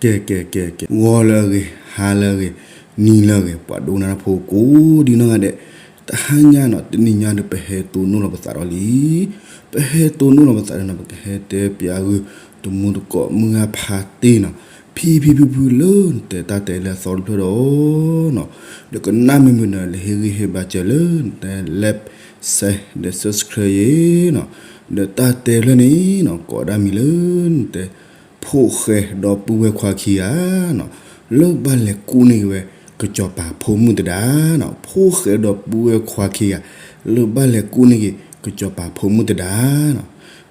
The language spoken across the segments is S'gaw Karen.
ကဲ ကဲ ကဲ ကဲ ဂီၤလၢအဂ့ၤ, ဟါလၢအဂ့ၤ, နံၤလၢအဂ့ၤ, ပှၤဒိကနၣ်တၢ်ဖိကိးဒ်နီၢ်ဂၤဒဲး, တဟါညါနီၤ တနံၤညါဒီး ပဟဲတိၢ်နီၣ်လီၤပသးဒီးလံ. ပဟဲတိၢ်နီၣ်လီၤပသးဒီးနီၤ ပကဟဲတဲပၠးဂုာ် တမူတကိးမုၢ်ဂၢ်ဖါတ့ၢ်နီၤ, ဖံဖံဖုဖုလၢနတဲတၢ်တဲလၢအသီတဖျၢၣ်ဒီးနီၤ, ဒီးကနၣ်မ့ၢ်မုာ်ဒီး လဲၤဟ့ၣ်ဂံၢ်ဟ့ၣ်ဘါစၢၤလၢနတဲ like share ဒီး subscribe ယ့ၤနီၤ, ဒီးတၢ်တဲဖျၢၣ်န့ၣ်နီၤ ကိးဒၣ်မံၤလၢနတဲ ဖိၣ်ဃဲဒီပုၢ်ဝဲၢ်ခွါခံဂၤနီၤ, လၢဘၣ်လဲၤကူၣ်န့ၢ်က့ၤဝဲ ကစီၤပၤဖိမုၣ်သဒါနီၤ, ဖိၣ်ဃဲဒီပုၢ်ဝဲၢ်ခွါခံဂၤ လၢဘၣ်လဲၤကူၣ်န့ၢ်က့ၤ ကစီၤပၤဖိမုၣ်သဒါနီၤ,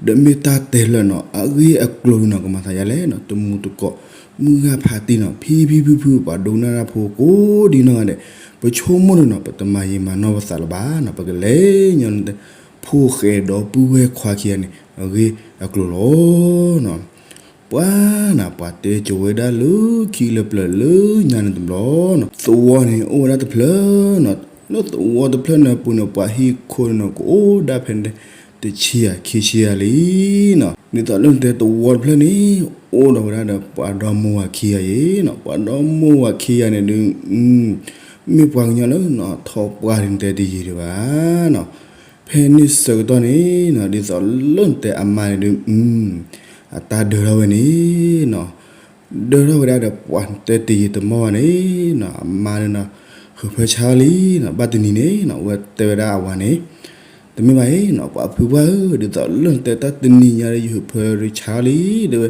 ဒီးမ့ၢ်တၢ်တဲဖျၢၣ်နီၤ အဂ့ၢ်အကျိၤဒုနီၤ ကမၤသးယါလဲၣ်နီၤ, တမူတကိး မုၢ်ဂၢ်ဖါတ့ၢ်နီၤ ဖံဖံဖုဖု ပှၤဒိကနၣ်တၢ်ဖိကိးဒ်နီၢ်ဂၤဒဲး, ပဆိကမိၣ်ဒီးနီၤ ပတမၤယံာ်မၤနီၢ်ပသးလၢၤဘၣ်နီၤ, ပကလဲၤညီနတဲ ဖိၣ်ဃဲဒီပုၢ်ဝဲၢ်ခွါခံဂၤန့ၣ် အဂ့ၢ်အကျိၤလီၤနီၤ. ပှၤနၤ ပှၤတဲကၠိဝဲဒၣ်လၢခံလၢပျၢၤလၢညါန့ၣ်တဘျီနီၤ, သဝီန့ၣ်အိၣ်ဝဲဒၣ်တဖျၢၣ်နီၤ, လၢသဝီတဖျၢၣ်န့ၣ်အပူၤန့ၣ် ပှၤဟံၣ်ခိၣ်န့ၣ်နီၤ ကအိၣ်ဒၣ်ဖဲန့ၣ် တဆံယၤခံဆံယၤလံနီၤ, ဒ်သိးလၢနတဲသဝီတဖျၢၣ်န့ၣ် အိၣ်ဒီးဝဲဒၣ်ဒီးပှၤဒီမါဝၤခံဂၤယ့ၤနီၤ, ပှၤဒီမါဝၤခံဂၤန့ၣ်ဒုး မ့ၢ်ပှၤကညီလၢနီၤ ထီၣ်ပှၢ်ဒ်နတဲတယံၤဒံးဘၣ်နီၤ, ဖဲန့ၣ်ဆၢကတီၢ်န့ၣ်နီၤ ဒ်သိးလၢနတဲအမါန့ၣ်ဒုး အတၢ်ဒၢထီၣ်ဝဲန့ၣ်နီၤ, ဒၢထီၣ်ဝဲဒၣ်ဒီးပှၤတဲတယံၤတမီၢ်ဘၣ်န့ၣ်နီၤ, အမါန့ၣ်နီၤ ဟုးဖၢဆါလံနီၤ, ဘၣ်တနံၤန့ၣ်နီၤ အဝဲတဲဝဲဒၣ်အဝၤန့ၣ်, တမ့ၢ်ဘၣ်အံၤနီၤ ပှၤဖုပှၢ်ဧၢ, ဒ်သိးလၢနတဲတၢ်တနံၤညါဒီး ယဟုးဖၢဆါလံ တဲဝဲ,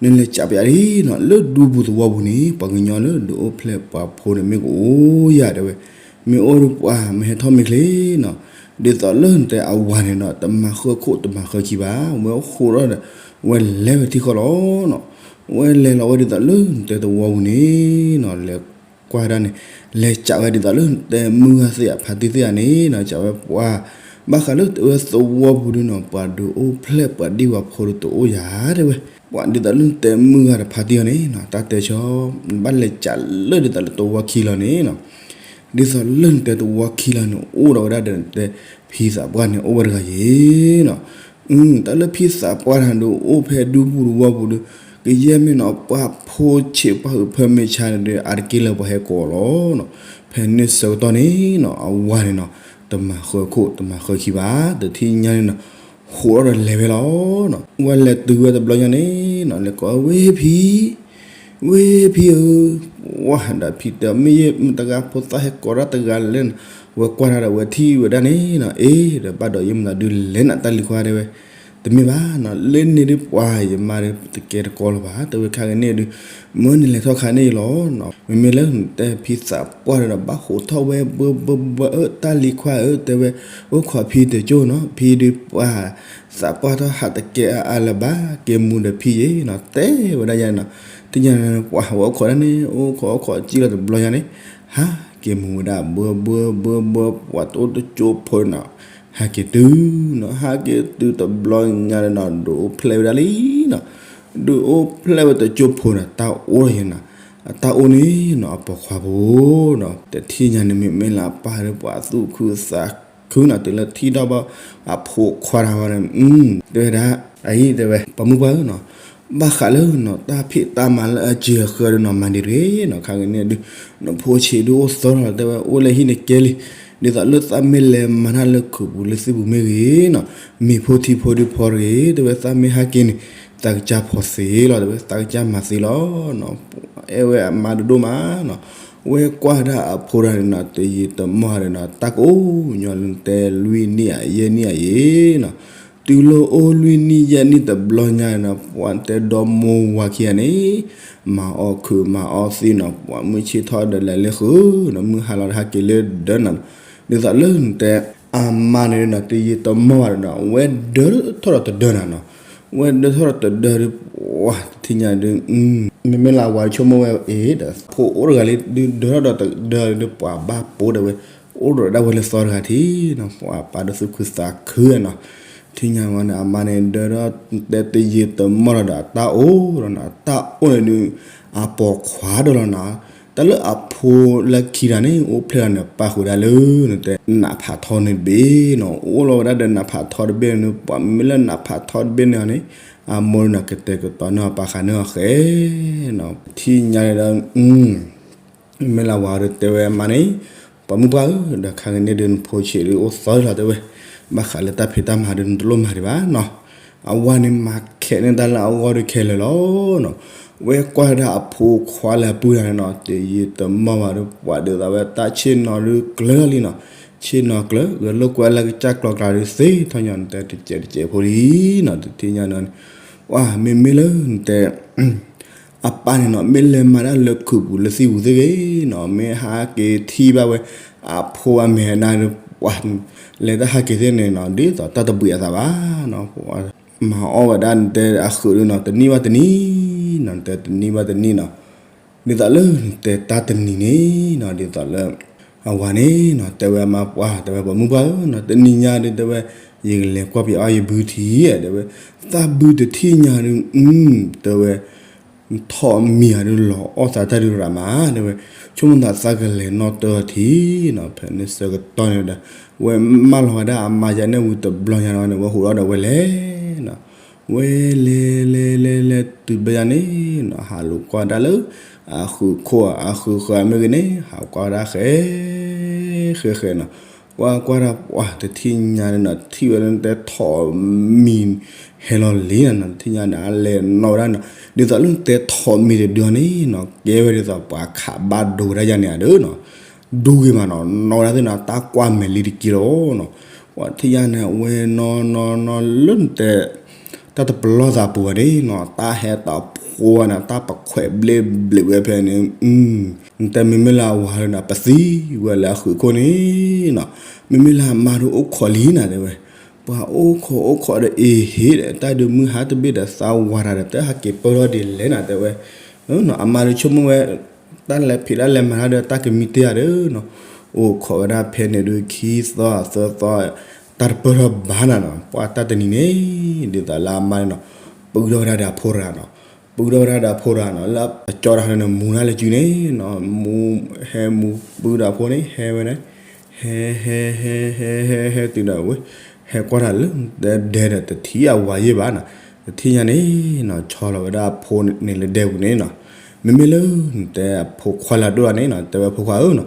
နလဲၤကးပယါလံနီၤ, လၢဒူပူၤသဝီပူၤန့ၣ် ပှၤကညီလၢဒုးအိၣ်ဖျဲၣ်ပှၤဖိန့ၣ် မ့ၢ်ကအိၣ်ယၤတဲဝဲ, မ့ၢ်အိၣ်ဒီးပှၤမ့ၢ်ဟဲထီၣ်မ့ၢ်ချ့နီၤ, ဒ်သိးလၢနတဲအဝၤန့ၣ်နီၤ တမၤဃၢခိၣ်တမၤဃၢခံဘၣ်, ဝဲအိၣ်ဃိးဒီး ဝဲလဲၤဝဲထံဃီလီၤနီၤ, ဝဲလဲၤလီၤဝဲဒ်သိးလၢနတဲသဝီပူၤန့ၣ်နီၤ လဲၤကွၢ်ဒၣ်န့ၣ်, လဲၤကးဝဲဒ်သိးလၢနတဲမုၢ်ဂၢ်သ့ၣ်အဖါတံၢ်သ့ၣ်ဧါန့ၣ်နီၤ, ကးဝဲပှၤ, ဘၣ်ဃးလၢတဲဝဲသဝီပူၤဒုနီၤ ပှၤဒုးအိၣ်ဖျဲၣ်ပှၤဒံၣ်ဝၤဖိဒုးတအိၣ်ယၤတဲဝဲ, ပှၤဒ်သိးလၢနတဲမုၢ်ဂၢ်တဖါတံၢ်အီၤန့ၣ်နီၤ တၢ်တဲဆၢ, ဘၣ်လဲၤကးလၢဒ်သိးလၢသဝီခံလီၤန့ၣ်နီၤ, ဒ်သိးလၢနတဲသဝီခံလီၤန့ၣ် အိၣ်ဒီးဝဲဒၣ်ဒီးနတဲ ဖံသးပှၢ်န့ၣ်အိၣ်ဝဲတဂၤယ့ၤနီၤ, တၢ်လၢဖံသးပှၢ်န့ၣ်ဒုးအိၣ်ဖဲဒူပူၤသဝီပူၤဒုး, ကယဲၢ်မ့ၢ်နီၤ ပှၤဖိဆံးပှၤဟုးဖၢမ့ၢ်ဆါန့ၣ်ဒီး အါတက့ၢ်လၢပှၤဟဲကိးလီၤနီၤ, ဖဲန့ၣ်ဆၢကတီၢ်န့ၣ်နီၤ အဝၤန့ၣ်နီၤ တမၤဃၢခိၣ်တမၤဃၢခံဘၣ်, တထံၣ်ညါန့ၣ်နီၤ ဃိးဒီးလဲၤဝဲလီၤနီၤ, ဝဲလဲၤတုၤဝဲတဘျီညါန့ၣ်နီၤ လဲၤကိးဝဲဖံ ဝဲဖံဧၢ, ဝၤဒီးဖံတဲ မ့ၢ်ယဲမတဂၤဖိသၣ်ဟဲကိးတၢ်တဂၤလဲၣ်နီၤ, ဝဲကွၢ်တၢ်ဒီးဝဲထံၣ်ဝဲဒၣ်န့ၣ်နီၤ, အ့ ဒီးဘၣ်ဒီးယဲမတၤဒုးလဲၤနၤတၢ်လံၤခွါတဲဝဲ, တမ့ၢ်ဘၣ်နီၤ လၢန့ၣ်ဒုးပှၤယမါဒုးတကဲတကီလၢၤဘၣ် တဲဝဲခါကန့ၣ်ဒုး, မၢနလဲၤထီၣ်ခါန့ၣ်လီၤနီၤ, မ့မ့ၢ်လၢနတဲဖံသးပှၢ်ဒီး ဘၣ်ဃိးထီၣ်ဝဲဘၢဘၢဘၢဧၢ တၢ်လံၤခွါဧၢ တဲဝဲ, အိၣ်ခိးဖံတကၠိၢ်နီၤ ဖံဒုးပှၤ သးပှၢ်ထီၣ်ဟးတကဲအါအါလၢၤဘၣ် က့ၤမူဒီးဖံယ့ၤနီၤ တဲဝဲဒၣ်ယါနီၤ, တညါန့ၣ်ပှၤဝဲအိၣ်ခိးဒၣ်န့ၣ် အိၣ်ခိးအိၣ်ခိးစံၣ်လီၤတဘျီညါန့ၣ်, ဟးက့ၤမူဝဲဒၣ်ဘၢဘၢဘၢဘၢ ပှၤတအိၣ်တကၠိဖိနီၤ, ဟးက့ၤတုၤနီၤ ဟးက့ၤတုၤတဘျီညါန့ၣ်နီၤ ဒုးအိၣ်ဖျဲၣ်ဝဲဒၣ်လံနီၤ, ဒုးအိၣ်ဖျဲၣ်ဝဲတကၠိဖိနီၤ တၢ်အိၣ်ယဲနီၤ, အတၢ်အိၣ်န့ၣ်နီၤ အပိာ်ခွါဖိနီၤ တထံၣ်ညါန့ၣ် မ့မ့ၢ်လၢအပၢ်ဒီးပှၤသူၣ်ခုသးခုနီၤ တုၤလၢထံၣ်ထီၣ်ဘၣ် အဖိခွါတဂၤန့ၣ် တဲဝဲဒၣ်, အအံၤတဲဝဲ ပှၤမုၣ်ပှၢ်ဧၢနီၤ, ဘၣ်ဃးလၢနီၤ တၢ်ဖံးတၢ်မၤလၢအစှၤအဃၢဒီးနီၤ မၤဒံးတဂ့ၤနီၤ ခါက့ၤန့ၣ်ဒုး, နဖိဆံးဒုးအိၣ်သီလီၤ တဲဝဲ အိၣ်လၢဟံၣ်န့ၣ်ကဲလံ, ဒ်သိးလၢသးမ့ၢ်လဲၤမၤတၢ်လၢခိၣ်ပူၤလၢသ့ၣ်ပူၤမ့ၢ်ဂ့ၤနီၤ, မ့ၤဖိထံဖိဒုးဖီတဂ့ၤ တဲဝဲ သးမ့ၢ်ဟဲက့ၤန့ၣ် သးကစၢ်ဖီသ့လီၤ တဲဝဲ သးကစၢ်မၤသ့လီၤနီၤ, အဲၣ်ဝဲအမါဒိၣ်ဒိၣ်မးနီၤ, ဝဲကွၢ်ဒၣ်အဖိတဂၤန့ၣ်နီၤ တယံာ်တမီၢ်ဒီးနီၤ တၢ်ကအိၣ်ညီလၢတဲလွံၢ်နံၣ်ဧါ ယဲၢ်နံၣ်ဧါယ့ၤနီၤ, တုၤလၢအိၣ်လွံၢ်နံၣ်ယဲၢ်နံၣ်တဘျီညါန့ၣ်နီၤ ပှၤတဲဒီမိၢ်ဝၤခံဂၤန့ၣ် မၤအီၣ်ခုးမၤအီၣ်သံနီၤ ပှၤမုၢ်ဆ့ၣ်ထီၣ်ဒီးလဲၤလၢဃုာ်နီၤ မုၢ်ဟါလီၤဒီးဟဲက့ၤလၢဒၢးနီၤ, ဒ်သိးလၢနတဲ အမါန့ၣ်နီၤ တယံာ်တမီၢ်ဘၣ်ဒီးနီၤ ဝဲဒၢထီၣ်ဒီးတဒၢနီၤနီၤ, ဝဲဒၢထီၣ်ဒီးတဒၢဒီး ပှၤတထံၣ်ညါဒီး မ့မ့ၢ်လၢအဝၤဆိကမိၣ်ဝဲအံၤဒီး ဖိအိၣ်တဂၤလံ ဒုးဒၢထီၣ်ဒီးတဒၢဒီး ပှၤဘၣ်ပိာ်ဒီးဝဲ အိၣ်ဒီးဒၣ်ဝဲလၢသီတဂၤထံးနီၤ ပှၤပာ်ဒီးသူၣ်ခုသးခုနီၤ, ထံၣ်ညါဝဲန့ၣ် အမါန့ၣ်ဒၢထီၣ်တဲတယံာ်တမီၢ်လီၤဒီး အတၢ်အိၣ်ဒီးနီၤ အတၢ်အိၣ်န့ၣ်ဒုး အပိာ်ခွါဒီးလီၤနီၤ, တၢ်လၢအဖိလၢခံဂၤန့ၣ် အိၣ်ဖျဲၣ်လီၤန့ၣ် ပၣ်ဃုာ်ဒၣ်လၢ နတဲ နးဖးထီန့ၣ်တဘ့ၣ်နီၤ, အိၣ်လီၤဝဲဒၣ်ဒီးနးဖးထီတဘ့ၣ်န့ၣ် ပှၤမ့မ့ၢ်လၢနးဖးထီတဘ့ၣ်န့ၣ်န့ၣ် အမိၢ်န့ၣ်ကတဲာ်ကတီၤန့ၢ်အီၤ ပာ်ဃာ်န့ၢ်အီၤဃဲနီၤ, ထံၣ်ညါဒီး မ့ၢ်လၢအဝၤဒီးတဲဝဲအမါန့ၣ်, ပှၤမုၣ်ပှၢ်ဧၢ, ဒီးခါကန့ၣ်ဒုး နဖိဆံးဒုးအိၣ်သီလီၤ တဲဝဲ, ဘၣ်ဃးလၢတၢ်ဖံးတၢ်မၤဒုး နတလိၣ်မၤဒံးဘၣ်နီၤ. အဝၤန့ၣ်မၤခဲးန့ၢ်တၢ်လၢအဂီၢ်ဒုးခဲလၢာ်လီၤနီၤ. ဝဲကွၢ်ဒၣ်အဖိခွါလၢအပုၢ်တဂၤန့ၣ်နီၤ, တယံာ်တမီၢ်ဘၣ်ဒီး ပှၤဒုးသးဝဲတၢ်ဆ့ၣ်နီၤဒုးကျၢၤလံနီၤ, ဆ့ၣ်နီၤကျၢၤ ဂဲၤလိာ်ကွဲလၢကစၢ်ကျီကျါဒုးသ့ထီၣ်ညီန့ၣ် တဲတစဲးတစဲးဖိလံနီၤ, တထံၣ်ညါန့ၣ်, ပှၤမ့မ့ၢ်လၢနတဲ အပၢ်န့ၣ်နီၤ မ့ၢ်လဲၤမၤတၢ်လၢခုးပူၤလၢသံၣ်ပူၤသ့ၣ်ဂ့ၤနီၤ, မ့ၢ်ဟးက့ၤထံၣ်ဘၣ်ဝဲ အဖိအမဲာ်နၤဒီး ပှၤလဲၤတၢ်ဟးက့ၤသ့ၣ်န့ၣ်နီၤ, ဒ်သိးတၢ်တဘှံးအသးဘၣ်နီၤ, မၤအီၣ်ဝဲဒၣ်နတဲအဃုာ်ဒုးနီၤ, တနံၣ်ဘၣ်တနံၣ်နီၤ, နတဲတနံၣ်ဘၣ်တနံၣ်နီၤ, ဒ်သိးလၢနတဲတၢ်တနံၤန့ၣ်နီၤ, ဒ်သိးလၢ အဝၤန့ၣ်နီၤ တဲဝဲအမါပှၢ် တဲဝဲပှၤမုၣ်ပှၢ်ဧၢနီၤ, တနံၤညါဒုးတဲဝဲ ယကလဲၤကွၢ်ပယီၤအီၣ်ယဘုထံဧါ တဲဝဲ, သးဘုတထံၣ်ညါဒုး တဲဝဲ ထီၣ်မံၤဧါဒုးလီၤအီၣ်သးတၢ်ဒုးရၤမး တဲဝဲ, ဆိကမိၣ်သးသးကလဲၤနီၣ်တၢ်ထံနီၤ, ဖဲန့ၣ်ဆၢကတီၢ်န့ၣ်ဒီး ဝဲမၢလီၤဝဲဒၣ်အမါယါန့ၣ်ဝံၤတဘျီညါန့ၣ် ဝဲဟူးထီၣ်ဒီးဝဲလဲၤနီၤ, ဝဲလဲၤလဲၤလဲၤလဲၤတုၤဘျီယါန့ၣ်နီၤ ဟးလိာ်ကွၢ်ဒၣ်လၢ အဃုာ်ခိၣ်အဃုာ်ဃၢၤမ့ၢ်ဂ့ၤန့ၣ် ဟးကွၢ်ဝဲဒၣ်ဃဲ ဃဲဃဲနီၤ, ကွၢ်ကွၢ်ဒၣ်ပှၤတထံၣ်ညါန့ၣ်နီၤ ထံၣ်ဝဲလၢနတဲထီၣ်မံၤ ဟဲလီၤလံနီၤ, တထံၣ်ညါန့ၣ် အလဲၤနီၣ်ဝဲဒၣ်နီၤ, ဒ်သိးလၢနတဲထီၣ်မံၤတဒုန့ၣ်နီၤ ကဲဝဲဒ်သိးပှၤခးဘၣ်ဒိဝဲဒၣ်ယါန့ၣ်ဧါဒုးနီၤ, ဒိဂ့ၤမးနီၤ နီၣ်ဝဲဒၣ်သ့ၣ်နီၤ တၢ်ကွၢ်မဲာ်လံတက့ၢ်လီၤနီၤ, ပှၤတထံၣ်ညါန့ၣ် အဝဲနီၣ်နီၣ်နီၣ်လၢနတဲ တၢ်တပလီၢ်သးပူၤဘၣ်န့ၣ်နီၤ တၢ်ဟဲတၢ်ဖိဝဲန့ၣ် တၢ်ပခွဲးဘျ့ဘျ့ဝဲဖဲန့ၣ်, နတဲမ့မ့ၢ်လၢအဝၤလၢနီၤ ပသံဝဲလၢအဃုာ်ခိၣ်န့ၣ်နီၤ, မ့မ့ၢ်လၢအမါဒုးအိၣ်ခိးလံနၤတဲဝဲ, ပှၤအိၣ်ခိးအိၣ်ခိးဒီးအ့ဟ့ဒီး တၢ်ဒုးမုၢ်ဟါတဘ့ၣ်ဒီးသးဝၤတၢ်ဒီး တဟဲက့ၤပၢၢ်ထီၣ်ဒ်လဲၣ်နၤတဲဝဲ, အမါဒုးဆိကမိၣ်ဝဲ တၢ်လဲၤဖံးတၢ်လဲၤမၤတၢ်ဒီးတၢ်ကမံတ့ၢ်ဧါဒီးနီၤ, အိၣ်ခိးဝဲဒၣ်ဖဲန့ၣ်ဒုးခံသီသၢသီ တၢ်တပၢၢ်ထီၣ်ဘၣ်နၤနီၤ, ပှၤတၢ်တနံၤန့ၣ် ဒ်သိးလၢအမါန့ၣ်နီၤ ပုၢ်ထီၣ်ဝဲဒၣ်ဒီးအဖိတဂၤနီၤ, ပုၢ်ထီၣ်ဝဲဒၣ်ဒီးအဖိတဂၤနီၤ လၢအကၠီတၢ်န့ၣ် မူၤတၢ်လၢစုန့ၣ်နီၤ, မူၤ ဟဲမူၤပုၢ်ဒီးအဖိန့ၣ် ဟဲဝဲန့ၣ် ဟဲဟဲဟဲဟဲဟဲဟဲတုၤဒီးဝဲ ဟဲကွၢ်တၢ်လၢတဲဒဲဒီးတထံၣ်အဝၤယဲၢ်ဘၣ်နီၤ, တထံၣ်ညါန့ၣ်နီၤ ဆီလီၤဝဲဒၣ်အဖိန့ၣ်လၢဒဲပူၤန့ၣ်နီၤ, မ့မ့ၢ်လၢနတဲအဖိခွါလၢအဒိၣ်တၢ်န့ၣ်နီၤ တဲဝဲဖိခွါဧၢနီၤ,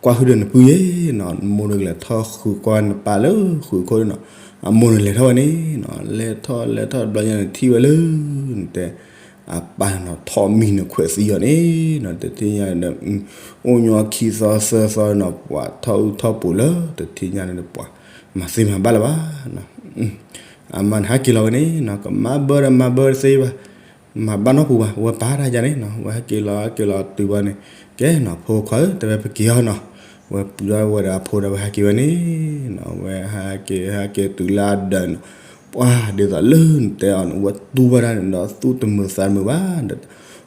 ကွၢ်ဟုၣ်ဒီးနပုၢ်ယဲၢ်နီၤ, မိၢ်ဒီးကလဲၤထီၣ်ဃုာ်ကွၢ်နပၢ်လၢဃုာ်ခိၣ်နီၤ, အမိၢ်န့ၣ်လဲၤထီၣ်ဝဲန့ၣ်နီၤ, လဲၤထီၣ်လဲၤထီၣ်တဘျီညါန့ၣ် ထံၣ်ဝဲလၢ နတဲ အပၢ်နီၤ ထီၣ်မံၤန့ၣ်ခွဲးသံအီၤန့ၣ်နီၤ, တထံၣ်ညါဒီး အိၣ်ညီခံသီသၢသီနီၤ ပှၤထီၣ်အုၣ်ထီၣ်ပူၤလၢတထံၣ်ညါန့ၣ်ဒီး ပှၤမၤသ့မၤဘၣ်လၢၤဘၣ်နီၤ, အမါန့ၣ်ဟဲက့ၤလီၤဝဲန့ၣ်နီၤ ကမၤဘၢဒီးမၤဘၢတသ့ဘၣ် မၤဘၣ်နီတပူၤဘၣ် ဝဲပာ်တၢ်ယါန့ၣ်နီၤ ဝဲဟဲက့ၤလီၤဟဲက့ၤလီၤတုၤဘၣ်န့ၣ် ကဲနီၤ ဖိခွါဧၢ တဲဝဲပက့ၤအီၤနီၤ, ဝဲပုၢ်ဒီးဝဲဒီးအဖိဒီးဝဲဟဲက့ၤဝဲန့ၣ် ဝဲဟဲက့ၤဟဲက့ၤတုၤလၢအဒၢးနီၤ, ပှၤဒ်သိးလၢနတဲအီၤန့ၣ် ဝဲတူၢ်ဘၣ်တၢ်န့ၣ်ဒီးသူၣ်တမုာ်သးတမုာ်ဘၣ်ဒီး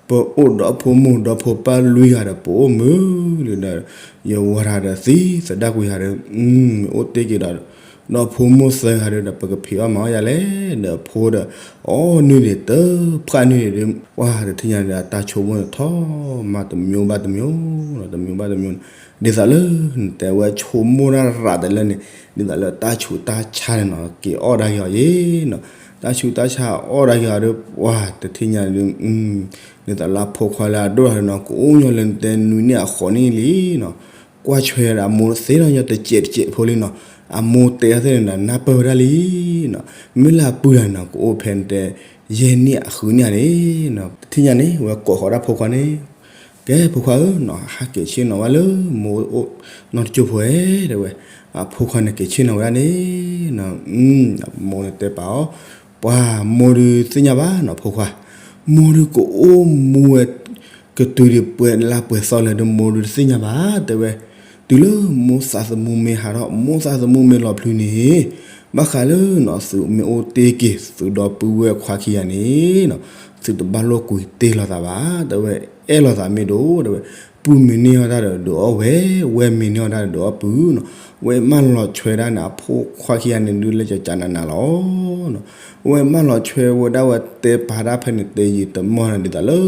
ပအိၣ်ဒီးဖိမိၢ်ဒီးဖိပၢ်လွံၢ်ဂၤဒီး ပအိၣ်မုာ်လံဒီး ယဝၤတဂၤဒီးသံသဒၣ်ကွံာ်ယၤဒီး မ့ၢ်အိၣ်တ့ၢ်က့ၤဒီး ဒီဖိမိၢ်သၢဂၤဒီး ပကဖံးအီၣ်မၤအီၣ်ယၤလဲၣ် ဒီးဖိဒီး အီၣ်နုၢ်ဒံးတဖၣ်နုၢ်ဒံးဒီး ပှၤတထံၣ်ညါန့ၣ်ဒီး တၢ်ဆိကမိၣ်န့ၣ်ထီၣ်မးတမျိုးဘၣ်တမျိုးနီၤ တမျိုးဘၣ်တမျိုးနီၤ ဒ်သိးလၢ နတဲဝဲဆိကမိၣ်တၢ်ရးတလၢန့ၣ် ဒ်သိးလၢတၢ်ဆူးတၢ်ဆါန့ၣ်နီၤ က့ၤအီၣ်ဒၣ်က့ၤအီၤယဲနီၤ တၢ်ဆူးတၢ်ဆါအီၣ်ဒၣ်က့ၤအီၤဒီး ပှၤတထံၣ်ညါန့ၣ် ဒ်သိးလၢအဖိခွါလၢအဒိၣ်တၢ်န့ၣ်နီၤ ကအိၣ်ညီလၢနတဲနွံနံၣ်အဃိးနံၣ်လံနီၤ ကွၢ်ဆွဲဒီးအမိၢ်သ့ထီၣ်ညီတစဲးတစဲးဖိလံနီၤ အမိၢ်တဲအီၤသ့ၣ်န့ၣ်ဒီး နၢ်ပၢၢ်ဝဲဒၣ်လံနီၤ မ့ၢ်လၢအပုၢ်တဂၤန့ၣ်နီၤ ကအိၣ်ဖဲနတဲ ယဲၢ်နံၣ်အဃုနံၣ်ဧါန့ၣ်နီၤ တထံၣ်ညါန့ၣ် ဝဲကိးဃီၤဒၣ်ဖိခွါန့ၣ် ကဲဖိခွါဧၢနီၤ ဟးက့ၤဆ့ၣ်နီၤဝဲလၢမိၢ်အိၣ်နီတကၠိၢ်ဖိဧဲ တဲဝဲ အဖိခွါန့ၣ်က့ၤဆ့ၣ်နီၤဝဲဒၣ်န့ၣ်နီၤ မိၢ်န့ၣ်တဲပာ်အီၤ ပှၤမိၢ်ဒုးသ့ၣ်ညါဘၣ်နီၤ ဖိခွါ မိၢ်ဒုးကအိၣ်မူဝဲ ကတုၤဒံးပှဲၤလါပှဲၤသီလဲၣ်ဒီး မိၢ်ဒုးတသ့ၣ်ညါဘၣ် တဲဝဲ တုၤလၢမိၢ်သးသမူမ့ၢ်ဟးထီၣ် မိၢ်သးသမူမ့ၢ်လီၤဖျုးန့ၣ် ဘၣ်ဃးလၢနီၤ သုမ့ၢ်အိၣ်တ့ၢ်က့ၤ သုဒီပုၢ်ဝဲၢ်ခွါခံဂၤန့ၣ်နီၤ သုတဘၣ်လိာ်ကွံာ်တ့ၢ်လိာ်သးဘၣ် တဲဝဲ အဲၣ်လိာ်သးမ့ၢ်ဒိၣ် တဲဝဲ ပုၢ်မ့ၢ်န့ၢ်အီၣ်တၢ်ဒီးဒုးအီၣ်ဝဲ ဝဲၢ်မ့ၢ်န့ၢ်အီၣ်တၢ်ဒီးဒုးအီၣ်ပုၢ်နီၤ ဝဲမၢလီၤဆွဲဒၣ်န့ၣ် အဖိခွါခံဂၤန့ၣ်ဒုးလၢကကနးနးလီၤနီၤ ဝဲမၢလီၤဆွဲဝဲဒၣ်ဝဲတဲပာ်ဒၣ်ဖဲန့ၣ် တဲယံာ်တမီၢ်န့ၣ် ဒ်သိးလၢ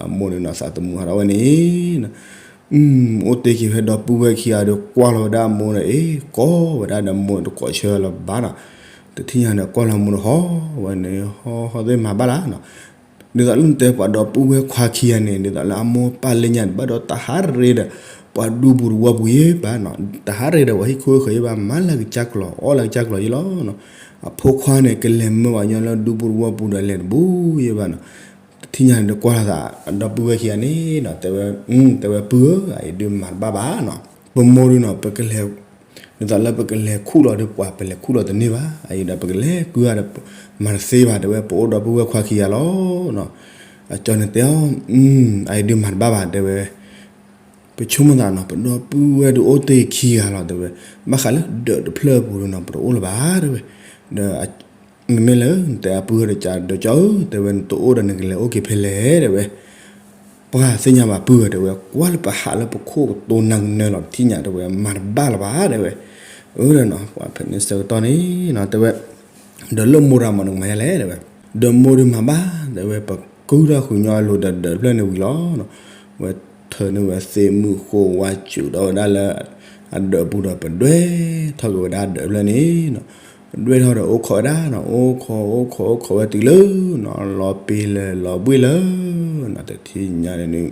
အမိၢ်န့ၣ်နီၤ သးသမူဟးထီၣ်ဝဲန့ၣ်နီၤ အိၣ်တ့ၢ်က့ၤဖဲဒီပုၢ်ဝဲၢ်ခံဂၤဒီး ကွၢ်လီၤဝဲဒၣ်အမိၢ်ဒီး အ့ၣ် ကိးဝဲဒၣ်ဒီးမိၢ်န့ၣ်တကိးဆၢလၢၤဘၣ်နီၤ တထံၣ်ညါဒီးကွၢ်လီၤမိၢ်ဒီးဟီဝဲန့ၣ် ဟီဟီသ့ၣ်မၤဘၣ်လၢနီၤ. ဒ်သိးလၢနတဲပှၤဒီပုၢ်ဝဲၢ်ခွါခံဂၤန့ၣ် ဒ်သိးလၢအမိၢ်ပၢ်လၢညါန့ၣ် ဘၣ်ဒီးတၢ်ဟးရ့ဒီး ပှၤဒူပူၤတဝီပူၤယဲဘၣ်နီၤ, တၢ်ဟးရ့ဒီးပှၤဟံၣ်ခိၣ်ဃၢၤယဲဘၣ်, မၤလၢကစၢ်ကျိာ် အီၣ်လၢကစၢ်ကျိာ်ယဲလီၤနီၤ. အဖိခွါန့ၣ် ကလဲၤမၢပှၤကညီလၢဒူပူၤတဝီပူၤဒီးလဲၤတဘူးယဲဘၣ်နီၤ. တထံၣ်ညါန့ၣ်ဒီးကွၢ်လီၤသး အဒီပုၢ်ဝဲၢ်ခံဂၤန့ၣ်နီၤ, တဲဝဲ, တဲဝဲပုၢ်ဧၢ, အအံၤဒုးမၤတဘၣ်ဘၣ်နီၤ. ပမိၢ်ဒုးနီၤ ပကလဲၤ ဒ်သိးလၢပကလဲၤခူၣ်လီၤဒီးပှၤ ပလဲၤခူၣ်လီၤတန့ၢ်ဘၣ်, အအံၤဒီးပကလဲၤကုၢ်ဧါဒီး မၤတသ့ဘၣ် တဲဝဲ, ပအိၣ်ဒီပုၢ်ဝဲၢ်ခွါခံဂၤလီၤနီၤ. အကၠီန့ၣ်တဲအီၤ, အအံၤဒုးမၤတဘၣ်ဘၣ် တဲဝဲ, ပဆိကမိၣ်သးနီၤ ပဒီပုၢ်ဝဲၢ်ဒုးအိၣ်တ့ၢ်ခံဂၤလီၤ တဲဝဲ, ဘၣ်ဃးလၢဒၢးတဖျၢၣ်ပူၤဒုးနီၤ ပတအိၣ်လၢၤဘၣ် တဲဝဲ, ဒီး မ့မ့ၢ်လၢ တဲအပုၢ်ဒီးကဒီးကၠီဧၢ တဲဝဲ နတအိၣ်ဒီးနကလဲၤအိၣ်က့ၤဖဲလဲၣ် တဲဝဲ. ပှၤသ့ၣ်ညါဘၣ်ပုၢ်ဧၢ တဲဝဲ, ကွၢ်လၢပဟးလၢပခိၣ်ကတိၤနၤကနၢလီၤ တထံၣ်ညါ တဲဝဲ မၤတဘၣ်လၢၤဘၣ် တဲဝဲ. အၢ ဒီးနီၤ ပှၤဖဲန့ၣ်ဆၢကတီၢ်န့ၣ်နီၤ တဲဝဲ, ဒီးလၢမိၢ်တၢ်မၤနကမၤယါလဲၣ် တဲဝဲ. ဒီးမိၢ်ဒုးမၤဘၣ် တဲဝဲ, ပကုၢ်ထီၣ်ဃုာ်ညီအလိၤဒီးဒၢးတဖျၢၣ်န့ၣ်ဝံၤလီၤနီၤ. ဝဲထၢနုာ်ဝဲသ့ၣ်မုၢ်ဃိဝါစူၤဒီးဝဲဒၣ်လၢ အဒၢးပူၤဒီး ပဒွဲၣ်ထီၣ်က့ၤဝဲဒၣ်ဒၢးတဖျၢၣ်န့ၣ်နီၤ. ဒွဲၣ်ထီၣ်ဒီးအိၣ်ခိးဝဲဒၣ်နီၤ, အိၣ်ခိး အိၣ်ခိး အိၣ်ခိးဝဲတုၤလၢနီၤ လီၤပ့ၤလၢလီၤဘှံးလၢနီၤ တထံၣ်ညါန့ၣ်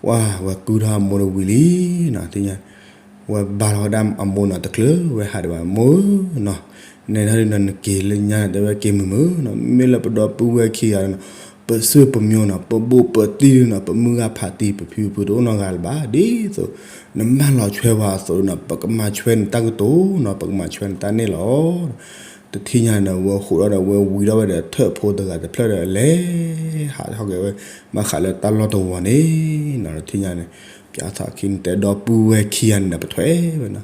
ပှၤဝဲကုၢ်ထီၣ်အမိၢ်တဝံၤလံနီၤ တထံၣ်ညါ ဝဲဘါလီၤဝဲဒၣ်အမိၢ်နီၤ တချုးဝဲဟးဒံးဘၣ် မိၢ်ဧၢနီၤ, နဲဒၣ်ဒုးနီၤ နက့ၤလၢညါန့ၣ် တဲဝဲက့ၤမုာ်မုာ်နီၤ, မ့မ့ၢ်လၢပဒီပုၢ်ဝဲၢ်ခံဂၤနီၤ ပစိပမိၤနီၤ ပဘူးပတံၢ်ဒုးနီၤ ပမုၢ်ဂၤဖးတံၢ် ပဖံပဖုတအိၣ်နီတဂၤလၢၤဘၣ်, ဒ်သိး နမၢလီၤဆွဲဝဲအသိးနီၤ ပကမၤဆွဲနတၢ်ကတိၤနီၤ ပကမၤဆွဲနတၢ်န့ၣ်လီၤ. တထံၣ်ညါန့ၣ် ဝဲဟးထီၣ်ဒီး ဝဲဝံၤထီၣ်ဝဲဒီးထၢၣ်ဖိတဂၤတဖျၢၣ်ဒီး လဲၤဟးထီၣ်က့ၤဝဲ ဘၣ်ဃးလၢတၢ်လီၢ်တဝီၤန့ၣ်နီၤ. တထံၣ်ညါန့ၣ် ပျီသးခံန့ၣ် တဲဒီပုၢ်ဝဲၢ်ခံဂၤန့ၣ်ဒီး ပထွဲဝဲနီၤ,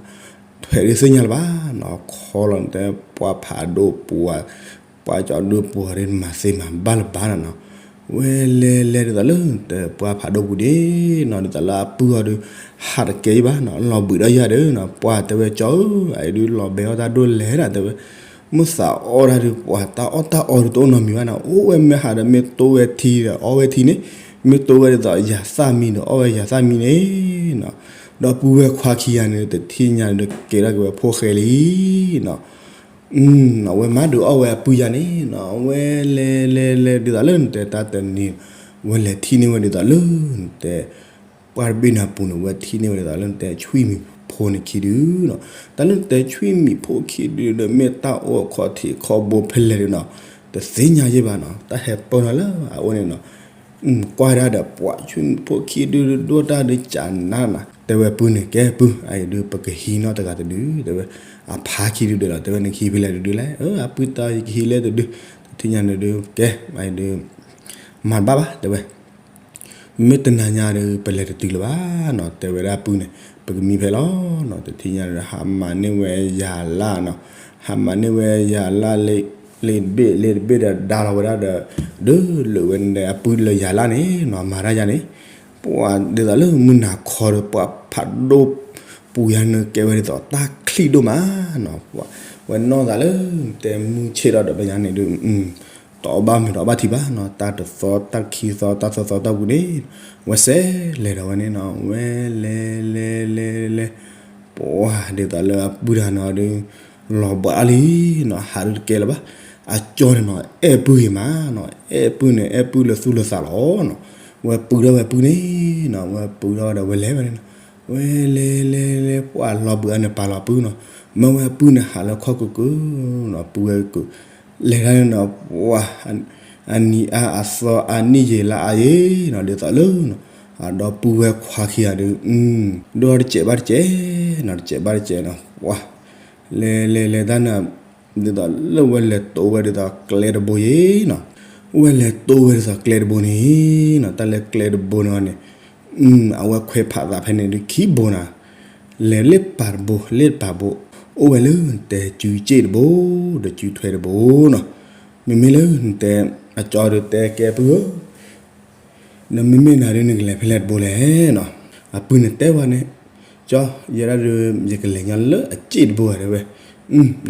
ထွဲဒုးသ့ၣ်ညါလၢၤဘၣ်နီၤ, ခီလီၤန့ၣ် တဲပှၢ်ဖးဒိၣ်ပူၤ ပှၢ်ကၠီဒိၣ်ပူၤဒုး မၤသ့မၤဘၣ်လၢၤဘၣ်နီၤနီၤ. ဝဲလဲၤလဲၤဒ်သိးလၢ တဲပှၢ်ဖးဒိၣ်ပူၤဒၣ်နီၤ ဒ်သိးလၢအပုၢ်အီၤဒုး ဟးတကဲအံၤဘၣ်နီၤ လီၤဘှံးဒီးယၤဒီးနီၤ ပှၢ်တဲဝဲကၠီဧၢ အအံၤဒုးလီၤဘဲအီၣ်တၢ်ဒိၣ်လဲၣ်ဒၣ် တဲဝဲ, မုၢ်သးအီၣ်တၢ်ဒုး ပှၢ်တၢ်အီၣ်တၢ်အီဒုးတအိၣ်နီတမံၤဘၣ်နီၤ အိၣ်ဝဲမ့ၢ်ဟးဒီးမ့ၢ်တိဝဲထံဒီးအီၣ်ဝဲထံန့ၣ်, မ့ၢ်တိဝဲဒ်သိးယၤသၣ်မံဒီးအီၣ်ဝဲယၤသၣ်မံန့ၣ်နီၤ. ဒီပုၢ်ဝဲၢ်ခွါခံဂၤန့ၣ် တထံၣ်ညါန့ၣ်ဒီးကဲထီၣ်က့ၤဝဲဖိၣ်ဃဲလံနီၤ. အဝဲမၤဒုးအီၣ်ဝဲအပုၢ်ယၤန့ၣ်နီၤ အဝဲလဲၤလဲၤလဲၤဒ်သိးလၢနတဲတၢ်တနံၤ ဝဲလဲၤထံၣ်န့ၢ်ဝဲဒ်သိးလၢနတဲ ပှၢ်တဘ့ၣ်န့ၣ်အပူၤန့ၣ် ဝဲထံၣ်န့ၢ်ဝဲဒ်သိးလၢနတဲဆွံၣ်မံၤဖိန့ၣ်ခံဒုနီၤ. တၢ်လၢနတဲဆွံၣ်မံၤဖိခံဒုဒီး မ့ၢ်တၢ်အိၣ်အခီၣ်ထံးခီၣ်ဘိဖဲလဲၣ်ဒုနီၤ တသ့ၣ်ညါယဲၢ်ဘၣ်နီၤ. တၢ်ဟဲပၢၢ်ထီၣ်လၢအအိၣ်န့ၣ်နီၤ ကွၢ်ဒၣ်ဒီးပှၤဆွံၣ်မံၤဖိခံဒုဒိၣ်တၢ်ဒုးကနၣ်နၤ တဲဝဲပုၢ်န့ၣ် ကဲပုၢ် အအံၤဒုး ပကဟံးနီၣ်တဂၤတဒု တဲဝဲ, အဖါခံဒုဒီးလီၤ တဲဝဲနကဟံးဖဲလဲၣ်တဒုလဲၣ်, အပုၢ်တၢ်ယကဟံးလဲၣ်တဒု, တထံၣ်ညါန့ၣ်ဒုး ကဲ အအံၤဒုး မၤတဘၣ်ဘၣ် တဲဝဲ မ့ၢ်တနၤညါဒီး ပလဲၤတတုၤလၢၤဘၣ်နီၤ တဲဝဲဒၣ်ပုၢ်န့ၣ် ပကမံဖဲလီၤနီၤ. တထံၣ်ညါဒီး ဟးမၤန့ၢ်ဝဲယၤလၣ်နီၤ, ဟးမၤန့ၢ်ဝဲယၤလၣ် လ့တဘ့ၣ် လ့တဘ့ၣ်ဒီးဒါလီၤဝဲဒၣ်ဒီး ဒုးလိာ်ဝဲန့ၣ် အပုၢ်လၢယၤလၣ်န့ၣ်နီၤ မၤတၢ်ယၤန့ၣ် ပှၤဒ်သိးလၢမုၢ်နၤခီဒီး ပှၢ်ဖးဒိၣ်ပူၤယၤန့ၣ် ကဲဝဲဒ်သိးတၢ်ချံၣ်ဒိၣ်မးနီၤ ပှၤဝဲနီၢ်သးလၢ တဲမုၢ်ဆ့ၣ်ထီၣ်ဒီးဘၣ်ညါန့ၣ်ဒုး တအီၣ်ဘၣ်မ့ၤတအီၣ်ဘၣ်ထံဘၣ်နီၤ တၢ်တသီတၢ်ခံသီတၢ်သီသီတၢ်ပူၤန့ၣ် ဝဲစဲးလဲၤဒီးဝဲန့ၣ်နီၤ ဝဲလဲၤလဲၤလဲၤလဲၤ ပှၤဒ်သိးလၢအပုၢ်တဂၤန့ၣ်ဒီး လီၤဘှးအါလံနီၤ ဟးဒုးတကဲလၢၤဘၣ်. အကၠီန့ၣ်နီၤ အဲၣ်ပုၢ်ဂ့ၤမးနီၤ အဲၣ်ပုၢ်န့ၣ် အဲၣ်ပုၢ်လၢသူၣ်လၢသးလီၤနီၤ ဝဲပုၢ်ထီၣ်ဝဲပုၢ်န့ၣ်နီၤ ဝဲပုၢ်ထီၣ်ဝဲဒီးဝဲလဲၤဝဲန့ၣ်နီၤ ဝဲလဲၤလဲၤလဲၤ ပှၤလီၤဘှးအါန့ၣ်ပာ်လီၤပုၢ်နီၤ မၢဝဲပုၢ်န့ၣ်ဟးလၢခီၣ်ကုၢ်ကုၢ်နီၤ ပုၢ်ဝဲကုၢ် လဲၤတၢ်န့ၣ်နီၤ ပှၤ အနံၤအါအသီအါနံၣ်ယံာ်လါအါယံာ်နီၤ ဒ်သိးလၢနီၤ အဒီပုၢ်ဝဲၢ်ခွါခံဂၤဒီး ဒိၣ်ထီၣ်တစဲးဘၣ်တစဲးနီၤ တစဲးဘၣ်တစဲးနီၤ ပှၤ လဲၤလဲၤလဲၤတၢ်န့ၣ် ဒ်သိးလၢဝဲလဲၤတိဝဲဒ်သိးကျဲတဘိယံၤနီၤ ဝဲလဲၤတိဝဲဒ်သိးကျဲတဘိန့ၣ်နီၤ တၢ်လၢကျဲတဘိန့ၣ်န့ၣ် အဝဲခွဲးဖးသးဖဲန့ၣ်ဒုးခံဘိနီၤ လဲၤလၢပၤတဘိ လၢပၤဘိ အိၣ်ဝဲလၢတဲစုစ့ၣ်တဘိ ဒီးစုထွဲတဘိနီၤ မ့မ့ၢ်လၢနတဲ အကၠီဒီးတဲကဲပုၢ်ဧၢ နမ့မ့ၢ်နၤဒုးနကလဲၤဖဲလဲၣ်တဘိလဲၣ်နီၤ အပုၢ်န့ၣ်တဲဝဲန့ၣ် ကၠီ ယဲဒၣ်ဒုး ယကလဲၤညီလၢအစ့ၣ်တဘိတဲဝဲ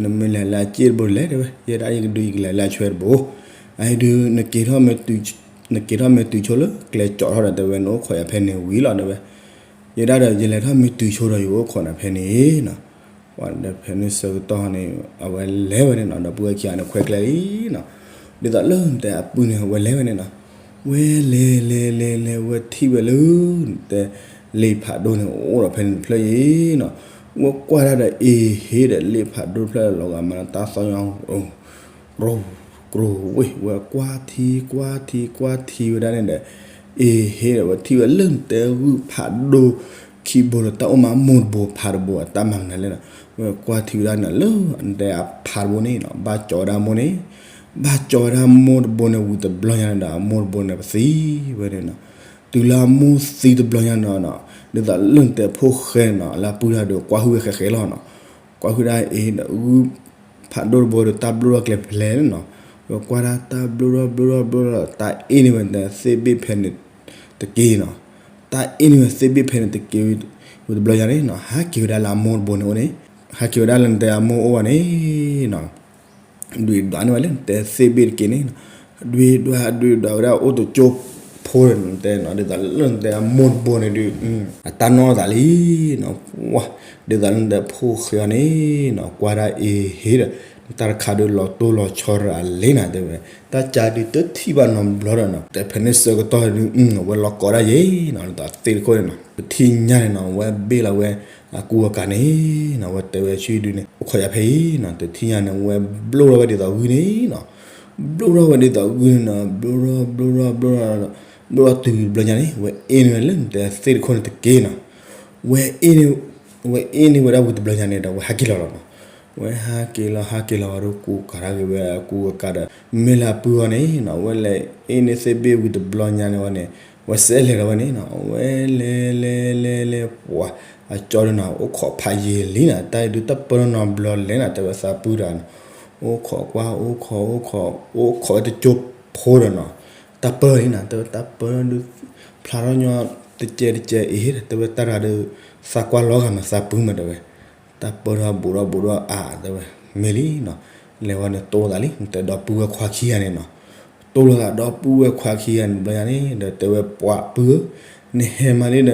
နမ့ၢ်လဲၤလၢအစ့ၣ်တဘိလဲၣ်တဲဝဲ ယဲဒၣ်ယကဒုးယကလဲၤလၢအဆွဲတဘိ အအံၤဒုး နက့ၤထီၣ်မ့ၢ်တုၤဆိလၢကျဲကၠီထီၣ်ဒီးတဲဝဲ နအိၣ်ခိးယၤဖဲန့ၣ်ဝံၤလီၤတဲဝဲ ယဲဒၣ်ဒီး ယလဲၤထီၣ်မ့ၢ်တုၤဆိဒီးယအိၣ်ခိးနၤဖဲန့ၣ်နီၤ ဒီးဖဲန့ၣ်ဆၢကတီၢ်န့ၣ် အဝဲလဲၤဝဲန့ၣ်နီၤ, ဒီပုၢ်ဝဲၢ်ခံဂၤန့ၣ် ခွဲးကျဲလံနီၤ. ဒ်သိးလၢနတဲအပုၢ်န့ၣ် အဝဲလဲၤဝဲန့ၣ်နီၤ, ဝဲလဲၤလဲၤလဲၤလဲၤ ဝဲထံၣ်ဝဲလၢ နတဲ လ့ၣ်ဖးဒိၣ်န့ၣ် အိၣ်ဒီးဖဲန့ၣ်တဖျၢၣ်အံၤနီၤ. ဝဲကွၢ်ဒၣ်ဒီး အ့ဟ့ဒီး လ့ၣ်ဖးဒိၣ်တဖျၢၣ်လီၤဂာ်မး တၢ်သီၣ်ညီ ကြိၤဝ့ၢ် ဝဲကွၢ်ထံကွၢ်ထံကွၢ်ထံဝဲဒၣ်န့ၣ်ဒီး အ့ဟ့ဒီး ဝဲထံၣ်ဝဲလၢနတဲဂုၢ်ဖးဒိၣ်ခံဘိဒီး တၢ်အိၣ်မးမိၢ်တဘိဖးတဘိ အတၢ်မၤမနုၤလဲၣ်နီၤ. ဝဲကွၢ်ထံဝဲဒၣ်န့ၣ်လၢနတဲအဖးတဘိန့ၣ်နီၤ, ဘၣ်ကၠီဝဲဒၣ်အမိၢ်န့ၣ်, ဘၣ်ကၠီဝဲဒၣ်မိၢ်တဘိန့ၣ် ဝံၤတဘျီညါန့ၣ်ဒီး အမိၢ်တဘိန့ၣ် ပသံဝဲန့ၣ်နီၤ. တုၤလၢအမိၢ်သံတဘျီညါန့ၣ်နီၤ, ဒ်သိးလၢနတဲဖိၣ်ဃဲန့ၣ်နီၤ, လၢအပုၢ်တဂၤဒီး ကွၢ်ဟုၣ်ဝဲဃဲဃဲလီၤနီၤ. ကွၢ်ဟုၣ်ဒၣ်အ့ဒီး ဂုၢ်ဖးဒိၣ်တဘိဒီး တၢ်ဘျိၣ်ထီၣ်ကျဲဖဲလဲၣ်န့ၣ်နီၤ. ဝဲကွၢ်ဒၣ်တၢ်ဘျိၣ်ထီၣ်ဘျိၣ်ထီၣ်ဘျိၣ်ထီၣ်ဒီး တၢ်အ့ၣ်န့ၢ်ဝဲသ့ၣ်ဘ့ၣ်ဖဲန့ၣ်တက့ၢ်နီၤ. တၢ်အ့ၣ်န့ၢ်ဝဲသ့ၣ်ဘ့ၣ်ဖဲန့ၣ်တက့ၢ် ဝံၤတဘျီညါန့ၣ်နီၤ, ဟးက့ၤဝဲဒၣ်လၢအမိၢ်တဘိန့ၣ်အိၣ်န့ၣ်, ဟးက့ၤဝဲဒၣ်လၢနတဲအမိၢ်အိၣ်ဘၣ်န့ၣ်နီၤ. ဒွံးဒွးန့ၢ်ဝဲလၢနတဲသ့ၣ်ဘ့ၣ်တက့ၢ်န့ၣ်, ဒွံးဒွး ဒွံးဒွးဝဲဒၣ်အိၣ်တကၠိဖိဒီးနတဲနီၤ, ဒ်သိးလၢနတဲအမိၢ်တဘိန့ၣ်ဒုး အတၢ်နီၣ်သးလံနီၤ. ဝါ ဒ်သိးလၢနတဲဖိၣ်ဃဲအီၤန့ၣ်နီၤ, ကွၢ်ဒၣ်အ့ဟ့ဒီး တၢ်တခါဒုးလီၤတိၢ်လီၤဆီတဂၤလဲၣ်နၤတဲဝဲ, တၢ်ကၢ်ဒုးတထံၣ်ဘၣ်နီတဘျီဒီးနီၤ, တဲဖဲန့ၣ်ဆၢကတီၢ်ဒုး အဝဲလီၤကိးဒၣ်ယဲနီၤ, ဒ်သိးသ့ၣ်တခိၣ်န့ၣ်နီၤ, ပထံၣ်ညါန့ၣ်နီၤ, ဝဲဘ့ၣ်လီၤဝဲအကူအကၤန့ၣ်နီၤ, ဝဲတဲဝဲဆူဒုးန့ၣ် အိၣ်ခိးယၤဖဲအံၤနီၤ, တထံၣ်ညါန့ၣ် ဝဲဘျိၣ်ထီၣ်ဝဲဒ်သိးဂုၢ်န့ၣ်နီၤ, ဘျိၣ်ထီၣ်ဝဲဒ်သိးဂုၢ်န့ၣ်နီၤ, ဘျိၣ်ထီၣ်ဘျိၣ်ထီၣ်ဘျိၣ်ထီၣ် ဘျိၣ်ထီၣ်တုၤတဘျီညါန့ၣ် ဝဲအ့ၣ်န့ၢ်ဝဲလၢနတဲသ့ၣ်တခိၣ်န့ၣ်တက့ၢ်နီၤ, ဝဲအ့ၣ်န့ၢ် ဝဲအ့ၣ်န့ၢ်ဝဲဒၣ်ဝံၤတဘျီညါန့ၣ်ဒီး ဝဲဟးက့ၤလီၤလီၤနီၤ. ဝဲဟးက့ၤလီၤ ဟးက့ၤလီၤဝဲဒီး ကူကၤထီၣ်က့ၤဝဲအကူအကၤဒီး မ့ၢ်လၢအပုၢ်အီၤန့ၣ်နီၤ, ဝဲလဲၤအ့ၣ်န့ၢ်သ့ၣ်ဘ့ၣ်ဝံၤတဘျီညါန့ၣ်ဝဲန့ၣ် ဝဲစဲးလဲၤဒီးဝဲန့ၣ်နီၤ, ဝဲလဲၤလဲၤလဲၤလဲၤ ပှၤ အကၠီဒုးနီၤ အိၣ်ခိးဖးယံာ်လံနီၤ, တၢ်အံၤဒုးတၢ်ပၢၢ်ထီၣ်နီတဘျီလဲၣ်နီၤ, တဲဝဲသးပုၢ်တဂၤနီၤ, အိၣ်ခိးကွၢ် အိၣ်ခိး အိၣ်ခိး အိၣ်ခိးဝဲတကၠိဖိဒီးနီၤ, တၢ်ပၢၢ်လံနီၤ, တဲဝဲတၢ်ပၢၢ်ထီၣ်ဒုး ဖျါထီၣ်ညီတကဲးတကဲးအံၤဒီး တဲဝဲတၢ်တဂၤဒီး သးကွၢ်လီၤဂာ်မးသးပုၢ်မးတဲဝဲ, တၢ်ပၢၢ်ထီၣ်ဘူးထီၣ်ဘူးထီၣ်အါ တဲဝဲ, မ့ၢ်လံနီၤ, လဲၤဝဲန့ၣ်တိၢ်သးလံ နတဲဒီပုၢ်ဝဲၢ်ခွါခံဂၤန့ၣ်နီၤ, တိၢ်လိာ်သးဒီပုၢ်ဝဲၢ်ခွါခံဂၤန့ၣ်တဘျီညါန့ၣ်ဒီး တဲဝဲပှၤပုၢ်ဧၢ, နဟဲမးလံဒီး လီ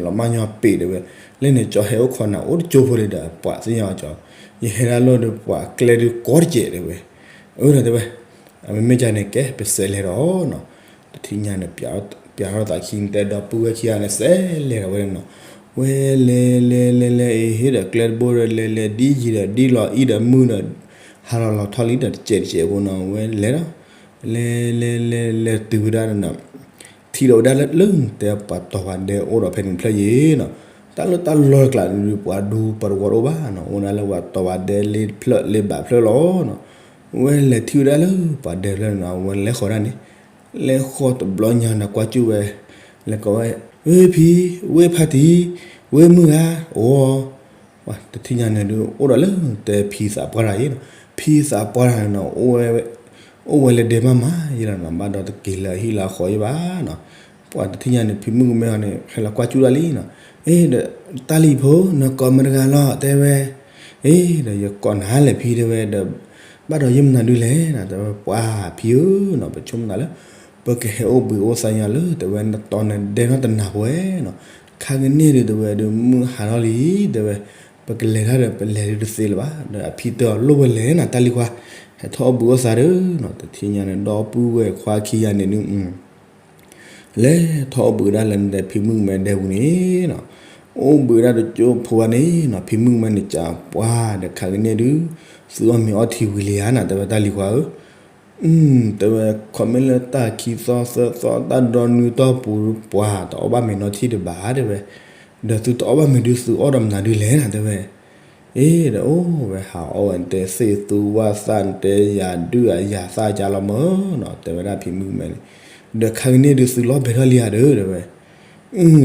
ၤမၢ်ညီပ့ၤတဲဝဲ, လၢန့ၣ်ကၠီဟဲအိၣ်ခိးနၤအိၣ်တကၠိဖိလံဒီး ပှၤသ့ၣ်ညါအီၤကၠီ, ယဟဲဒၣ်လီၢ်ဒီးပှၤကျဲဒုးကိးတကဲးတဲဝဲ, အၢဒီးတဲဝဲ, မ့မ့ၢ်ကန့ၣ်ကဲ ပစဲးလဲၤဒီးနီၤ, တထံၣ်ညါန့ၣ် ပျးထီၣ်သးခံ နတဲဒီပုၢ်ဝဲၢ်ခံဂၤန့ၣ် စဲးလဲၤဒီးဝဲန့ၣ်နီၤ, ဝဲလဲၤလဲၤလဲၤလဲၤအံၤဟ့ၣ်ဒီးကျဲတဘိဒီး လဲၤလဲၤဒ်ယံၤဒီး ဒ်လီၤအံၤဒီးမုၢ်ဒီး ဟးလီၤလီၤထီၣ်လံဒီး တစဲးတစဲးဖိနီၤ, ဝဲလဲၤဒီး လဲၤလဲၤလဲၤလဲၤတုၤဝဲဒၣ်န့ၣ်နီၤ, ထံၣ်ဒီးဝဲဒၣ်လၢ လၢနတဲပှၤတီၤပှၤဒဲအိၣ်ဒီးဖဲန့ၣ်တဖျၢၣ်ယံၤနီၤ, တၢ်လၢတၢ်လီၢ်တကျးန့ၣ်ဒုး ပှၤဒူပှၤတဝီတအိၣ်ဘၣ်နီၤ, အိၣ်ဒၣ်လၢပှၤတီၤပှၤဒဲလ့တဖျၢၣ်လ့ဘးတဖျၢၣ်လီၤနီၤ, ဝဲလဲၤထံၣ်ဝဲဒၣ်လၢပှၤဒဲတဖျၢၣ်န့ၣ်နီၤ, ဝဲလဲၤဃီၤဒၣ်န့ၣ်, လဲၤဃီၤတဘျီညါန့ၣ် ကွၢ်ကၠူၣ်ဝဲ, လဲၤကိးဝဲ, ဝ့ၢ်ဖံ, ဝ့ၢ်ဖါတံၢ်, ဝ့ၢ်မုၢ်ဂၤ, အိၣ် တထံၣ်ညါန့ၣ်ဒုး အိၣ်ဒီးလၢတဲဖံသးပှၢ်တဂၤအံၤနီၤ, ဖံသးပှၢ်တဂၤန့ၣ်နီၤ, အိၣ်ဝဲလၢဒဲမးမးယဲလီၤနီၤ, ဘၣ်ဒီးတက့ၤလၢအဟံၣ်လၢအဃီအံၤဘၣ်နီၤ, ပှၤတထံၣ်ညါန့ၣ် ဖံမုၣ်ကမဲအီၤန့ၣ် ဟဲလီၤကွၢ်ကၠူၣ်ဒၣ်လံနီၤ, အ့ဒီး တၢ်လံၤဖိ နကိးမတၤတဂၤလီၤ တဲဝဲ, အ့ဒီးယကိးနၤလဲၣ်ဖံတဲဝဲဒီး, ဘၣ်ဒီးယမနုၤဒုးလဲၣ်နီၤ တဲဝဲ ပှၤဖံဧၢနီၤ, ပဆိကမိၣ်သးလၢ ပကဟဲအိၣ်ဘှံးအိၣ်သါညီလၢ တဲဝဲ နတီၤနဒဲနီတနၤဖိဝဲနီၤ, ခါကန့ၣ်ဒုး တဲဝဲဒုး မုၢ်ဟးထီၣ်လံ တဲဝဲ, ပကလဲၤတၢ်ဒီး ပလဲၤဒုးတသ့လၢၤဘၣ်, ဒီးအဖံတဲအီၤ လိၣ်ဝဲလဲၣ်နီၤ တၢ်လံၤခွါ, ဟဲထီၣ်အိၣ်ဘှံးအိၣ်သါဒီးနီၤ, တထံၣ်ညါန့ၣ် ဒီပုၢ်ဝဲၢ်ခွါခံဂၤန့ၣ်ဒုး လဲၤထီၣ်အိၣ်ဘှံးဒၣ်လၢနတဲဖံမုၣ်ကမဲဒဲပူၤန့ၣ်နီၤ, အိၣ်ဘှံးဒၣ်တကၠိဖိဝဲန့ၣ်နီၤ, ဖံမုၣ်ကမဲန့ၣ် ကပှၢ်ဒီး ခါကန့ၣ်ဒုး သုအီၣ်မ့ၤအီထံဝံၤလံဧါနီၤ တဲဝဲ တၢ်လံၤခွါဧၢ, တဲဝဲ ခီမ့ၢ်လၢတၢ်ခံသီသၢသီ တၢ်ဒီနွံသီပူၤ ပှၤတအီၣ်ဘၣ်မ့ၤနီထံၣ်တဘၣ် တဲဝဲ, ဒီးသုတအီၣ်ဘၣ်မ့ၤဒုး သုအီၣ်ဒီးမနုၤဒုးလဲၣ်နီၤ တဲဝဲ အ့ဒီးအိၣ်ဝဲဟးအီၣ်ဝဲ နတဲသ့ၣ်သူဝၣ်သၣ် နတဲယၤဒုၣ်အယၤသၣ်ကါလီၤမၢ်နီၤ တဲဝဲဒၣ်ဖံမုၣ်ကမဲန့ၣ်, ဒီးခါကန့ၣ်ဒုး သုလီၤဘဲထီၣ်လံဧါဒီး တဲဝဲ,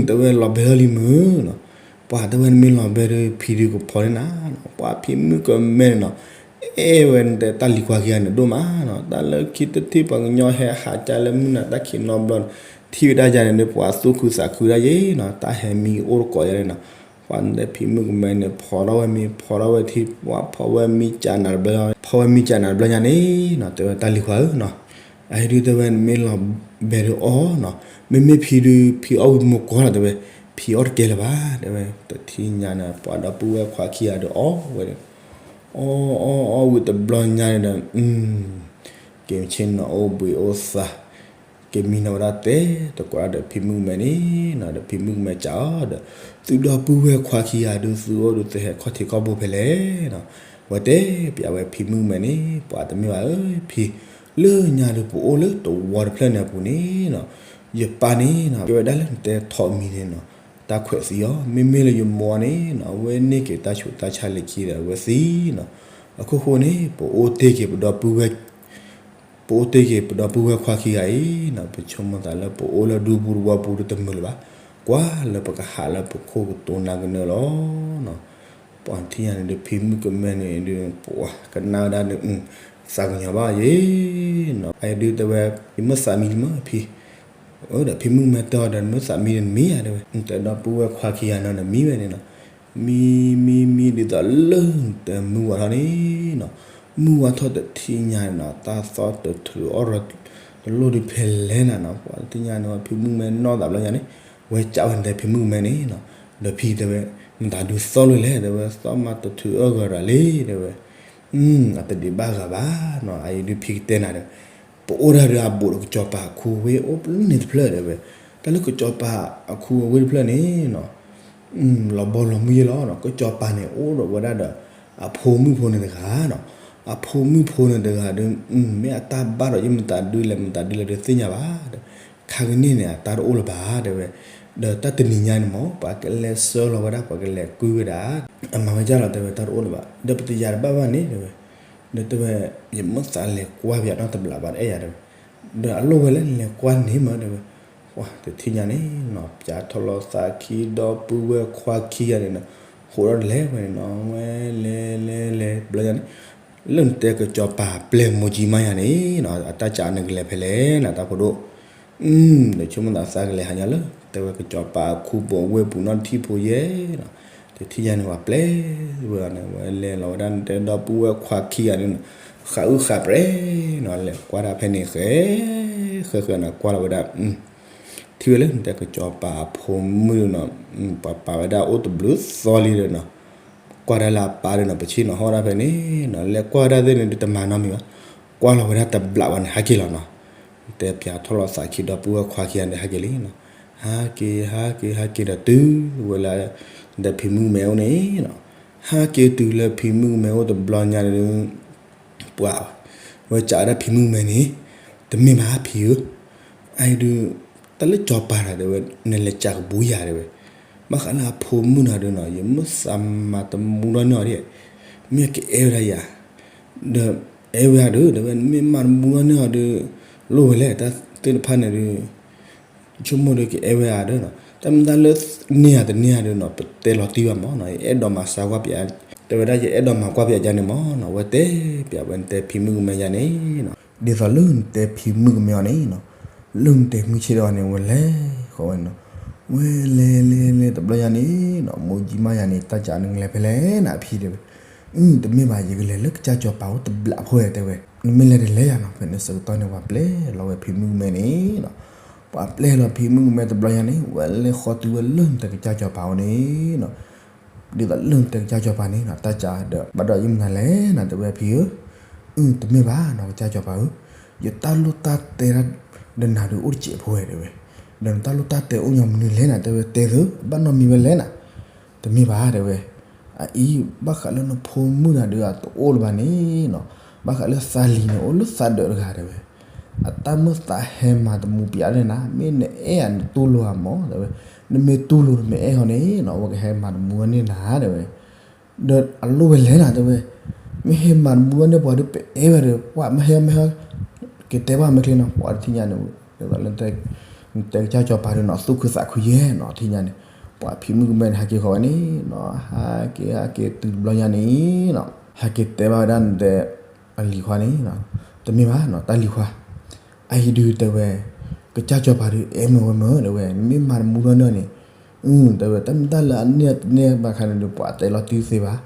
တဲဝဲလီၤဘဲထီၣ်လံမၢ်နီၤ, ပှၤတဲဝဲ နမ့ၢ်လီၤဘဲဒီး ဖံဒုးကဖီန့ၢ်နၤနီၤ, ပှၤဖံမုၣ်ကမဲန့ၣ်နီၤ, အဲၣ်ဝဲနတဲတၢ်လံၤခွါခံဂၤန့ၣ်ဒိၣ်မးနီၤ, တၢ်လၢခံတထံၣ်ပှၤကညီဟဲဟးကါလၢမုၢ်နၤတၢ်ခံးနီတဘျီန့ၣ်, ထံၣ်ဝဲဒၣ်ယၤန့ၣ်ဒုး ပှၤသူၣ်ခုသးခုဒၣ်ယဲနီၤ, တၢ်ဟဲမံအိၣ်တကိးယၤန့ၣ်နီၤ, ပှၤနတဲဖံမုၣ်ကမဲန့ၣ် ဖီထီၣ်ဝဲမံ ဖီထီၣ်ဝဲထံ ပှၤဖီဝဲမံကနၤတဘျီ, ဖီဝဲမံကနၤတဘျီညါန့ၣ်နီၤ, တဲဝဲတၢ်လံၤခွါဧၢနီၤ, အဟဲဒုးတဲဝဲ နမ့ၢ်လီၤဘဲဒုးအီၣ်နီၤ, မ့မ့ၢ်ဖံဒုး ဖံအီၣ်ဝံၤမိၢ်ကီၢ်နီၤ တဲဝဲ, ဖ ဖံအီၣ်တကဲလၢၤဘၣ် တဲဝဲ. တထံၣ်ညါန့ၣ် ပှၤဒီပုၢ်ဝဲၢ်ခွါခံဂၤဒီးအီၣ်ဝဲဒီး အီၣ်အီၣ်အီၣ်ဝံၤတဘျီညါန့ၣ်ဒီး က့ၤဆ့ၣ်နီၤအိၣ်ဘှံးအိၣ်သါ က့ၤမံနီၤဝဲဒၣ်တဲတကိးဒီးဖံမုၣ်ကမဲန့ၣ်နီၤ. ဒီးဖံမုၣ်ကမဲကးအီၤဒီး သုဒီပုၢ်ဝဲၢ်ခွါခံဂၤဒုး သုအိၣ်ဒုးသုဟဲခီၣ်ထံးခီၣ်ဘိဖဲလဲၣ်နီၤ. ဝဲတဲပျးဝဲဖံမုၣ်ကမဲန့ၣ် ပှၤတမ့ၢ်ဘၣ်ဧၢဖံ, လၢညါဒုးပအိၣ်လၢတဝီတဖျၢၣ်န့ၣ်အပူၤန့ၣ်နီၤ, ယပၢ်န့ၣ်နီၤ ကဲဝဲဒၣ်လၢနတဲထိးမံၤန့ၣ်နီၤ, တၢ်ခွဲးသံအီၤ, မ့မ့ၢ်လၢယမိၢ်န့ၣ်နီၤ အဝဲန့ၢ်က့ၤတၢ်ဆူးတၢ်ဆါလၢခံဒီးအဝဲသံနီၤ. အခိၣ်ဃိန့ၣ် ပအိၣ်တ့ၢ်က့ၤပဒီပုၢ်ဝဲၢ် ပအိၣ်တ့ၢ်က့ၤပဒီပုၢ်ဝဲၢ်ခွါခံဂၤအံၤနီၤ, ပဆိကမိၣ်သးလၢပအိၣ်လၢဒူပူၤတဝီပူၤဒုးတမုာ်လၢၤဘၣ်, ကွၢ်လၢပကဟးလၢပခိၣ်ကတိၤနၢ်ကနၢလီၤနီၤ. ပှၤထံၣ်ညါန့ၣ်ဒုးဖံမုၣ်ကမဲန့ၣ်ဒုး ပှၤကနၣ်ဝဲဒၣ်ဒုး သးကညီၤဘၣ်ယဲနီၤ. အအံၤဒုးတဲဝဲ ယမ့ၢ်သးမံလံမ့ၢ်ဖံ, ဒီးဖံမုၣ်ကမဲတဲအီၤဒီး နမ့ၢ်သးမံန့ၣ်နမံဧါ တဲဝဲ, နတဲဒီပုၢ်ဝဲၢ်ခွါခံဂၤနီၤ နမံဝဲန့ၣ်နီၤ. မံမံမံဒ်သိးလၢနတဲမုၢ်ဝါထီၣ်န့ၣ်နီၤ, မုၢ်ဝါထီၣ်တထံၣ်ညါန့ၣ်နီၤ တၢ်သီတထုးအီၣ်ရၤတလိၣ်ဒုးဖဲလဲၣ်နၤနီၤ. ပှၤထံၣ်ညါန့ၣ် ဖံမုၣ်ကမဲနီၢ်သးဘျီညါန့ၣ် ဝဲကးဝဲနတဲဖံမုၣ်ကမဲန့ၣ်နီၤ, ဒီးဖံတဲဝဲ မတၤဒုးသီၣ်လၢလဲၣ် တဲဝဲ သီၣ်မးတထုးအီၣ်ဂၤရၤလံ တဲဝဲ. အတဒံးဘၣ်ဂၤဘၣ်နီၤ, အအံၤဒုးဖံကတဲနၤဒီး ပအိၣ်ဒၣ်ဒီးအဘူးဒီးကစီၤပၤအခူအဝ့ၢ်အိၣ်န့ၣ်တဖျၢၣ် တဲဝဲ, တၢ်လၢကစီၤပၤအခူအဝ့ၢ်တဖျၢၣ်န့ၣ်နီၤ လီၤဘီလီၤမုၢ်ယဲလီၤနီၤ. ကစီၤပၤန့ၣ် အိၣ်ဒီးဝဲဒၣ်ဒီး အဖိမုၣ်ဖိန့ၣ်တဂၤနီၤ. အဖိမုၣ်ဖိန့ၣ်တဂၤဒီး မ့ၢ်အတၢ်ဘၣ်ဒီးယမတၤဒုလဲၣ်မတၤဒုလဲၣ်ဒီးသ့ၣ်ညါဘၣ်ဒီး ခါကန့ၢ်န့ၣ် အတၢ်တအိၣ်လၢၤဘၣ် တဲဝဲ. ဒီးတၢ်တနံၤညါန့ၣ်မ့ၢ် ပှၤကလဲၤဆှၢလီၤဝဲဒၣ် ပှၤကလဲၤကွံာ်ဝဲဒၣ် အမၤဝဲဒ်လဲၣ် တဲဝဲ တၢ်တအိၣ်လၢၤဘၣ်. ဒီးပတယၤတဘၣ်ဘၣ်န့ၣ် တဲဝဲ. ဒီးတဲဝဲ ယမ့ၢ်သးလဲၤကွၢ်ပယၤနီတဘျီဘၣ်တအဲၣ်ယၤ တဲဝဲ. ဒီးအလိၣ်ဝဲလၢနလဲၤကွၢ်န့ၣ်မ့ၢ် တဲဝဲ. ပှၤတထံၣ်ညါန့ၣ်နီၤ ပၠးထီၣ်လီၤသးခံဒီပုၢ်ဝဲၢ်ခွါခံဂၤန့ၣ်နီၤ ဃိးဒီတလဲၤဝဲန့ၣ်နီၤ ဝဲလဲၤလဲၤလဲၤတဘျီညါန့ၣ် လၢနတဲကစီၤပၤပျဲၢ်မိၢ်ကၠံမါယၤန့ၣ်နီၤ အတၢ်ကးန့ၣ်ကလဲၤဖဲလဲၣ်နၤ တၢ်ဖိဒိၣ် ဒီးဆိကမိၣ်သးသးကလဲၤဟးညါလၢ တဲဝဲကစီၤပၤအခူပူၤဝ့ၢ်ပူၤနီတထံၣ်ဖိယဲနီၤ. တထံၣ်ညါန့ၣ် ပှၤပျဲဝဲအီၤန့ၣ် ဝဲလဲၤလီၤဝဲဒၣ်နတဲဒီပုၢ်ဝဲၢ်ခွါခံဂၤန့ၣ်နီၤ ဃးအုၣ်ဃးပြဲနီၤ လဲၤကွၢ်ဒၣ်ဖဲန့ၣ် ဃဲ ဃဲဃဲနီၤ ကွၢ်လီၤဝဲဒၣ် ထံၣ်ဝဲလၢနတဲကစီၤပၤအဖိမုၣ်နီၤ ပှၤပာ်ဝဲဒၣ်အိၣ်တဘျုးသီလံဒီးနီၤ ကွၢ်ဒၣ်လၢအပၢ်ဒီးနီၤ ပဆ့ၣ်နီၤဟီၣ်ဒၣ်ဖဲန့ၣ်နီၤ လဲၤကွၢ်ဝဲဒၣ်သ့ၣ်န့ၣ်ဒုးတမၤနီတမံၤဘၣ် ကွၢ်လီၤဝဲဒၣ်တဘျးဝဲန့ၣ် ဟးက့ၤလီၤနီၤ. တဲပၠးထီၣ်လီၤသးခံဒီပုၢ်ဝဲၢ်ခွါခံဂၤန့ၣ် ဟးက့ၤလံနီၤ. ဟးက့ၤ ဟးက့ၤ ဟးက့ၤဒီးတုၤဝဲလၢ ဒီးဖံမုၣ်ကမဲအိၣ်န့ၣ်နီၤ. ဟးက့ၤတုၤလၢဖံမုၣ်ကမဲအိၣ်တဘျီညါန့ၣ် ပှၤဝဲကးဝဲဒၣ်ဖံမုၣ်ကမဲန့ၣ် တမ့ၢ်ဘၣ်ဖံဧၢ အအံၤဒုး တၢ်လၢကစီၤပၤဒီးတဲဝဲ နလဲၤကးကဘူးယၤတဲဝဲ ဘၣ်ဃးလၢအဖိမုၣ်နၤဒုးနီၤ ယမ့ၢ်သးမၤတမူထီၣ်န့ၢ်အီၤဒ် မ့ၢ်ကအဲၣ်ဝဲဒၣ်ယၤ ဒီးအဲၣ်ဝဲဒၣ်ဒီး တဲဝဲ နမ့ၢ်မၤတမူထီၣ်န့ၢ်အီၤဒီး လိၣ်ဝဲလဲၣ် တၢ်သ့ၣ်တဖၣ်န့ၣ်ဒုး ဆိကမိၣ်ဒီးကအဲၣ်ဝဲဧါဒီးနီၤ တၢ်မ့ၢ်တၢ်လၢန့ၢ်ဧါတန့ၢ်ဧါဒီးနီၤ ပတဲလီၤတံၢ်ဘၣ်မးနီၤ ယအဲၣ်ဒိးမၤစၢ်ကွၢ်ပျး တဲဝဲဒၣ်ယအဲၣ်ဒိးမၤကွၢ်ပျးယၤန့ၣ်မးနီၤ ဝဲတဲပျးဝဲနတဲဖံမုၣ်ကမဲယၤန့ၣ်နီၤ ဒ်သိးလၢနတဲဖံမုၣ်ကမဲအီၤန့ၣ်နီၤ လၢနတဲမုၢ်ဆ့ၣ်ဒီးအီၤန့ၣ် ဝဲလဲၤဃီဝဲနီၤ ဝဲလဲၤလဲၤလဲၤတဘျီယၤန့ၣ်နီၤ မိၢ်ကၠံမါယၤန့ၣ် တၢ်ကးနကလဲၤဖဲလဲၣ်နၤဖံတဲဝဲ အု တမ့ၢ်ဘၣ် ယကလဲၤလၢကစၢ်စီၤပၤအိၣ်တဘျးဖိတဲဝဲ နမ့ၢ်လဲၤတလဲၤယၤနီၤ ဖဲန့ၣ်ဆၢကတီၢ်န့ၣ် ပှၤပျဲလီၤဝဲဖံမုၣ်ကမဲန့ၣ်နီၤ ပှၤပျဲလီၤဖံမုၣ်ကမဲတဘျီယၤန့ၣ် ဝဲလဲၤဃီတုၤဝဲလၢနတဲကစၢ်စီၤပၤအိၣ်န့ၣ်နီၤ ဒ်သိးလၢနတဲကစၢ်စီၤပၤန့ၣ်နီၤ တၢ်ကးဒီးဘၣ်ဒီးယမနုၤလဲၣ်နၤတဲဝဲဖံဧၢ အု တမ့ၢ်ဘၣ်နီၤ ကစၢ်စီၤပၤဧၢ ယတၢ်လိၣ်တၢ်တဲဒၣ်ဒီးနၤဒုးအိၣ်တစဲးဖိဝဲတဲဝဲ ဒီးနတၢ်လိၣ်တၢ်တဲအိၣ်ညီမနုၤလဲၣ်နၤတဲဝဲ တဲသု ဘၣ်နီတမံၤဝဲလဲၣ်နၤ တမ့ၢ်ဘၣ်တဲဝဲ အအံၤ ဘၣ်ဃးလၢနဖိမုၣ်နၤဒုးအတအိၣ်လၢၤဘၣ်န့ၣ်နီၤ ဘၣ်ဃးလၢသးလံၤန့ၣ် အိၣ်လၢသးဒၢးတဂၤတဲဝဲ အတၢ်မုၢ်သးဟဲမၤတမူပျးန့ၢ်နၤ မ့ၢ်နအဲၣ်အီၤနတူၢ်လိာ်အီၤမးတဲဝဲ နမ့ၢ်တူၢ်လိာ်နမ့ၢ်အဲၣ်အီၤန့ၣ်နီၤ အဝဲကဟဲမၤတမူန့ၢ်နၤတဲဝဲ ဒီးအလိၣ်ဝဲလဲၣ်နၤတဲဝဲ မ့ၢ်ဟဲမၤတမူန့ၢ်ပှၤဒီးပအဲၣ်ဝဲဒီး ပှၤမ့ၢ်ဟဲမ့ၢ်ဟဲ က့ၤတဲဘၣ်မ့ၢ်ချ့နီၤ ပှၤတထံၣ်ညါန့ၣ် ဒ်သိးလၢ နတဲကစၢ်စီၤပၤဒီးနီၤ သူၣ်ခုသးခုယဲၢ်နီၤ ထံၣ်ညါန့ၣ် ပှၤဖံမုၣ်ကမဲန့ၣ် ဟးက့ၤဃီဝဲန့ၣ်နီၤ ဟးက့ၤ ဟးက့ၤတုၤတဘျီညါန့ၣ်နီၤ ဟဲက့ၤတဲဘၣ်ဝဲဒၣ်နတဲ အလံၤခွါန့ၣ်နီၤ တမ့ၢ်ဘၣ်နီၤ တၢ်လံၤခွါ အအံၤဒုးတဲဝဲ ကစၢ်စီၤပၤဒုးအဲၣ်မ့ၢ်ဝဲမ့ၢ်တဲဝဲ နမ့ၢ်မၤတမူထီၣ်န့ၢ်အီၤန့ၣ် အု တဲဝဲ တၢ်မ့ၢ်တၢ်လၢအန့ၢ်အတန့ၢ်ဘၣ်ခါန့ၣ်ဒုး ပှၤတဲလီၤတံၢ်သ့ဘၣ်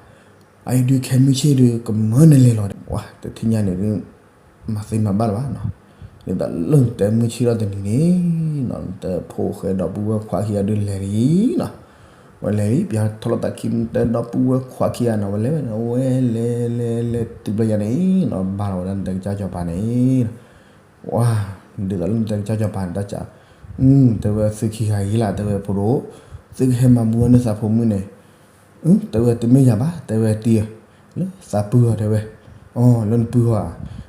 အအံၤဒုးခဲမုၢ်ဆ့ၣ်ဒုး ကမၢနလဲၤလီၤ ပှၤတထံၣ်ညါန့ၣ်ဒုး မၤသ့မၤဘၣ်လၢၤဘၣ်နီၤ ဒ်သိးလၢနတဲမုၢ်ဆ့ၣ်ထီၣ်တနံၤန့ၣ်နီၤ နတဲဖိၣ်ဃဲဒီပုၢ်ဝဲၢ်ခွါခံဂၤဒုးလဲၤလံနီၤ, ဝဲလဲၤလံ ပှၤထီၣ်လီၤသးခံ နတဲဒီပုၢ်ဝဲၢ်ခွါခံဂၤနီၤ ဝဲလဲၤဝဲလဲၤလဲၤလဲၤတုၤဘျီယၤန့ၣ်နီၤ ဘၣ်လီၤဝဲဒၣ်နတဲကစၢ်စီၤပၤန့ၣ် ဝါ, ဒ်သိးလၢနတဲကစၢ်စီၤပၤန့ၣ် တၢ်စံး, တဲဝဲသုခံဂၤအံၤလၢ တဲဝဲဖိဒိၣ်, သုကဟဲမၤမူအီၣ်န့ၢ်သးဖိမုၣ်န့ၣ်, တဲဝဲတမ့ၢ်ယၤဘၣ် တဲဝဲတံၤဧၢ, လၢသးပုၢ်အီၤတဲဝဲ, အီ လၢနပုၢ်အီၤဧါ,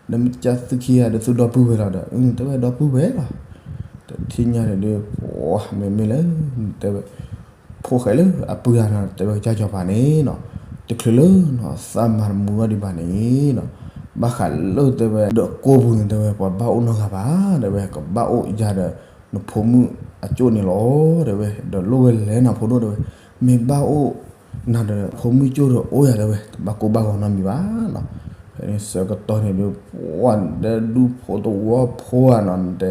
ဒီးမ့ၢ်ကစၢ်သုခံဂၤဒီးသုဒီပုၢ်ဝဲၢ်လီၤဒီး တဲဝဲဒီပုၢ်ဝဲၢ်လီၤ, တထံၣ်ညါန့ၣ်ဒုး, မ့မ့ၢ်လၢ တဲဝဲ ဖိၣ်ဃဲလၢအပုၢ်တဂၤနီၤ တဲဝဲကစၢ်စီၤပၤန့ၣ်နီၤ, တချုးလၢနီၤ သးမၤတမူထီၣ်ဒံးဘၣ်န့ၣ်နီၤ, ဘၣ်ဃးလၢတဲဝဲ ဒီးကိးပူၤန့ၣ် တဲဝဲ ပှၤဘၣ်အိၣ်နီတဂၤဘၣ် တဲဝဲ ကဘၣ်အိၣ်ယၤဒီး နဖိမုၣ်အကၠိၣ်န့ၣ်လီၤ တဲဝဲ, ဒီးလိၣ်ဝဲလဲၣ်နၤဖိဒိၣ်တဲဝဲ, မ့ၢ်ဘၣ်အိၣ်နၤဒီးဖိမုၣ်ကၠိၣ်ဒီးအိၣ်ယၤတဲဝဲ တဘၣ်ကိၢ်ဘၣ်ဂီၤနီတမံၤဘၣ်နီၤ, ဖဲန့ၣ်ဆၢကတီၢ်န့ၣ်ဒုး ပှၤဒီဒူၣ်ဖိသဝီဖိဧါနီၤ တဲ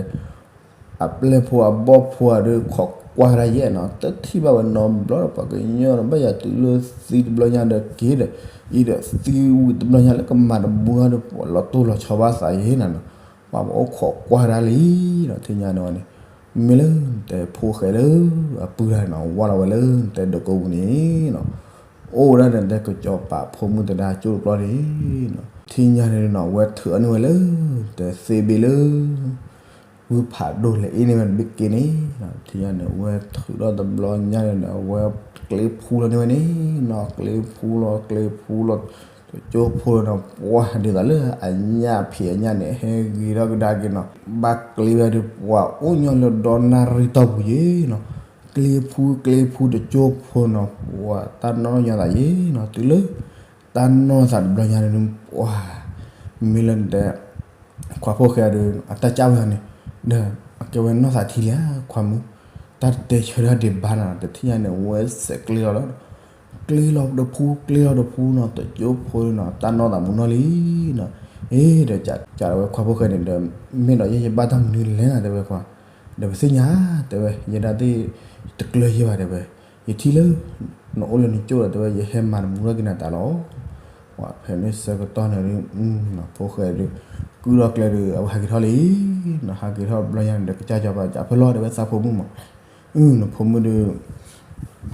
အပျဲၢ်ဖိအဘီၣ်ဖိဧါဒီး ခိးကွၢ်ဒၣ်ယဲနီၤ, တထံၣ်ဘၣ်ဝဲနီတဘျီဒီး ပှၤကညီဒီး ဘၣ်ယၤတုၤလၢသံတဘျီညါဒီးက့ၤဒီး အံၤဒီးသံဝံၤတဘျီညါလၢကမၤတမူထီၣ်ဒီး ပှၤလီၤတိၢ်လီၤဆီဘၣ်သးယဲနီၤ, ပှၤအိၣ်ခိးကွၢ်ဒၣ်လံနီၤ, ထံၣ်ညါန့ၣ်ဝဲန့ၣ်, မ့ၢ်လၢနတဲဖိၣ်ဃဲလၢအပုၢ်တဂၤနီၤ ဝါလီၤဝဲလၢနတဲဒီးကိးပူၤန့ၣ်နီၤ အိၣ်ဝဲဒၣ်န့ၣ် တဲကစီၤပၤဖိမုၣ်သဒါကၠိၣ်တကျီန့ၣ်နီၤ, ထံၣ်ညါန့ၣ်နီၤ ဝဲထုးအီၣ်န့ၢ်ဝဲလၢ တဲသ့ဘ့ၣ်လၢ ဝုၢ်ဖးဒိၣ်လဲၤအ့ၣ်န့ၢ်ဝဲတဘ့ၣ်က့န့ၣ်, ထံၣ်ညါန့ၣ် ဝဲထုးထီၣ်တဘျီညါန့ၣ်ဒီး အဝဲကျ့ဖူလီၤန့ၢ်ဝဲန့ၣ်နီၤ, ကျ့ဖူလီၤ ကျ့ဖူလီၤ, တကၠိဖိလီၤနီၤ ပှၤဒ်သိးလၢအညၣ်ဖံးအညၣ်န့ၣ် ဟဲဂ့ၤထီၣ်ကဒါက့ၤနီၤ, ဘၣ်ကျ့ဝဲဒီး ပှၤအိၣ်ညီလၢဒီနၣ်ရံၣ်တီၢ်ပူၤယဲနီၤ, ကျ့ဖူကျ့ဖူတကၠိဖိနီၤ ပှၤတၢ်နီၢ်ညီသးယဲနီၤ, တုၤလၢ တၢ်နီၢ်သးတဘျီညါန့ၣ် ပှၤ မ့မ့ၢ်လၢနတဲ ခွါဖိၣ်ဃဲဒီး အတၢ်ကၢ်ဝဲန့ၣ် ဒီးအကဲဝဲနီၢ်သးထံလံဧါ ခွါမုၣ်, တၢ်တတဲဆၢဒၣ်ဒံးဘၣ်နီၤ, တထံၣ်ညါန့ၣ် ဝဲစဲးကျ့လီၤလီၤ, ကျ့လီၤတဖူ ကျ့လီၤတဖူနီၤ, တကၠိဖိနီၤ တၢ်နီၢ်သးမူနီၢ်လံနီၤ, အ့ ဒီးကးဝဲခွါဖိၣ်ဃဲန့ၣ်ဒီး မ့ၢ်ဒီးယဲယဘၣ်တၢ်မနုၤလဲၣ်နီၤ တဲဝဲခွါ, ဒီးပသ့ၣ်ညါ တဲဝဲ ယဲဒၣ်သ့ၣ် တကျၢၤယဲဘၣ်တဲဝဲ, ယထံၣ်လၢ နအိၣ်လၢနကၠိၣ်ဒီး တဲဝဲ ယဟဲမၤတမူထီၣ်က့ၤနၤတၢ်လီၤ. ဖဲန့ၣ်ဆၢကတီၢ်န့ၣ် ဖိၣ်ဃဲဒီး ကုၢ်ထီၣ်ကျဲဒီး အဝဲဟးက့ၤထီၣ်လံနီၤ, ဟးက့ၤထီၣ်တဘျီညါန့ၣ်ဒီး ကစၢ်စီၤပၤကးဖဲလီၤ တဲဝဲသးဖိမုၣ်မး, နဖိမုၣ်ဒီး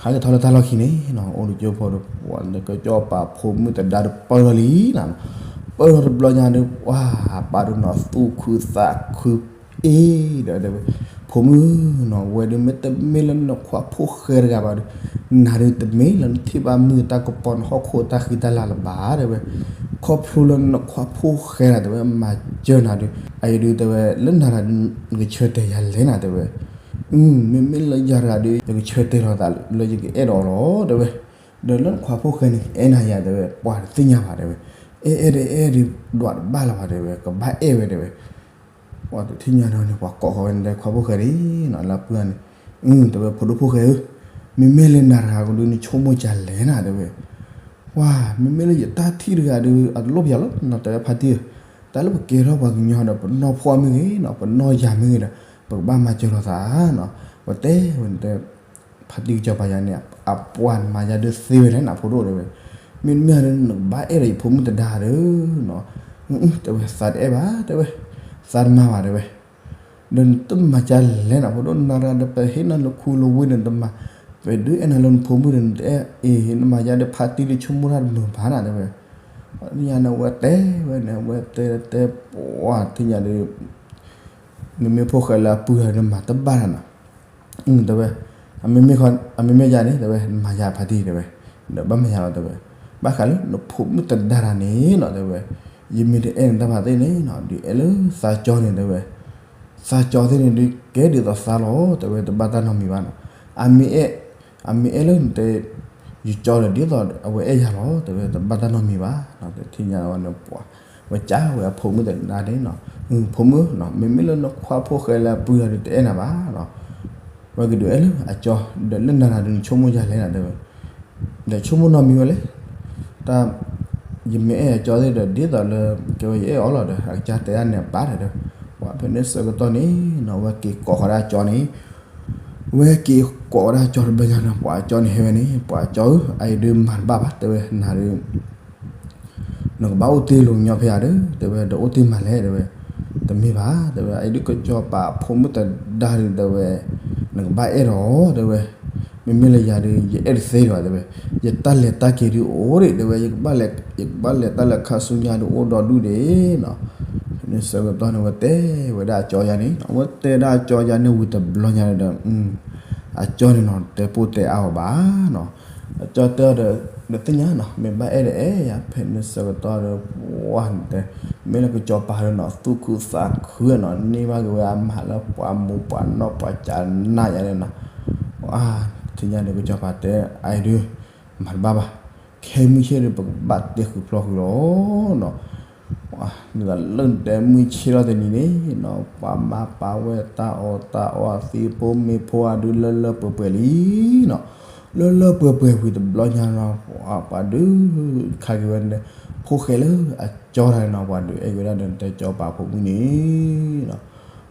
ဟးက့ၤထီၣ်လၢတၢ်လီၢ်ခံန့ၣ်နီၤ, အိၣ်တကၠိၣ်ဖိဒီး ပှၤနကစၢ်စီၤပၤဖိမုၣ်သဒါဒီးပၢၢ်ထီၣ်လံနီၤ, ပၢၢ်ထီၣ်တဘျီညါဒီး ပှၤပာ်ဒီးနီၤ သူၣ်ခုသးခု အ့ ဒီးတဲဝဲ ဖိမုၣ်နီၤ ဝဲဒုးမ့တမ့ၢ်လၢနခွါဖိၣ်ဃဲတဂၤဘၣ်ဒီး နၤဒုးတမ့ၢ်လၢနထံၣ်ဘၣ်မုၢ်တၢ်ကပီၤ နဟီၣ်ခိၣ်တၢ်ဃံတၢ်လၤလၢၤဘၣ် တဲဝဲ, ခီဖျိလၢနခွါဖိၣ်ဃဲတဂၤ တဲဝဲ မၤစၢၤနၤဒီး အအံၤဒုးတဲဝဲ လၢနၤတဂၤဒုး နကဆၢတဲာ်ယၤလဲၣ်နၤ တဲဝဲ, မ့မ့ၢ်လၢယၤတဂၤဒုး ယကဆၢတဲာ်လီၤသးလၢယကအဲၣ်ဒိးအီၤလီၤ တဲဝဲ, ဒီးလၢနခွါဖိၣ်ဃဲန့ၣ် အဲၣ်နၤယၤ တဲဝဲ ပှၤတသ့ၣ်ညါဘၣ် တဲဝဲ, အဲၣ်အဲၣ်ဒီးအဲၣ်ဒုး ဒွးတဘၣ်လၢၤဘၣ် တဲဝဲ ကဘၣ်အဲၣ်ဝဲ တဲဝဲ ပှၤတထံၣ်ညါန့ၣ်န့ၣ် ပှၤကိးဃီၤဝဲန့ၣ် တဲခွါဖိၣ်ဃဲန့ၣ်နီၤ လၢအပုၢ်န့ၣ်, တဲဝဲ ဖိဒိၣ်ဖိၣ်ဃဲဧၢ, မ့မ့ၢ်လၢနၤတဂၤကဒုး နဆိကမိၣ်ကလဲၣ်နၤ တဲဝဲ, ပှၤ မ့မ့ၢ်လၢယတၢ်ထံၣ်တဂၤဒီး အတလိၣ်ပယီၤလီၤနီၤ တဲဝဲဖါတံၢ်ဧၢ, တၢ်လၢပကဲထီၣ်ပှၤကညီဒီး ပနီၢ်ဖှီၣ်မ့ၢ်ဂ့ၤနီၤ ပနီၢ်ယၤမ့ၢ်ဂ့ၤဒီး ပကဘၣ်မၤစၢၤလိာ်သးနီၤ, ပတဲဝဲန့ၣ်တဲ ဖါတံၢ်ကစီၤပၤယၤန့ၣ် အပှၤနမၤယၤဒုးသ့ဝဲလဲၣ်နၤ ဖိဒိၣ်တဲဝဲ, မ့မ့ၢ်ဒီး နကဘၣ်အဲၣ်ဒီးယဖိမုၣ်သဒါဒီးနီၤ, တဲဝဲ သးတအဲၣ်ဘၣ် တဲဝဲ, သးတမၤဘၣ် တဲဝဲ, ဒီးနတမၤကလဲၣ်နၤ ဖိဒိၣ် နၤတဂၤဒီး ပဟ့ၣ်နၤလၢခူလၢဝ့ၢ်န့ၣ် နတမၤ, ပဒုးအဲၣ်နၤလၢနဖိမုၣ်ဒီး နတအဲၣ်အံၤ နမၤယၤဒီး ဖါတံၢ်ဒုးဆိကမိၣ်တၢ်တမုာ်ဘၣ်နၤ တဲဝဲ, ညါန့ၣ် အဝဲတဲဝဲန့ၣ် အဝဲတဲတဲ ပှၤထံၣ်ညါဒီး မ့မ့ၢ်ဖိၣ်ဃဲလၢအပုၢ်တဂၤဒီး မၤတဘၣ်တၢ်နီၤ တဲဝဲ, အမ့မ့ၢ်ယၤန့ၣ် တဲဝဲ နမၤယၤဖါတံၢ် တဲဝဲ, ဒီးဘၣ်မၤယၤလီၤ တဲဝဲ, ဘၣ်ဃးလၢနဖိမုၣ်သဒါတဂၤန့ၣ်နီၤ တဲဝဲ, ယမ့ၢ်တအဲၣ်နတၢ်ဖါတံၢ်န့ၣ်နီၤ ဒုးအဲၣ်လၢသးကၠီန့ၣ် တဲဝဲ, သးကၠီသ့ၣ်န့ၣ်ဒုး ကဲဒ်သိးသးလီၤ တဲဝဲ တဘၣ်တၢ်နီတမံၤဘၣ်နီၤ, အမ့ၢ်အဲၣ် အမ့ၢ်အဲၣ်လၢနတဲ ယကၠီဒီး ဒ်သိးအဝဲအဲၣ်ယၤလီၤ တဲဝဲ တဘၣ်တၢ်နီတမံၤဘၣ်နီၤ, ထံၣ်ညါဝဲန့ၣ် ပှၤ ဝဲကးဝဲအဖိမုၣ်သဒါန့ၣ်နီၤ, ဖိမုၣ် မ့မ့ၢ်လၢနခွါဖိၣ်ဃဲလၢအပုၢ်တဂၤဒီး တအဲၣ်နၤဘၣ်နီၤ, ဝဲကဒုးအဲၣ်လၢအကၠီ ဒီးလၢနၤတဂၤဒုး နဆိကမိၣ်ယၤလဲၣ်နၤ တဲဝဲ, ဒီးဆိကမိၣ်နီတမံၤဝဲလဲၣ်, တၢ် ယမ့ၢ်အဲၣ်အကၠီသ့ၣ်ဒီး ဒ်သိးလၢ ကဲဝဲယအဲၣ်အီၤလီၤဒီး အကစၢ်တဲဒၣ်န့ၣ်အပၢ်ဒီး ပှၤဖဲန့ၣ်ဆၢကတီၢ်န့ၣ်နီၤ ဝဲက့ၤကိးဃီၤဒၣ်အကၠီန့ၣ် ဝဲက့ၤကိးဝဲဒၣ်အကၠီတဘျီညါဒီး ပှၤအကၠီန့ၣ်ဟဲဝဲန့ၣ် ပှၤအကၠီဧၢ အအံၤဒုးမၤတဘၣ်ဘၣ် တဲဝဲ နၤဒုး နကဘၣ်အိၣ်တ့ၢ်လၢကညီဖဲယၤဒီး တဲဝဲ ဒီးအိၣ်တ့ၢ်မၤလဲၣ် တဲဝဲ, တမ့ၢ်ဘၣ် တဲဝဲ, အအံၤဒုးကစီၤပၤအဖိမုၣ်တဒါဒုး တဲဝဲ, နကဘၣ်အဲၣ်ဒီးအီၤ တဲဝဲ, မ့မ့ၢ်လၢယၤဒုး ယအဲၣ်တသ့ဘၣ် တဲဝဲ, ယတၢ်လဲၤတၢ်က့ၤဒုးအိၣ်ဒံး တဲဝဲ, ယကဘၣ်လဲၤတၢ်လၢခါဆူညါဒုးအိၣ်ဒီဒူၣ်ဒံးနီၤ. ဖဲန့ၣ်ဆၢကတီၢ်န့ၣ် အဝဲတဲဝဲဒၣ်အကၠီယါန့ၣ် အဝဲတဲဒၣ်အကၠီယါန့ၣ်ဝံၤတဘျီညါဒီး အကၠီန့ၣ်နီၤ တဲပိၢ်တဲအါအီၤဘၣ်နီၤ. အကၠီတဲအီၤဒီး နသ့ၣ်ညါနီၤ မ့ၢ်ဘၣ်အဲၣ်ဒီးအဲၣ်ယၤ ဖဲန့ၣ်ဆၢကတီၢ်ဒီး ပှၢ်တဲ မ့ၢ်လၢကစီၤပၤဒီးနီၤ သူၣ်ခုသးခုနီၤ န့ၢ်ဘၣ်က့ၤဝဲအမၤလၢပှၤမူပှၤနီၢ်ပှၤကနၣ်ယါန့ၣ်နီၤ. ထံၣ်ညါဒီးကစီၤပၤတဲ အအံၤဒုး မၤတဘၣ်ဘၣ်, ခဲမုၢ်ဆ့ၣ်ဒီး ပကဘၣ်တဲဃုာ်ဖျီဃုာ်လီၤနီၤ. နသးလၢနတဲမုၢ်ဆ့ၣ်လီၤတနံၤန့ၣ်နီၤ ပှၤမါပာ်ဝဲတၢ်အီၣ်တၢ်အီအသံးဖိမ့ၢ်ဖိအဒုးလၢလၢပှဲၤပှဲၤလံနီၤ. လၢလၢပှဲၤပှဲၤဝံၤတဘျီညါနီၤ ပှၤဒုးခါက့ၤဝဲ ဖိၣ်ဃဲလၢအကၠီတၢ်န့ၣ်နီၤ ပှၤဒုးအဲၣ်က့ၤဝဲဒၣ်ဒီးနတဲကစီၤပၤဖိမုၣ်န့ၣ်နီၤ.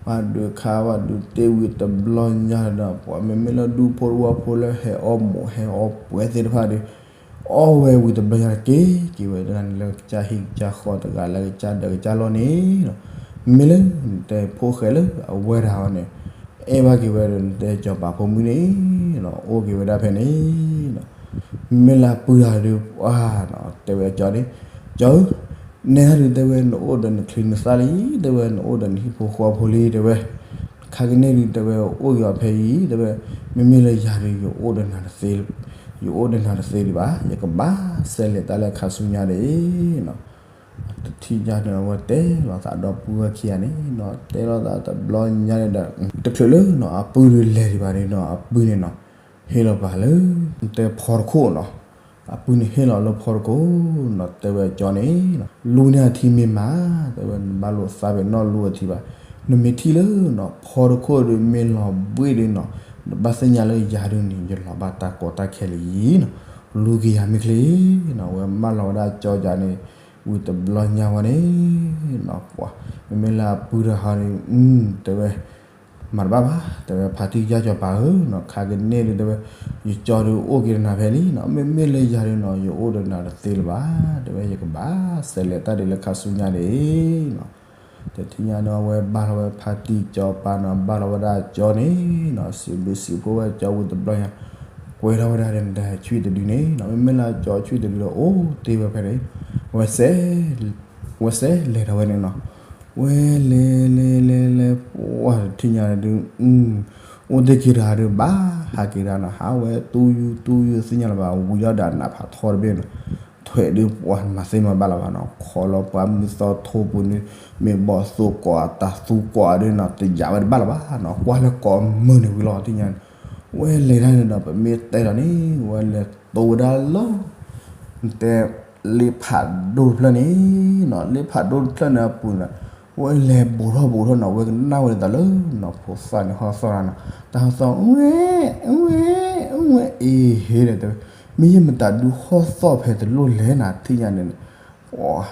ပှၤဒုးခါပှၤဒုးတ့ၢ်ဝံၤတဘျီညါဒီး ပှၤမ့မ့ၢ်လၢဒူဖိတဝီဖိလၢဟဲအီၣ်မိၢ်ဟဲအီၣ်ပှဲၤသ့ၣ်တဖၣ်ဒီး အီၣ်ဝဲဝံၤတဘျီညါက့ၤက့ၤဝဲဒၣ်န့ၣ်လၢကစၢ်ဟံၣ်ကစၢ်ဃီတဂၤလၢကစၢ်ဒၢးကစၢ်လီၢ်န့ၣ်နီၤ. မ့မ့ၢ်လၢနတဲဖိၣ်ဃဲလၢအဝဲဒၣ်အီၤန့ၣ် အဲၣ်ဘၣ်က့ၤဝဲဒီးနတဲကစီၤပၤဖိမုၣ်န့ၣ်နီၤ အိၣ်က့ၤဝဲဒၣ်ဖဲန့ၣ်နီၤ. မ့မ့ၢ်လၢအပုၢ်တဂၤဒီး ပှၤနီၤ တဲဝဲအကၠီန့ၣ် ကၠီဧၢ နဲဒၣ်ဒုး တဲဝဲ နအိၣ်ဒီးနချံနသၣ်လံ တဲဝဲ နအိၣ်ဒီးနဟံၣ်ဖိဃီဖိလံ တဲဝဲ, ခါကန့ၣ်ဒုး တဲဝဲ အိၣ်က့ၤအီၤဖဲအံၤ တဲဝဲ, မ့မ့ၢ်လၢယၤဒုး ယအိၣ်ဒီးနၤတသ့ ယအိၣ်ဒီးနၤတသ့ဒံးဘၣ် ယကဘၣ်ဆဲးလဲၤတၢ်လၢခါဆူညါဒံးနီၤ. တထံၣ်ညါန့ၣ် အဝဲတဲလိာ်သးဒီပုၢ်ဝဲၢ်ခံဂၤန့ၣ်နီၤ တဲလိာ်သးတဘျီညါန့ၣ်ဒီး တချုးလၢနီၤအပုၢ်ဒုးလဲၤဒံးဘၣ်န့ၣ်နီၤ အပုၢ်န့ၣ်နီၤ ဟ့ၣ်လီၤပာ်လၢ တဲဖီတခိၣ်နီၤ. အပုၢ်န့ၣ်ဟ့ၣ်လီၤလၢဖီတခိၣ်နီၤ တဲဝဲကၠီန့ၣ်နီၤ လူန့ၢ်အထံမ့ၢ်မး တဲဝဲ နဘၣ်လိာ်သးဖဲနီၢ်လူအထံဘၣ်. နမ့ၢ်ထံၣ်လၢနီၤ ဖီတခိၣ်ဒုးမ့ၢ်လီၤဘှံးဒုးနီၤ နဘၣ်သ့ၣ်ညါလၢယၤဒုးန့ၣ် ယလီၤဘၣ်တၢ်ကီတၢ်ခဲလၢာ်ယံၤနီၤ. လူက့ၤယၤမ့ၢ်ချ့နီၤ အဝဲမၢလီၤဝဲဒၣ်ကၠီယၤန့ၣ် ဝံၤတဘျီညါဝဲန့ၣ်နီၤ ပှၤ မ့မ့ၢ်လၢအပုၢ်တဂၤန့ၣ် တဲဝဲ မၤတဘၣ်ဘၣ် တဲဝဲ ဖါတံၢ်ကစၢ်စီၤပၤဧၢနီၤ ခါကန့ၣ်ဒုး တဲဝဲ ယကၠီဒုးအိၣ်က့ၤဒီးနၤဖဲလံနီၤ မ့မ့ၢ်လၢယၤဒုးနီၤ ယအိၣ်ဒီးနၤတသ့လၢၤဘၣ် တဲဝဲ ယကဘၣ်ဆဲးလဲၤတၢ်ဒုးလၢခါဆူညါန့ၣ်နီၤ. တထံၣ်ညါန့ၣ် အဝဲဘၣ်လီၤဝဲဖါတံၢ်စီၤပၤနီၤ ဘၣ်လီၤဝဲဒၣ်ကၠီန့ၣ်နီၤ စံးဘျုးစံးဖှိၣ်ဝဲကၠီဝံၤတဘျီညါ ကွဲထီၣ်ဝဲဒၣ်ဒီးနတဲဆွံၣ်တဒုန့ၣ်နီၤ မ့မ့ၢ်လၢကၠီဆွံၣ်တဒုလၢအိၣ်တ့ၢ်ဝဲဖဲန့ၣ် ဝဲစဲး ဝဲစဲးလဲၤထီၣ်ဝဲန့ၣ်နီၤ ဝဲလဲၤလဲၤလဲၤလဲၤ ပှၢ်တထံၣ်ညါဒုး အိၣ်တ့ၢ်က့ၤတဂၤဒုးဘၣ် ဟးက့ၤတဂၤနီၤ ဟးဝဲတူၢ်ယူၢ်တူၢ်ယူၢ်သ့ၣ်ညါလၢၤဘၣ် ဝံၤဒီးအနးဖးထီတဘ့ၣ်နီၤ ထွဲးဒုးပှၢ်မၤသ့မၤဘၣ်လၢၤဘၣ်နီၤ ခီလီၤပှၤမုၢ်သီထိပူၤန့ၣ် မ့ၢ်ဘီၣ်သိၣ်ကိးအတၢ်သူကိးအဒုးနီၤ တယာ်ဝဲတဘၣ်လၢၤဘၣ်နီၤ ကွၢ်လၢကိးမုၢ်န့ၣ်ဝံၤလီၤ တထံၣ်ညါန့ၣ် ဝဲလဲၤတၢ်န့ၣ်ဒီး ပမ့ၢ်တဲလီၤန့ၣ် ဝဲလဲၤတိဝဲဒၣ်လၢ နတဲ လ့ဖးဒိၣ်တဖျၢၣ်န့ၣ်နီၤ လ့ဖးဒိၣ်တဖျၢၣ်န့ၣ်အပူၤန့ၣ် ဝဲလဲၤဘူးထီၣ်ဘူးထီၣ်နီၤ ဝဲကနၣ်ဝဲဒၣ်လၢနီၤ ဖိသၣ်န့ၣ်ဟီၣ်သီၣ်တၢ်နီၤ တၢ်ဟီၣ်သီၣ် ဝဲ ဝဲ ဝဲ အ့ဟ့ဒီးတဲဝဲ မ့ၢ်ယမတၤဒုးဟီၣ်သီၣ်ဖဲတလိၣ်လဲၣ်နၤ ထံၣ်ညါန့ၣ်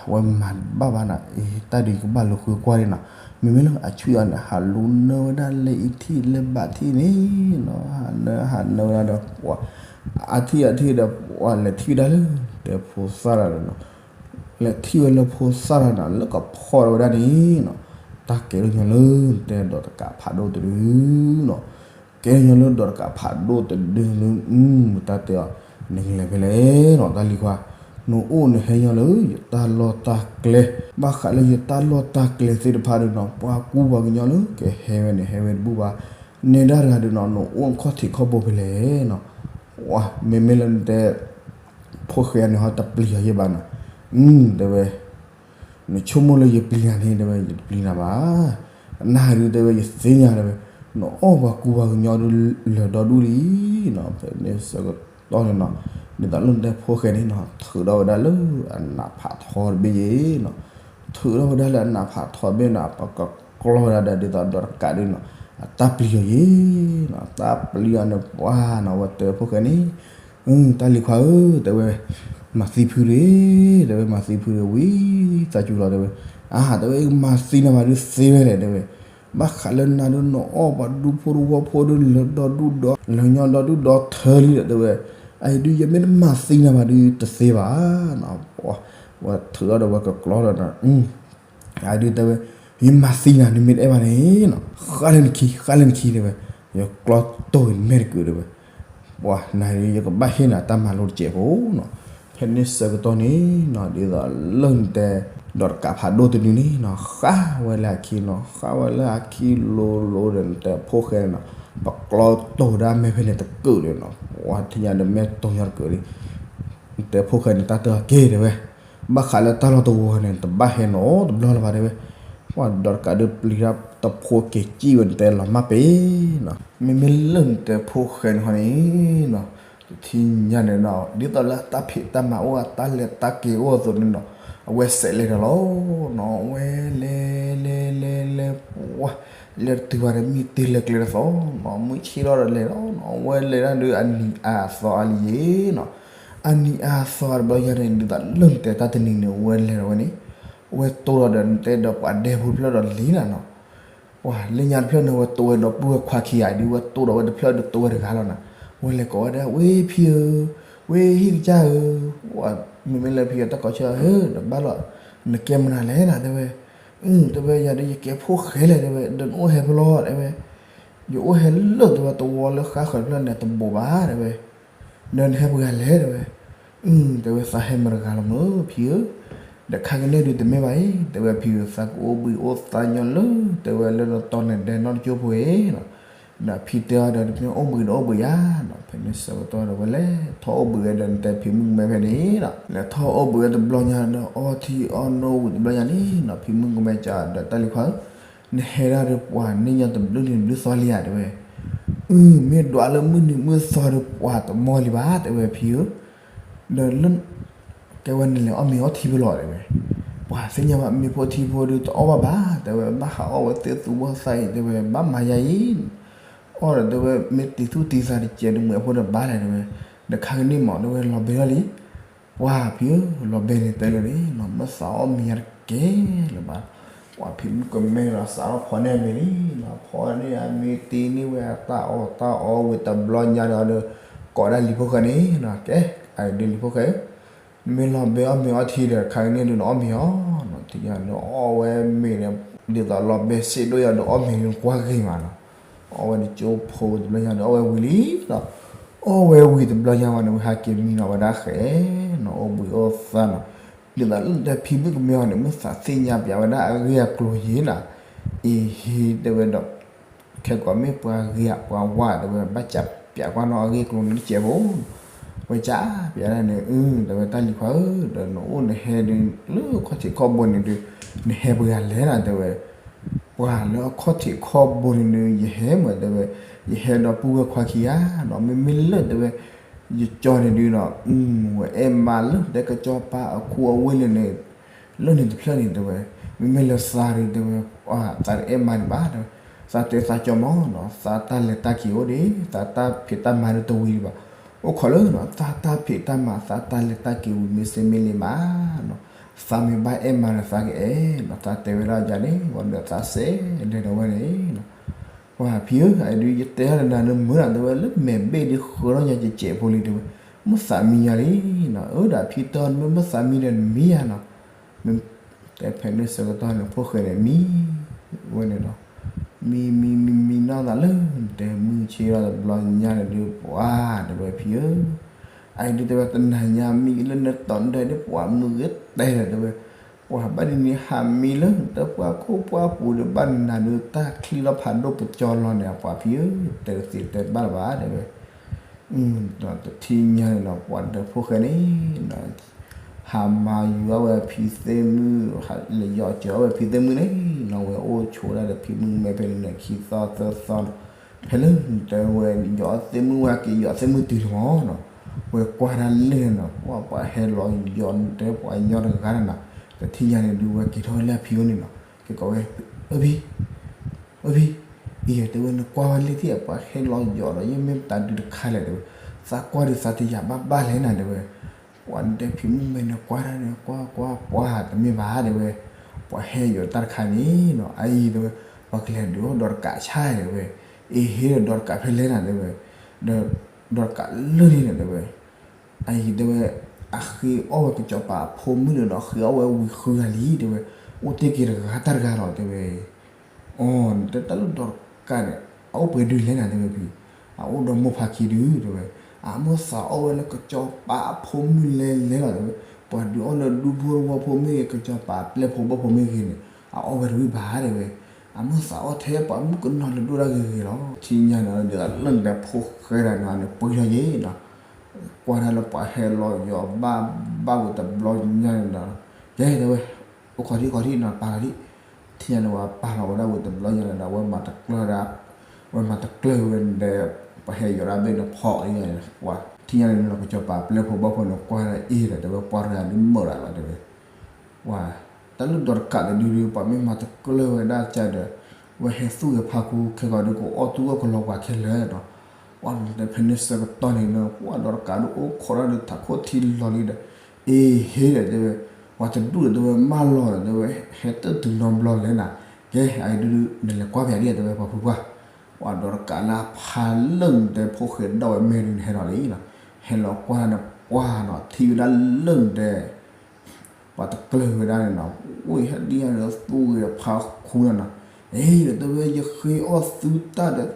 ဝဲမၤဘၣ်ဘၣ်နီၤ အ့ တၢ်ဒုးယကဘၣ်လူၤဃုကွၢ်န့ၣ်နီၤ မ့မ့ၢ်လၢအဆွံၣ်အီၤန့ၣ် ဟးလူၤနၢဝဲဒၣ်လၢအံၤထံၣ်လၢဘၣ်ထံၣ်န့ၣ်နီၤ ဟးနၢဟးနၢဝဲဒၣ်ဒီး ပှၤ အထံၣ်အထံၣ်ဒီး ပှၤလဲၤထံၣ်ဝဲဒၣ်လၢ တဲဖိသၣ်တၢ်ဒီးနီၤ လဲၤထံၣ်ဝဲလၢဖိသၣ်တၢ်နီၤ လၢကဖီၣ်ထီၣ်ဝဲဒၣ်န့ၣ်နီၤ တၢ်ကဲထီၣ်ညီလၢ တဲဒီးတကးဖးဒိၣ်တဒုနီၤ ကဲထီၣ်ညီလၢဒီးတကးဖးဒိၣ်တဒုန့ၣ် တၢ်တဲအီၤ နကလဲၤဖဲလဲၣ်နီၤ တၢ်လံၤခွါ နအိၣ်နဟဲညီလၢယတၢ်လီၢ်တၢ်ကျဲ ဘၣ်ဃးလၢယတၢ်လီၢ်တၢ်ကျဲသ့ၣ်တဖၣ်ဒီးနီၤ ပှၤကူပှၤကညီလၢကဟဲဝဲန့ၣ် ဟဲဝဲတဘူၣ်ဘၣ် နဲဒၣ်တဂၤဒီးနီၤ နအိၣ်နခီၣ်ထံးခီၣ်ဘိဖဲလဲၣ်နီၤ မ့မ့ၢ်လၢနတဲ ဖိၣ်ဃဲန့ၣ်ဟီတပျံၤအီၤယဲဘၣ်နီၤ တဲဝဲ နဆိကမိၣ်လၢယပျံၤနၤန့ၣ် တဲဝဲ ယတပျံၤနၤဘၣ်. နဟးဒုး တဲဝဲ ယသ့ၣ်ညါ တဲဝဲ နအီၣ်ပှၤကူပှၤကညီဒုး လၢာ်ဒီဒူၣ်လံနီၤ ဖဲန့ၣ်ဆၢကတီၢ်န့ၣ်နီၤ ဒ်သိးလၢနတဲဖိၣ်ဃဲန့ၣ်နီၤ ထုးထီၣ်ဝဲဒၣ်လၢအနးဖးထီတဘ့ၣ်ယဲနီၤ ထုးထီၣ်ဝဲဒၣ်လၢအနးဖးထီတဘ့ၣ်နီၤ ပကကျီဝဲဒၣ်ဒီး ဒ်သိးဒီးတကးဒုးနီၤ အတၢ်ပျံၤအီၤယဲနီၤ တၢ်ပျံၤအီၤန့ၣ်ပှၤနီၤ ဝဲတဲဖိၣ်ဃဲန့ၣ် တၢ်လံၤခွါဧၢ တဲဝဲ မၤသံဖုတဂ့ၤ တဲဝဲ မၤသံဖုတဂ့ၤ ဝံသးစူၤလီၤ တဲဝဲ အါ တဲဝဲ မၤသံနၤဘၣ်ဒုးသ့ဝဲလဲၣ် တဲဝဲ ဘၣ်ဃးလၢနၤဒုး နအီၣ်ပှၤဒူဖိတဝီဖိဒုး လၢာ်ဒီဒူၣ်ဒီ လၢာ်ညီဒီဒူၣ်ဒီထၢလံဒီး တဲဝဲ အအံၤဒုး ယမ့ၢ်တမၤသံနၤဘၣ်ဒုး တသ့ဘၣ်နီၤ ဝဲထုးထီၣ်ဒီးဝဲကကျီဒီး အအံၤဒုး တဲဝဲ ယမၤသံနၤ နမ့ၢ်တအဲၣ်ဘၣ်န့ၣ်နီၤ, ဃၣ်လၢနခံ, ဃၣ်လၢနခံတဲဝဲ, ယကျီတိၢ်မဲာ်တကုးတဲဝဲ, ပှၤနၤ ယကဘၣ်ဟ့ၣ်နၤတၢ်မၤလိတစဲးဖိနီၤ. ဖဲန့ၣ်ဆၢကတီၢ်န့ၣ်နီၤ ဒ်သိးလၢနတဲ ဒီးတကးဖးဒိၣ်တဒုန့ၣ်နီၤ ဃၣ်ဝဲလၢအခံနီၤ, ဃၣ်ဝဲလၢအခံလိၤလိၤဒီး နတဲဖိၣ်ဃဲန့ၣ်နီၤ ပကျီတိၢ်ဒၣ်မဲာ်ဖဲန့ၣ်တကုးဒီးနီၤ, ပှၤထံၣ်ညါဒီးမဲာ်တိၢ်ညီတကုးလံ. နတဲဖိၣ်ဃဲန့ၣ် တၢ်တၢ်က့ၤတဲဝဲ, ဘၣ်ဃးလၢတၢ်လီၢ်တဝီန့ၣ် တဘၣ်ဟဲနီတဘျီလၢၤဘၣ်တဲဝဲ. ပှၤဒီးတကးဒုးပျံၤတၢ်တဖိက့ၤစံၣ်ဝဲ နတဲလီၤမၢ်ပ့ၤနီၤ. မ့မ့ၢ်လၢနတဲဖိၣ်ဃဲန့ၣ်ဃီန့ၣ်နီၤ, တထံၣ်ညါန့ၣ်နီၤ ဒ်သိးလၢတၢ်ဖံးတၢ်မၤအိၣ် တၢ်လဲၤတၢ်က့ၤအိၣ်အသိးန့ၣ်နီၤ, အဝဲစဲးလဲၤဒီးလီၤနီၤ, အဝဲလဲၤလဲၤလဲၤလဲၤ ပှၤ လဲၤတတုၤဘၣ်ဒီး မံတ့ၢ်လဲၤကျဲတသီနီၤ, မုၢ်ဆ့ၣ်ထီၣ်ဒီးလဲၤလီၤနီၤ, အဝဲလဲၤဒၣ်ဒီးအနံၤအါအသီအါလံယ့ၤနီၤ. အနံၤအါအသီတဘျီညါန့ၣ် ဒ်သိးလၢနတဲတၢ်တနံၤန့ၣ် အဝဲလဲၤဒီးဝဲန့ၣ်, အဝဲတိၢ်ဒီး နတဲဒီးပှၤဒဲဖိတဖျၢၣ်ဒီးလံနၤနီၤ. ပှၤလၢညါတဖျၢၣ်န့ၣ် အဝဲတိၢ်ဝဲဒီးပုၢ်ဝဲၢ်ခွါခံဂၤဒုး အဝဲတိၢ်ဒီးဝဲတဖျၢၣ်ဒီးတိၢ်ဝဲတဂၤလီၤနီၤ. အဝဲလဲၤကိးဝဲဒၣ် ဝ့ၢ်ဖံဧၢ, ဝ့ၢ်ဟံၣ်ကစၢ်ဧၢ, မ့မ့ၢ်လၢဖံဧၢ တၢ်ကိးဆၢဧၢ ဒီးဘၣ်လီၤ, နကဲမနုၤလဲၣ်နၤတဲဝဲ. အၢ တဲဝဲ ယၤဒီးယကဲဖိၣ်ဃဲလဲၣ်တဲဝဲ, ဒီးနအိၣ်ဟဲဖဲလဲၣ်တဲဝဲ. ယအိၣ်ဟဲလၢတဲဝဲတဝီလၢဃါဃၢၤတဖျၢၣ်န့ၣ် တဘိးဘၣ်တဲဝဲ. ဒီးနဟဲပှဲၤဂၤလဲၣ်တဲဝဲ. အၢ တဲဝဲ သးဟဲမတဂၤလီၤမၢ်ဖံဧၢ, ဒီးခါကန့ၢ်ဒုးတမ့ၢ်ဘၣ်အံၤ တဲဝဲဖံဧၢ, သးကအိၣ်ဘှံးအိၣ်သါညီလၢ တဲဝဲလၢနတီန့ၣ်ဒဲးနီၢ်တကၠိဖိအံၤနီၤ. ဒီးဖံတဲအီၤဒီး တမ့ၢ်အိၣ်ဘှံးဒီးအိၣ်ဘှံးယါနီၤ, ဖဲန့ၣ်ဆၢကတီၢ်ဒီးဝဲလဲၤထီၣ်အိၣ်ဘှံးဝဲဒီး နတဲဖံမုၣ်ကမဲဖဲန့ၣ်နီၤ, လဲၤထီၣ်အိၣ်ဘှံးဝဲတဘျီညါဒီး အီထံအီနိဝံၤတဘျီညါန့ၣ်နီၤ, ဖံမုၣ်ကမဲကဒီးတၢ်လံၤခွါဧၢ, နဟဲဒၣ်ဒီးပှၤန့ၢ်ညီတဘျုးနံၤဘျုးသီလံဧါတဲဝဲ. အၢ မ့ၢ်ဒွးလၢမုၢ်နံၤမုၢ်သီဒီးပှၤတမီၢ်လံဘၣ်တဲဝဲဖံဧၢ, ဒီးလၢ တဲဝဲနလဲၤအီၣ်မ့ၤအီထံဖဲလဲၣ်တဲဝဲ. ပှၤသ့ၣ်ညါဘၣ်မ့ၢ်ဖိထံဖိဒီးတအီၣ်ဘၣ်ဘၣ်တဲဝဲ, ဘၣ်ဟးအီၣ်ဝဲသ့ၣ်သူဘီၣ်သးအံၤတဲဝဲ, ဘၣ်မၤယါအံၤ, အီၣ်ဒီးတဲဝဲ မ့ၢ်တံၤသူၣ်တံၤသးတစဲးတမှဲးဖိဒီးဘၣ်လဲၣ်တဲဝဲ. ဒီးခါကန့ၢ်မးတဲဝဲလီၤဘဲထီၣ်လံ. ပှၤဖံဧၢ လီၤဘဲန့ၣ်တဲလၢာ်န့ၣ်နီၤ, မ့ၢ်သးအီၣ်မ့ၤယါတကဲလၢၤဘၣ်. ပှၤဖံမုၣ်ကမဲဒီးစးထီၣ်ဖီၣ်န့ၢ်အမ့ၤလံနီၤ, ဖီၣ်န့ၢ်အမ့ၤတ့န့ၢ်ဝဲအတၢ်အီၣ်တၢ်အီဝံၤတဘျီညါဒီး ကိးဒၣ်လံၤဖိၣ်ဃဲန့ၣ်နီၤ, ကဲ အဒုးလံၤဖိၣ်ဃဲဧၢ, မ့ၢ်လီၤဘဲအီၣ်မ့ၤအီထံဒီး ခါကန့ၢ်ဒုးနအီၣ်မ့ၤအီၤနီၤ, ထံၣ်ညါန့ၣ်အီၣ်ဝဲမ့ၤန့ၣ် ဒ်သိးလီၤဘဲစ့ဒိၣ်ယၤဒီးအီၣ်မ့ၤန့ၣ်ကွၢ်ဂ့ၤမးနီၤ, အီၣ်ဝဲတကၠိဖိတဘျီညါဒီး အီၣ်ဝဲဝံၤလံနီၤ, အီၣ်ဝဲဝံၤတဘျီညါဝဲန့ၣ် ဝဲဟးက့ၤမံနီၤဝဲဒၣ်ဃဲနီၤ, အိၣ်ဘှံးအိၣ်သါနီၤ, ဒ်သိးလၢနတဲဖံမုၣ်ကမဲအီၤန့ၣ် မ့ၢ်သးသ့ၣ်ညါပျးဝဲဒၣ်အဂ့ၢ်အကျိၤယ့ၤနီၤ, အ့ဟ့တဲဝဲဒီး ခဲကိးမ့ၢ်ပှၤဂ့ၤပှၤဝါတဲဝဲ ဘၣ်စးပျးကွၢ်နီၢ်အဂ့ၢ်အကျိၤန့ၣ်တစဲးဖိ, ဝဲစးပျးဒၣ်န့ၣ် အၢ တဲဝဲတၢ်လံၤခွါဧၢ, ဒီးနအိၣ်နဟဲဒုး လၢခီၣ်ထံးခီၣ်ဘိန့ၣ်ဒုး နဟဲပှဲၤဂၤလဲၣ်နီၤတဲဝဲ, ပှၤလၢအခီၣ်ထံးခီၣ်ဘိန့ၣ်ဒုး ယဟဲမးတဲဝဲ, ယဟဲဒီးပုၢ်ဝဲၢ်ခွါခံဂၤနီၤ, မ့မ့ၢ်လၢတဲဝဲ ယကၠီန့ၣ်ဒုးနီၤ ဝဲအဲၣ်မးလၢတဲကစီၤပၤအခိအဝ့ၢ်လၢန့ၣ် လၢန့ၣ်တဖျၢၣ်န့ၣ်တဲဝဲ, မ့မ့ၢ်လၢသးဒုးတဲဝဲ, သးတအဲၣ်မးန့ၣ်ဘၣ်တဲဝဲ, သးတဲသးကၠီမးနီၤ, သးတၢ်လဲၤတၢ်က့ၤအိၣ်ဒံး သးတၢ်ဖံးတၢ်မၤဒုးတဝံၤဒံးဘၣ်, အိၣ်ခိးလၢနီၤ သးတၢ်ဖံးတၢ်မၤ သးတၢ်လဲၤတၢ်က့ၤဝံၤမ့ၢ်စ့မ့ၢ်လ့မးနီၤ, သးမ့ၢ်ဘၣ်အဲၣ်မးဒီးသးကအဲၣ်နီၤ, သးတဲဝဲဒၣ်ယၤန့ၣ် ဝံၤဒီးသးစဲးဒဲးဒီးဝဲန့ၣ်နီၤ ပှၤဖံဧၢ အဒုးယတဲဟီၣ်ဒီးနၤနမုာ်နီၤ တဲဝဲလၢမဲာ်ဘ့ၣ်ဒုးဃုထီၣ်ညါကဲးကဲးဖိလံတဲဝဲ, မ့ၢ်သးမံညီလံနီၤ, အၢဒၣ်ဖံတဲအီၤ မ့ၢ်မ့ၢ်သးမံဒီးနမံယါနီၤ, မ့ၢ်တဲဖဲန့ၣ်ဆၢကတီၢ်န့ၣ် ဖိၣ်ဃဲန့ၣ်မံဝဲန့ၣ်နီၤ, မံမံမံမံနီၢ်သးလၢ နတဲမုၢ်ဆ့ၣ်ထီၣ်တဘျီညါန့ၣ်ဒုး ပှၤတဲဝဲဖံဧၢ အအံၤဒုးတဲဝဲ တနၤညါမံလၢနတီၤဒၢးဒုး ပှၤမုာ်ဂ့ၤတဲဒီးတဲဝဲ, ပှၤဘၣ်ဒ်န့ၣ်ဟးမံလၢနတၢ်ပှၢ်ခိၣ်ပှၢ်ပူၤဒီး ဘၣ်နၤဒုးတၢ်ချံလီၤဖးဒိၣ်ပကၠီလီၤန့ၣ် ပှၤဖံဧၢ တဲတသ့တဲတဘၣ်လၢၤဘၣ်တဲဝဲ, ဒီးတထံၣ်ညါန့ၣ်နီၤ ပှၤဒီးဖိၣ်ဃဲန့ၣ် ဟးမၤယွၤဝဲဖံသ့ၣ်မုၣ်, လဲၤယီၤစၢၤဝဲဖံသ့ၣ်မုၣ်န့ၣ်နီၤ, ဝဲအိၣ်ဆိးဒၣ်ဒီးဖံမုၣ်မဲဖဲန့ၣ်ခံသီသၢသီနီၤ, ဖဲလၢတဲဝဲယီၤသ့ၣ်မုၣ်ဝဲက့ၤယီၤသ့ၣ်မုၣ်တုၤန့ၣ်မးနီၤ, ဝဲကွၢ်ဒၣ်လၢန့ၣ်နီၤ ပှၤပှၤဟဲလီၤယီၤတဲပှၤညီတဂၤန့ၣ်နီၤ, တထံၣ်ညါန့ၣ်ဒုးဝဲက့ၤထီၣ်ဝဲလၢအဖံအိၣ်န့ၣ်နီၤ, က့ၤကိးဝဲ, အၢဖံ အၢဖံ, အံၤတဲဝဲနကွၢ်ဝဲလၢထံၣ်ပှၤဟဲလီၤယီၤဒီး ယမ့ၢ်ပတၢ်ဒုးတခါလဲၣ်တဲဝဲ, သးကွၢ်ဒုးသးတယာ်ဘၣ်ဘၣ်လဲၣ်နၤတဲဝဲ, ပှၤတဲဖံမုၣ်မဲန့ၣ်ကွၢ်ဒၣ်န့ၣ် ကွၢ်ကွၢ်ပှၤတမ့ၢ်ဘၣ်တဲဝဲ, ပှၤဟဲယီၤတၢ်တခါန့ၣ်နီၤ အအံၤတဲဝဲ, ပှၤကလဲၤဒုးအိၣ်ဒီးတကးဆါတဲဝဲ, အ့ဟ့ဒီးဒီးတကးဖဲလဲၣ်နၤတဲဝဲ, ဒီး ဒီးတကးလၢန့ၣ်နၤတဲဝဲ အအံၤတဲဝဲ, အဃ့အီၣ်ဝဲကစီၤပၤအဖိမုၣ်န့ၣ်ဒီး ဃ့အီၣ်ဝဲဝံၤဃုဂၤလံတဲဝဲ, အိၣ်တ့ၢ်က့ၤတဂၤတၢ်တဂၤလီၤ တဲဝဲ. အိ နတဲတၢ်လၢဒီးတကးန့ၣ် အအိၣ်ပှဲၤဒုလဲၣ်နၤ တဲဝဲဖံ, အအိၣ်ဒီးမိၢ်ဖးခံဒု တဲဝဲ. အမိၢ်သးအီၣ်ဝဲလၢကစီၤပၤအဖိမုၣ်လဲၤလဲၤလီၤ တဲဝဲ. ပှၤဒုးအီၣ်လၢဒူဖိတဝီဖိမ့ၢ်ဂ့ၤ ကစီၤပၤအပျဲၢ်ဖိဘီၣ်ဖိမ့ၢ်ဂ့ၤန့ၣ် အအီၣ်ဝဲတဝံၣ်ဘၣ် တဲဝဲ. အမိၢ်သးအီၣ်ထဲပှၤမုၣ်ကနီၤလၢဒိၣ်ဒၣ်ဂ့ၤဂ့ၤလီၤ. ထံၣ်ညါန့ၣ်ဒီးလၢနတဲဖိၣ်ဃဲတဂၤန့ၣ် ပှံထီၣ်ယဲနီၤ ကွၢ်တၢ်လၢပှၤဟဲလီၤယီၤဘၣ်ဘၣ်ဝံၤတဘျီညါန့ၣ်ဒီး ကဲ တဲဝဲ, အိၣ်ခိးထံၣ်ခိးထံၣ်နီၤ ပာ်လီၤဒံး. ထံၣ်ညါန့ၣ် ပှၤပာ်လီၤဝဲဒၣ်ဝံၤတဘျီညါန့ၣ်ဒီး ဝဲမၤတကျၢၢ်ဒၣ်, ဝဲမၤတကျၢၢ်ဝဲဒီး ပှၤဟဲယီၤဒၣ်ဘ့ၣ်န့ၣ်ဖီၣ်လံန့ၣ် ပှၤထံၣ်ညါန့ၣ်နီၤ ကစီၤပၤပျဲၢ်ဖိဘီၣ်ဖိန့ၣ် ကွၢ်လၢအ့ၣ်ဒီး တဲဝဲ ပှၤတဂၤဒုးမုာ်ဒၣ်လီၤ တဲဝဲ. ဝဲ တၢ်လၢဒီးတကးတဒုဒုး ပှၤမ့ၢ်မၤတကျၢၢ်ဝဲဒၣ်ကဒီး ဝဲဟဲသူၣ်ဂဲၤဖးခူ ခဲကီးဒုးကအီၣ်သူၣ်အီၣ်ကလီၤပှၤခဲလၢာ်နီၤ. ပှၤတဲဖဲန့ၣ်ဆၢကတီၢ်န့ၣ်နီၤ ပှၤဒီးတကးဒုးအိၣ်ခိးတၢ်ဒီးထးခိၣ်ထံလီၤလံဒီး အ့ၣ် ဟ့ဒီး တဲဝဲ, ပှၤတဒူၣ်ဒီး တဲဝဲ မၢလီၤဒီး တဲဝဲ ဟဲတၢ်တုၤနီတဘျီလဲၣ်နၤ. ကဲ အအံၤဒုး နလဲၤကွၢ်ဖဲဒ် တဲဝဲ ပှၤဖုပှၢ်. ပှၤဒီးတကးလၢအဖးလၢနတဲဖိၣ်ဃဲဒီးဝဲမ့ၢ်ဒုး နဟဲလီၤလံနီၤ. ဟဲလီၤကွၢ်န့ၣ် ပှၤနီၤ ထံၣ်ဝဲဒၣ်လၢနတဲ ပှၤတကျၢၢ်ဝဲဒၣ်န့ၣ်နီၤ အိၣ်ဟဲဒ်န့ၣ်ဒီးသူၣ်ဂဲၤဖးခူန့ၣ်နီၤ. အ့ၣ်ဒီး တဲဝဲ ယဃ့အီၣ်သုတၢ်ဒီး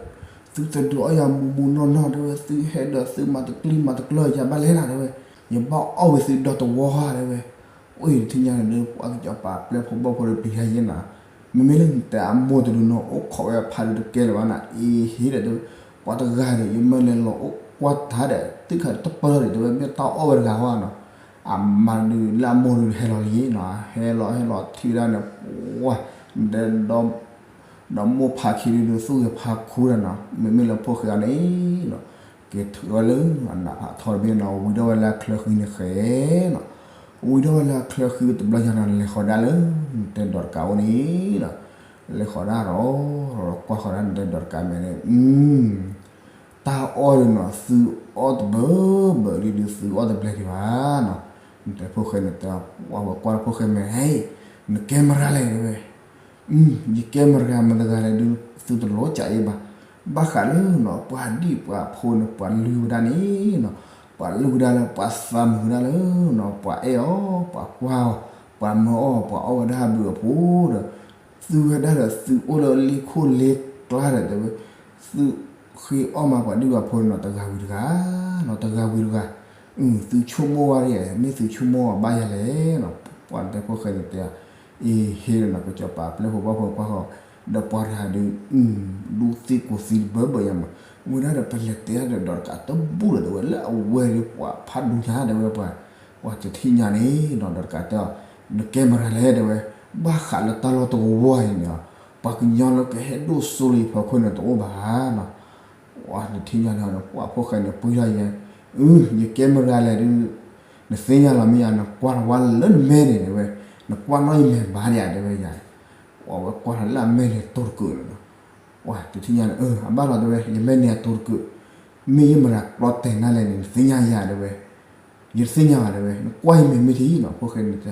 သုတဒုးအီၣ်ယၤမူးမူးနီၢ်နီၢ် တဲဝဲ သုဟဲဒီးသုမၤတကျံၢ်မၤတကျၢၢ်ယၤဘၣ်လဲၣ်နၤ တဲဝဲ, ယဘၣ်အီၣ်ဝဲသုဒီတဝီဧါ တဲဝဲ. အိၣ်အံၤတထံၣ်ညါန့ၣ်ဒီး ပှၤကစီၤပၤပျဲၢ်ဖိဘီၣ်ဖိဒီးပျံၤတၢ်ယဲနၤ မ့မ့ၢ်လၢနတဲအမိၢ်တဒုနီၤ အိၣ်ခိးဝဲအဖးဒုးတကဲလၢၤဘၣ်နၤ အ့ၣ် ဟ့ဒီး တဲဝဲ, ပှၤတဂၤဒီး ယမၢလဲၤလီၤအိၣ်ကွၢ်တၢ်ဒီး သုခးတပၢၢ်ဒီး တဲဝဲ မ့ၢ်တၢ်အီၣ်ဝဲတဂၤဧါနီၤ. အမၤဒုးလၢအမိၢ်ဒုးဟဲလီၤလံနီၤ ဟဲလီၤဟဲလီၤထံၣ်ဝဲဒၣ်န့ၣ် ပှၤ နတဲ ဒီးမိၢ်ဖးခံဒုးသူၣ်ဂဲၤဖးခူဒီးနီၤ မ့မ့ၢ်လၢဖိၣ်ဃဲအီၤန့ၣ်နီၤ က့ၤထုးဝဲလၢအနးဖးထီတဘ့ၣ်နီၤ ဝံၤထီၣ်ဝဲလၢအချၢဃံန့ၣ်ဃဲနီၤ ဝံၤထီၣ်ဝဲလၢအချၢဃံတဘျီညါနီၤ လဲၤဃီၤဒၣ်လၢ နတဲဒီးတကးအိၣ်န့ၣ်နီၤ လဲၤဃီၤဒၣ်ရီၤ ကွၢ်ဃီၤဒၣ်နတဲဒီးတကးမဲာ်န့ၣ် တၢ်အီၣ်ဒုးနီၤ သုအီၣ်တဘၢဘၢလံဒုး သုအီၣ်တဘျဲၣ်ဒံးဘၣ်နီၤ နတဲဖိၣ်ဃဲန့ၣ်တဲ ဝဲကွၢ်လၢဖိၣ်ဃဲမဲာ် ဟဲ နကဲမရၤလဲၣ်တဲဝဲ ယကဲမရၤမတၤတဂၤလဲၣ်ဒုး သုတလိၣ်ကးအ့ၣ်ဘၣ်. ဘၣ်ဃးလၢနီၤ ပှၤဒံၣ်ပှၤဖိန့ၣ် ပှၤလုၢ်ဝဲဒၣ်န့ၣ်နီၤ ပှၤလုၢ်ဝဲဒၣ်လၢ ပှၤသးမုာ်ဝဲဒၣ်လၢနီၤ ပှၤအဲၣ်အီၤ ပှၤကွၢ်အီၤ ပှၤမၢအီၤ ပှၤအီၣ်ဝဲဒၣ်ဘုးအဖိဒီး သုဝဲဒၣ်ဒီး သုအိၣ်လၢလ့ခိၣ်လ့ကျါဒီးတဲဝဲ သုဃ့အီၣ်မးပှၤဒံၣ်ပှၤဖိန့ၣ်နီၤ တဂၤဝံၤတဂၤနီၤ တဂၤဝံၤတဂၤ သုဆိကမိၣ်ဝဲဒၣ် မ့ၢ်သုဆိကမိၣ်အီၤဘၣ်ယၤလဲၣ်နီၤ ပှၤတဲဖိၣ်ဃဲန့ၣ်တဲ အ့ၣ် ဟ့ဒီးနီၤ ကစီၤပၤပျဲၢ်ဖိဘီၣ်ဖိကွၢ်ဃီၤ ဒီးပှၤတဂၤဒုး ဒူသံကိးသံတဘၢဘၢယၤမး ဝဲဒၣ်ဒီးပလဲၤတဲဒီးဒီးတကးတဘူၣ်ဒီးတဲဝဲ လၢအဝဲဒီးပှၤဖးဒူညါတဲဝဲပှၤ ပှၤတထံၣ်ညါန့ၣ်နီၤ ဒီးတကးတဲအီၤ နကဲမရၤလဲၣ်တဲဝဲ ဘၣ်ဃးလၢတၢ်လီၢ်တဝီန့ၣ်န့ၣ် ပှၤကညီလၢကဟဲဒိၣ်စိလၢယဖီခိၣ်န့ၣ်တအိၣ်ဘၣ်နီၤ ပှၤတထံၣ်ညါန့ၣ် ပှၤဖိၣ်ဃဲန့ၣ်ပှံထီၣ်ယဲ ယကဲမရၤလဲၣ်ဒုး နသ့ၣ်ညါလီၤမ့ၢ်ယၤ နကွၢ်လီၤဝဲလၢနမဲာ်န့ၣ်တဲဝဲ နကွၢ်နီၣ်ယမဲာ်ဘၣ်ဒံးဧါတဲဝဲယၤ အဝဲကွၢ်လီၤလၢအမဲာ်န့ၣ်တိၤတကုးန့ၣ်နီၤ ပှၤတထံၣ်ညါန့ၣ် အဘၣ်လီၤတဲဝဲ ယမဲာ်န့ၣ်အတိၤတကုး မ့ၢ်ယမရၤကျီတဲာ်နၤလဲၣ်န့ၣ် နသ့ၣ်ညါယၤတဲဝဲ ယတသ့ၣ်ညါဘၣ်တဲဝဲ နကွၢ်ယမဲာ်မ့ၢ်ထံနီၤ ဖိၣ်ဃဲန့ၣ်တဲ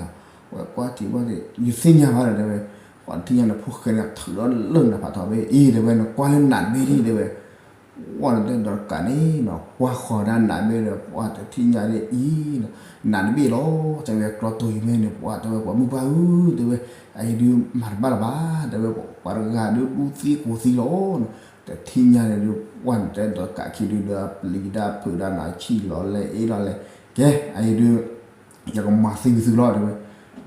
ဝဲကွၢ်ထံကွၢ်ထံ ယတသ့ၣ်ညါဘၣ်ဒီးတဲဝဲ ပှၤတထံၣ်ညါန့ၣ် ဖိၣ်ဃဲန့ၣ်ထုးဒီးလၢနဖးထီဘ့ၣ်အံၤတဲဝဲ နကွၢ်လၢနးတဘ့ၣ်ဒံးတဲဝဲ ပှၤနတဲဒီးတကးန့ၣ်နီၤ ကွၢ်ဃီၤဒၣ်နးတဘ့ၣ်ဒီး ပှၤတထံၣ်ညါဒ်အံၤနီၤ နးတဘ့ၣ်လီၤ တဲဝဲကျီတိၤယမဲာ်န့ၣ် ပှၤတဲဝဲ ပှၤမုၣ်ပှၢ်ဧၢ တဲဝဲ အအံၤဒုးမၤတဘၣ်လၢၤဘၣ် တဲဝဲ ပှၤတဂၤဒုးဒူသံကိးသံလီၤ တထံၣ်ညါန့ၣ်ဒုး ပှၤနတဲဒီးတကးခံဒုးဒီး ပျံၤဒၣ်ဖုးဒၣ်နၤ ဆံၣ်လီၤလဲၣ်အ့ၣ်လီၤလဲၣ် ကဲ အအံၤဒုး ယကမၤသံကွံာ�သုလီၤ တဲဝဲ,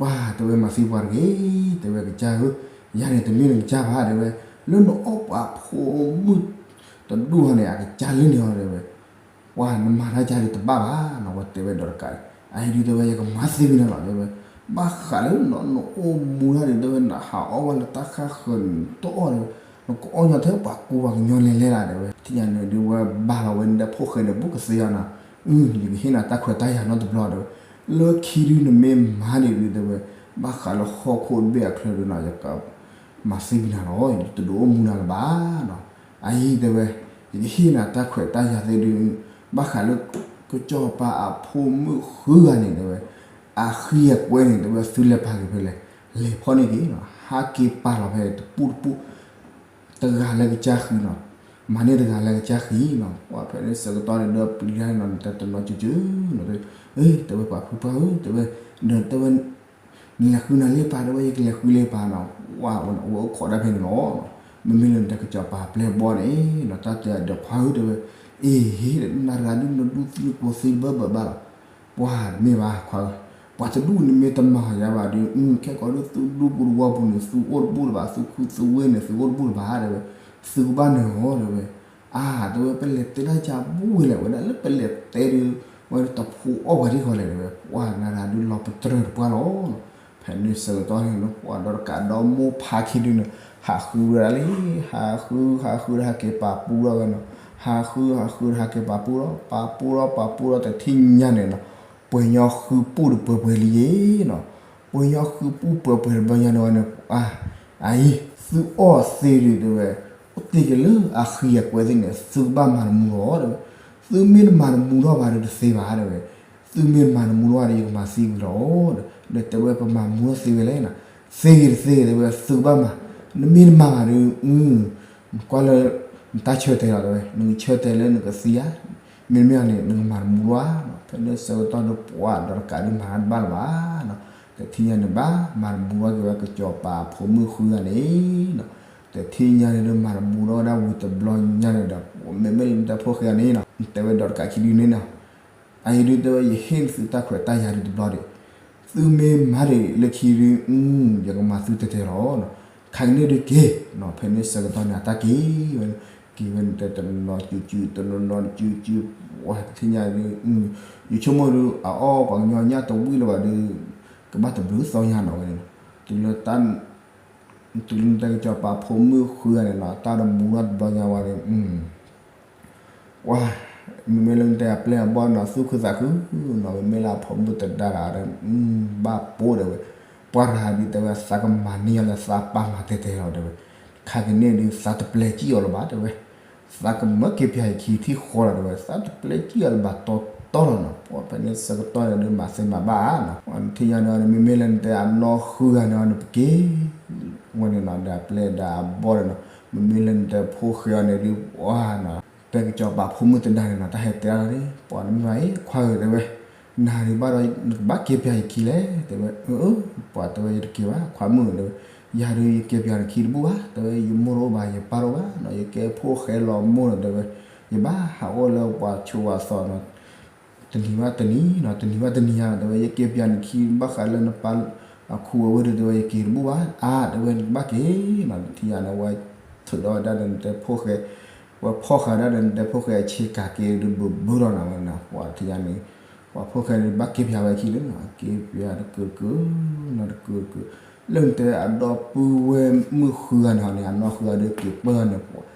ပှၤ တဲဝဲ မၤသံပှၤတဂ့ၤ, တဲဝဲ ကစၢ်ဧၢ, ယၤန့ၣ်တမ့ၢ်နကစၢ်ဘၣ် တဲဝဲ, လၢနအီၣ်ပှၤဖိမုၣ်တဒူၣ်ဟီန့ၣ် အကစၢ်လၢန့ၣ်လီၤ တဲဝဲ, ပှၤ နမၤတၢ်ကစၢ်ဒုးတဘၣ်ဘၣ်နီၤ, အဝဲတဲဝဲဒီးတကး, အအံၤဒုး တဲဝဲ ယကမၤသံကွံာ်နၤလီၤ တဲဝဲ, ဘၣ်ဃးလၢနအိၣ်မူတၢ်န့ၣ် တဲဝဲ နဟးအီၣ်ဝဲလၢတၢ်ဃၣ်ဃၢၤန့ၣ် တအီၣ် တဲဝဲ, နကအီၣ်ညီထဲပှၤကူပှၤကညီလဲၤလဲၤလၢ် တဲဝဲ, ထံၣ်ညါန့ၣ်ဒုး ဝဲဘၣ်လီၤဝဲန့ၣ်ဒီးဖိၣ်ဃဲန့ၣ် ဘူးကသ့အီၤနီၤ, အၢ ယကဟ့ၣ်နၤတၢ်ခွဲးတၢ်ယာ်နီတဘျီ တဲဝဲ, လၢခံဒုးနမ့ၢ်မၤန့ၣ်ဒုး တဲဝဲ, ဘၣ်ဃးလၢဟီၣ်ခိၣ်တဘ့ၣ်အချၢဒုးနီၤ ယကမၤသံကွံာ်နၤလီၤ, ယတဒုးအိၣ်မူနၤလၢၤဘၣ်နီၤ, အအံၤ တဲဝဲ, ယကဟ့ၣ်နၤတၢ်ခွဲးတၢ်ယာ်သ့ၣ်ဒုး, ဘၣ်ဃးလၢ ကစီၤပၤအဖိမုၣ်ဃုဂၤန့ၣ် တဲဝဲ, အဃံအကွဲန့ၣ် တဲဝဲ သုလဲၤပာ်က့ၤဖဲလဲၣ်, လဲၤဖီၣ်န့ၢ်က့ၤနီၤ, ဟးက့ၤပာ်လီၤဖဲတပူၤတပူၤ တဂၤလၢကစၢ်ဃံနီၤ, မၤန့ၢ်တဂၤလၢကစၢ်ဃံနီၤ, ပှၤဖဲန့ၣ်ဆၢကတီၢ်န့ၣ်ဒီးပျံၤတၢ်န့ၣ်နီၤ နတဲတနီၤကၠူကၠူနီၤ, တဲဝဲပှၤဖုပှၢ်ဧၢ တဲဝဲ, ဒီးတဲဝဲ, န နလဲၤဃုနၤလၢပၢ် တဲဝဲ ယကလဲၤဃုလၢပၢ်နီၤ, ပှၢ်ဝဲန့ၣ် အဝဲအိၣ်ခိးတၢ်ဖဲန့ၣ်လီၤ. မ့မ့ၢ်လၢနတဲကစီၤပၤပျဲၢ်ဘီန့ၣ်နီၤ တၢ်တဲအဒီးခွါဧၢ တဲဝဲ, အ့ၣ် နရၤဒုးနဒူသံကိးသံဘၢဘၢဘၣ်လီၤ. ပှၢ်တမ့ၢ်ဘၣ်ခွါဧၢ, ပှၤတဒူၣ်နမ့ၢ်တမၤယၤဘၣ်ဒီး ခဲကိာ်ဒုးသုဒူပူၤတဝီပူၤန့ၣ် သုအိၣ်တဘူၣ်လၢၤဘၣ်, သုခူသူဝ့ၢ်န့ၣ် သုအိၣ်တဘူၣ်လၢၤဘၣ် တဲဝဲ, သုကဘၣ်နၢၤအီၤ တဲဝဲ. အါ တဲဝဲ ပလဲၤတဲတၢ်ကၢ်ဘူၣ်ဝဲလဲၣ် ဝဲဒၣ်လၢပလဲၤတဲဒုး ဝဲတဖိအီၣ်ပှၤဒ်ဃီလဲၣ် တဲဝဲ, ပှၢ်နရၤဒုးလီၤပတြၢၤတပှၢ်လီၤ. ဖဲန့ၣ်ဆၢကတီၢ်န့ၣ် ပှၢ်ဒီးတကးဒီးမိၢ်ဖးခံဒုးန့ၣ် ဟးဃုဝဲဒၣ်လံ, ဟးဃု ဟးဃုဒီးဟဲက့ၤပာ်ပူထီၣ်ဝဲနီၤ, ဟးဃု ဟးဃုဒီးဟဲက့ၤပာ်ပူထီၣ် ပာ်ပူထီၣ် ပာ်ပူထီၣ် တထံၣ်ညါန့ၣ်နီၤ, ပှဲၤညီဃုပူၣ်တပှဲၤပှဲၤလံယ့ၤနီၤ, ပှဲၤညီဃုပူၣ်ပှဲၤပှဲၤတဘျီညါန့ၣ်ဝဲန့ၣ် အါ အအံၤ သုအီၣ်သ့ဒုး တဲဝဲ, အိၣ်တ့ၢ်က့ၤလၢအဃံအကွဲသ့ၣ်န့ၣ် သုကဘၣ်မၤတမူလီၤ တဲဝဲ, သုမ့ၢ်တမၤတမူထီၣ်ဘၣ်ဒီးတသ့ဘၣ် တဲဝဲ, သုမ့ၢ်တမၤတမူထီၣ်ဘၣ်ဒီး ယကမၤသံကွံာ်လီၤ ဒီးတဲဝဲ ပမၤမူထီၣ်သ့ဝဲလဲၣ်နီၤ, သ့ဂ့ၤတသ့ဂ့ၤ တဲဝဲ သုကဘၣ်မၤ, နမ့ၢ်တမၤဘၣ်ဒီး ကွၢ်လၢ နတၢ်ဆၢတဲာ်လီၤ တဲဝဲ, နကဆၢတဲာ်လၢနကသံဧါ, မ့တမ့ၢ်န့ၣ် နကမၤတမူထီၣ်ဧါနီၤ, ဖဲန့ၣ်ဆၢကတီၢ်ဒီးပှၢ်ဒီးတကးဒုးမၤတၢ်တဘၣ်လၢၤဘၣ်နီၤ, တထံၣ်ညါန့ၣ်ဘၣ် မၤတမူထီၣ်က့ၤဝဲကစီၤပၤဖိမုၣ်ဃုဂၤန့ၣ်နီၤ, တထံၣ်ညါန့ၣ်ဒုးမၤတမူထီၣ်ဝဲဒၣ်ဝံၤတဘျီညါန့ၣ်ဒီး မ့မ့ၢ်လၢနတဲဖိၣ်ဃဲအံၤန့ၣ်နီၤ တဲဝဲဒီးတကးခံဒုန့ၣ်နီၤ အအံၤဒုးတဲဝဲ ယဟ့ၣ်နသုတၢ်ခွဲးတၢ်ယာ်ဒုးတဘျီဒံး, သုမ့ၢ်မၤဒံးလၢခံဒုး ယကမၤသုတဲာ်တဲာ်လီၤ, ခါကန့ၣ်ဒုးက့ၤ, ဖဲန့ၣ်ဆၢကတီၢ်န့ၣ် အတၢ်က့ၤဝဲ, က့ၤဝဲန့ၣ်တဲတနီၤစုစု တနီၤနီၤစုစု, ပှၢ်တထံၣ်ညါဒုး ယဆိကမိၣ်ဒုး အအီၣ်ပှၤကညီညၣ်တဝံၣ်လၢၤဘၣ်ဒီး ကဘၣ်တဘျုးသီညါနီၤဝဲန့ၣ်, တုၤလၢ တုၤလၢနတဲကစီၤပၤဖိမုၣ်ဃုဂၤန့ၣ်နီၤ တၢ်တမူထီၣ်တဘျီညါဝဲဒီး ပှၢ် မ့မ့ၢ်လၢနတဲအပျဲၢ်အဘီၣ်နီၤ သူၣ်ခုသးခုနီၤ မ့မ့ၢ်လၢအဖိမုၣ်တဒါတဂၤဒီး ဘၣ်ပိာ်တဲဝဲ, ပှၢ်ရၤဒုးတဲဝဲ သးကမၤန့ၢ်အီၤလၢသးပၢ်မၤတဲာ်တဲာ်လီၤတဲဝဲ, ခါကန့ၣ်ဒုးသးတပျဲကံၣ်အီၤလၢၤဘၣ်တဲဝဲ, သးကမၢက့ၤပၠးယခံထံၣ်ဃီလီၤတဲဝဲ သးတပျဲကံၣ်အီၤလၢၤဘၣ်တီတီလီၤနီၤ, ပှၢ်ဖဲန့ၣ်ဆၢကတီၢ်န့ၣ်ဒုးမၤသ့မၤဘၣ်နီၤ, ပှၢ်နထံၣ်ညါန့ၣ် မ့မ့ၢ်လၢနတဲအနီၢ်ဃုဂၤန့ၣ် နပက့ၤ ဝဲန့ၣ်နီၤ ဒီးအပျဲၢ်ဒီးအဘီၣ်န့ၣ်နီၤ, မ့မ့ၢ်လၢနတဲဖိၣ်ဃဲအီၤန့ၣ်ဒုး ပှၢ်နီၤ, တဲကစီၤပၤဖိမုၣ်တဒါန့ၣ်နီၤ တၢ်ဟဲတဲဒၣ်န့ၣ် ပှၢ်နမ့ၢ်ဘၣ်အံၤ ခွါဧၢ တဲဝဲ, နၤဒုးဘၣ်ဒီး နကဘၣ်က့ၤပၠးယခံလဲၣ် တဲဝဲ, ပှၢ်တဲဝဲ ယတက့ၤဘၣ် ခွါမုၣ်တဲဝဲ, ယၤဒုးယက့ၤပၠးနခံတဘူၣ်ဘၣ် တဲဝဲ, ယမိၢ်တအိၣ်ဘၣ် ယပၢ်တအိၣ်ဘၣ်နီၤ ယကဲဖိၣ်ဃဲလီၤမိၢ်နီၤ တဲဝဲ, ယဘၣ်ဟးအိၣ်လၢပှၤဆိးဝၤသီနီၤ တနံၤဘၣ်တနံၤနီၤ တနံၤဘၣ်တနံၤဧါ တဲဝဲ ယက့ၤပၠးနခံဘၣ်ဃးလၢနပၢ်အခူအဝ့ၢ်ဒုး တဲဝဲ ယက့ၤတဘူၣ်ဘၣ် အါ တဲဝဲ နကဘၣ်က့ၤနီၤ တထံၣ်ညါန့ၣ် ဝဲထုးထီၣ်ဝဲဒၣ်ဒီးနတဲဖိၣ်ဃဲ, ဝဲဖီၣ်ဃာ်ဒၣ်ဒီးနတဲဖိၣ်ဃဲအဆ့ကၤက့ၤဒုးဘုးဘုးလီၤနီၤဝဲနီၤ ပှၢ်တထံၣ်ညါန့ၣ် ပှၤဖိၣ်ဃဲဒုးဘၣ်က့ၤပၠးဝဲခံန့ၣ်နီၤ က့ၤပၠးတကုာ်တကုာ်နီၤ တကုာ်တကုာ် လၢနတဲအဒီပုၢ်ဝဲၢ်မုၣ်ဃုဂၤန့ၣ်ဟီန့ၣ် အနီၢ်ဃုဂၤဒုးက့ၤပၢၢ်န့ၣ်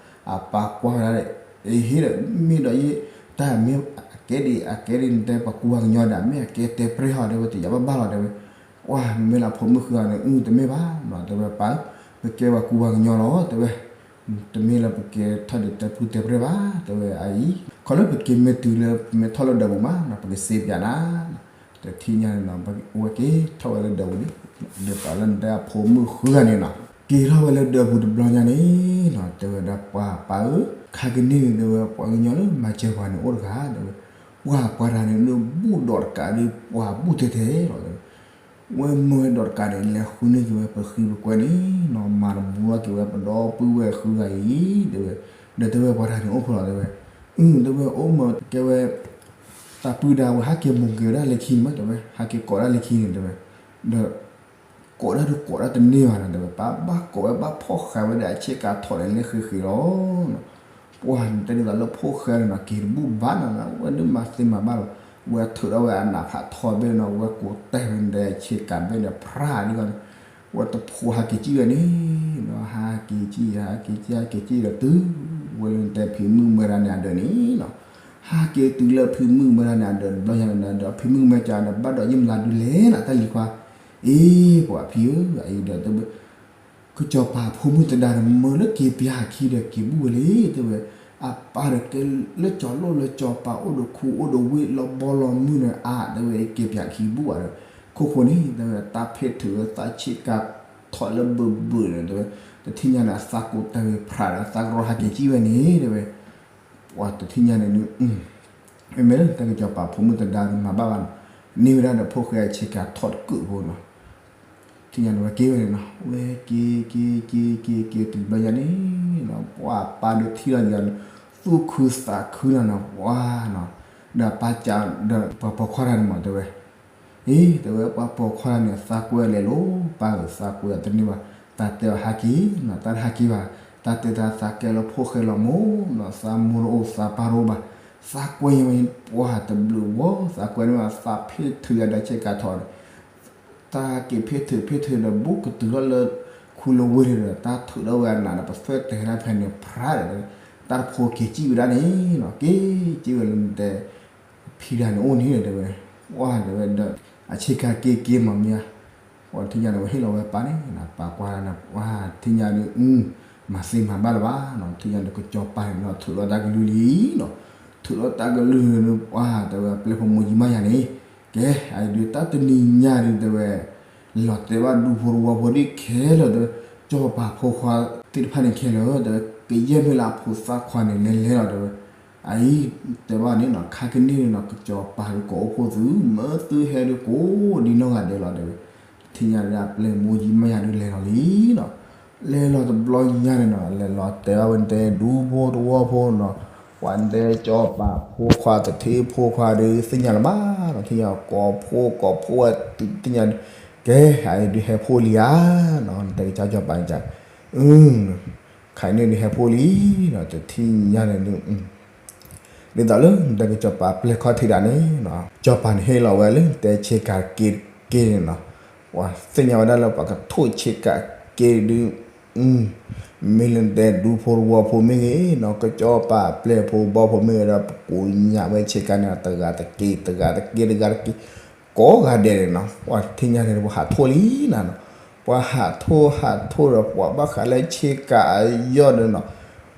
အပၢ်ကွၢ်ဝဲဒၣ် အဟ့ၣ်ဒီး မ့ၢ်ဒီးယ တၢ်မ့ၢ်အကဲဒ် အကဲဒ်နတဲပှၤကူပှၤကညီဒီး မ့ၢ်အကဲတဲပြဲၢ်ဟီ တဲဝဲ တယာ်ဘၣ်ဘၣ်လီၤ တဲဝဲ, ပှၢ် မ့မ့ၢ်လၢအဖိမုၣ်ဃုဂၤန့ၣ် အု တမ့ၢ်ဘၣ်နီၤ တဲဝဲ ပၢ် ပကဲပှၤကူပှၤကညီလီၤ တဲဝဲ, တမ့ၢ်လၢပကဲထီၣ်ဒုးတဲပူတဲပြဲၢ်ဘၣ် တဲဝဲ အအံၤ ခီလၢပက့ၤမ့ၢ်တုၤလၢ ပမ့ၢ်ထီၣ်လၢဒၢးပူၤမးနီၤ ပကစ့ပၠးနၤ တထံၣ်ညါန့ၣ်နီၤ အဝဲက့ၤထီၣ်ဝဲလၢဒၢးပူၤန့ၣ် ဒ်သိးလၢနတဲအဖိမုၣ်ဃုဂၤန့ၣ်နီၤ က့ၤထီၣ်ဝဲလၢဒၢးပူၤတဘျီညါန့ၣ်နီၤ တဲဝဲဒၣ်ပှၢ်ပၢ်ဧၢ, ခါကန့ၣ်န့ၣ် တဲဝဲ ပှၤကညီလၢမၤစၢၤပှၤန့ၣ်အိၣ်တဂၤ တဲဝဲ, ပှၢ်ပှၤတဂၤန့ၣ် လၢဘူၣ်ဒီးတကးဒီး ပှၤဘူၣ်တဲာ်တဲာ်လီၤ တဲဝဲ, ဝဲမၢဝဲဒီးတကးန့ၣ် လဲၤဃုန့ၢ်က့ၤဝဲပဃံပကွဲန့ၣ်နီၤ မၤတမူထီၣ်က့ၤဝဲပဒီပုၢ်ဝဲၢ်ဃုဂၤအံၤ တဲဝဲ, ဒီးတဲဝဲပှၤတဂၤန့ၣ်အိၣ်ဖဲလဲၣ် တဲဝဲ, အု တဲဝဲ အိၣ်မၢ ကဲဝဲ တၢ်ပုၢ်ဒၣ်ဝဲ ဟဲက့ၤမိၢ်က့ၤဝဲဒၣ်လၢခံန့ၣ်မး တဲဝဲ, ဟဲက့ၤကိးဒၣ်လၢခံန့ၣ် တဲဝဲ, ဒီး ကိးဒၣ်ဒုးကိးဒၣ်တန့ၢ်ဘၣ်နီၤ တဲဝဲ ပၢ်ဘၣ်ကိးဝဲဘၣ်ဖီၣ်ဃာ်ဝဲဒီးအဆ့ကၤထီၣ်န့ၣ်လၢဃ့ဃ့လီၤနီၤ, ပှၢ်နတဲဒ်သိးလၢဖိၣ်ဃဲန့ၣ်နီၤ က့ၤတဘူၣ်ဘၣ်နီၤ ဝဲဒုးမၤသ့မၤဘၣ်လီၤ, ဝဲထုးထီၣ်ဝဲအနးဖးထီဘ့ၣ်နီၤ ဝဲကိးတဲာ်ဝဲဒီးအဆ့ကၤဘ့ၣ်ဒီး ဖြးဒ်န့ၣ် ဝဲတဖိးဟးက့ၤကံၣ်ဝဲန့ၣ်နီၤ ဟးက့ၤကံၣ် ဟးက့ၤကံၣ် ဟးက့ၤကံၣ်ဒီးတုၤဝဲလၢနတဲဖံမုၣ်မဲရၤန့ၣ်အဒၢးန့ၣ်နီၤ, ဟးက့ၤတုၤလၢဖံမုၣ်မဲရၤန့ၣ်အဒၢးတဘျီညါန့ၣ်ဒီး ဖံမုၣ်မဲကဒီး ဘၣ်ဒီးယံာ်မနုၤဒုးလဲၣ်နီၤ တၢ်လံၤခွါ အ့ ပှၤဖံဧၢ အအံၤဒီးတဲဝဲ ကစီၤပၤဖိမုၣ်သဒါန့ၣ် မၢလၢက့ၤပၠးအခံဒီးက့ၤဘူၣ်ဝဲလံ တဲဝဲ, အပၢ်ဒီးကဲလၢကၠီၤလိၣ်လၢကၠီၤပၤ အိၣ်ဒီးခူအိၣ်ဒီးဝ့ၢ်လီၤဘီလီၤမုၢ်န့ၣ် အါ တဲဝဲ က့ၤပၠးခံဘူၣ်ဘၣ်ဒီး ခိၣ်ဃိန့ၣ် တဲဝဲ တၢ်ဖ့ၣ်ထုးဝဲသးဆ့ကၤထီၣ်လၢဘၢၣ်ဘၢၣ်န့ၣ် တဲဝဲ, တထံၣ်ညါန့ၣ် အသးကိးတဲာ်ဝဲဖြးဒီး အသးကရီဟးက့ၤကံၣ်ဝဲန့ၣ် တဲဝဲ ပှၤတထံၣ်ညါန့ၣ်ဒုး မ့မ့ၢ်လၢတၢ်ကစီၤပၤဖိမုၣ်သဒါဒုးမၤဘၣ်ဘၣ်နီၤ, န့ၢ်ဝဲဒၣ်ဒီးဖိၣ်ဃဲအဆ့ကၤထီၣ်တကုာ်ဖိနီၤ, ထံၣ်ညါန့ၣ်ဝဲက့ၤဝဲန့ၣ်နီၤ, ဝဲက့ၤက့ၤက့ၤက့ၤက့ၤတုၤဘျီညါန့ၣ်နီၤ, ပှၢ်ပၢ်ဒုးထံၣ်လီၤယၤန့ၣ် သူၣ်ခုသးခုနီၤနီၤ, ပှၢ်နီၤ, ဒီးပၢ်ကးဒီးပှၤပိာ်ခွါတဂၤန့ၣ်မးတဲဝဲ, အ့ တဲဝဲပှၤပိာ်ခွါတဂၤန့ၣ် သးကွဲလဲၤလိၤ ပၢ်ဧၢ သးကွဲအီၤတန့ၢ်ဘၣ်, တၢ်တဲအီၤဟးက့ၤနီၤ တၢ်တဟးက့ၤဘၣ်, တၢ်တဲတၢ်သးကဲလီၤဖိၣ်ဃဲလီၤမိၢ်နီၤ, သးမိၢ်တအိၣ်သးပၢ်တအိၣ်ဘၣ်, သးကွဲယဝဲ ပှၢ်တဘျုးဝီ သးကွဲန့ၣ်ဘၣ် သးဖ့ထုးယၤဒီးဆ့ကၤထီၣ်န့ၣ် တၢ်က့ၤဖ့ထုးဖ့ထုးဒီး ဘူးကတုၤထီၣ်လၢခူလၢဝ့ၢ်န့ၣ်ဒီး တၢ်ထုးထီၣ်ဝဲအနးဒီး ပသွဲၣ်တဲာ်တၢ်ဖဲန့ၣ် ဖြးဒီး တၢ်တဖိက့ၤစံၣ်ဝဲဒၣ်န့ၣ်နီၤ, က့ၤစံၣ်ဝဲလၢတဲ ဖံဒၣ်န့ၣ်အိၣ်န့ၣ်တဲဝဲ, ပှၢ်တဲဝဲဒီး အဆ့ကၤက့ၤက့ၤမးမ့ၢ်ဧါ, ပှၢ်ထံၣ်ညါန့ၣ် ဝဲဟ့ၣ်လီၤဝဲပၢ်န့ၣ်နီၤ, ပၢ်ကွၢ်ဒၣ်န့ၣ် ပှၢ်ထံၣ်ညါဒီး မၤသ့မၤဘၣ်လၢၤဘၣ်နီၤ, ထံၣ်ညါဒီး ကစီၤပၤန့ၣ်နီၤ ထုးလီၤတၢ်ကလုၢ်လံနီၤ, ထုးလီၤတၢ်ကလုၢ်န့ၣ် ပှၢ်တဲဝဲ ပျဲၢ်ဖိမူယံမးယၤန့ၣ် ကဲ အအံၤဒုးတၢ်တနံၤညါဒုးတဲဝဲ လီၤတဲာ်ဘၣ်ဒူဖိတဝီဖိဒ်ခဲလၢာ်ဒီး စီၤပၤဖိခွါသ့ၣ်တဖၣ်န့ၣ်ခဲလၢာ်ဒီး ကယဲၢ်မ့ၢ်လၢအဖိသၣ်ခွါန့ၣ်လဲၤလဲၤလီၤတဲဝဲ, အအံၤတဲဘၣ်န့ၣ်နီၤ ခါကန့ၣ်န့ၣ်နီၤ ကစီၤပၤဒုးကိးအိၣ်ဖှိၣ်သု မၢသုဟဲဒုးကိးဒ်နီၢ်ဂၤဒဲးလီၤတဲဝဲ, ထံၣ်ညါဒုးအပျဲၢ်မူယံမးယၤဒုးလဲၤလီၤလံနီၤ, လဲၤလီၤတဘျီညါန့ၣ်နီၤ လဲၤလီၤတဲာ်ဘၣ်ဝဲတဲဒူဖိတဝီဖိနီၤ, ပှၤတဲစီၤပၤဖိခွါတထ့ဖိခွါဒုးသ့ၣ်ညါလၢၤဘၣ်နီၤ, ထံၣ်ညါကိးဖှိၣ်ကိးဖှိၣ်ဝဲတုၤသ့ၣ်ညါဒုး, ကဲ အအံၤဒုးဟဲဖှိၣ်လံဧါနီၤ, နတဲကစၢ်စီၤပၤန့ၣ် အ ခါန့ၣ်ဒုးဟဲဖှိၣ်လံနီၤ, တထံၣ်ညါန့ၣ်ဒုး ဒ်သိးလၢနတဲကစီၤပၤပျဲၢ်ခီၣ်ထံးဒၣ်န့ၣ်နီၤ, စီၤပၤန့ၣ်ဟ့ၣ်လီၤဝဲလၢတဲဆ့ကၤက့ၤတက့ၢ်န့ၣ်နီၤ, ပှၤသ့ၣ်ညါဝဲဒၣ်လၢပှၤကထိၣ်ဆ့ကၤက့ၤဒုး, မ့ၢ်လၢနတဲဒူဖိတဝီဖိမ့ၢ်ဂ့ၤနီၤ, ကစီၤပၤပျဲၢ်ဖိဘီဖိမ့ၢ်ဂ့ၤဒီး ပကိးညၣ်ဝဲဆ့ကၤန့ၣ် တဂၤတက့ၢ် တဂၤတက့ၢ် တဂၤတက့ၢ် ကိးဂၤဒဲးန့ၣ်နီၤ, ပှၤထံၣ်ညါန့ၣ် ပှၤဟးထိၣ်လံနၤနီၤ, ပှၤဟးထိၣ်ဟးထိၣ်ဒီး ပှၤဘၣ်ဃးလၢဆ့ကၤအယီၢ်ဒီးနီၤ,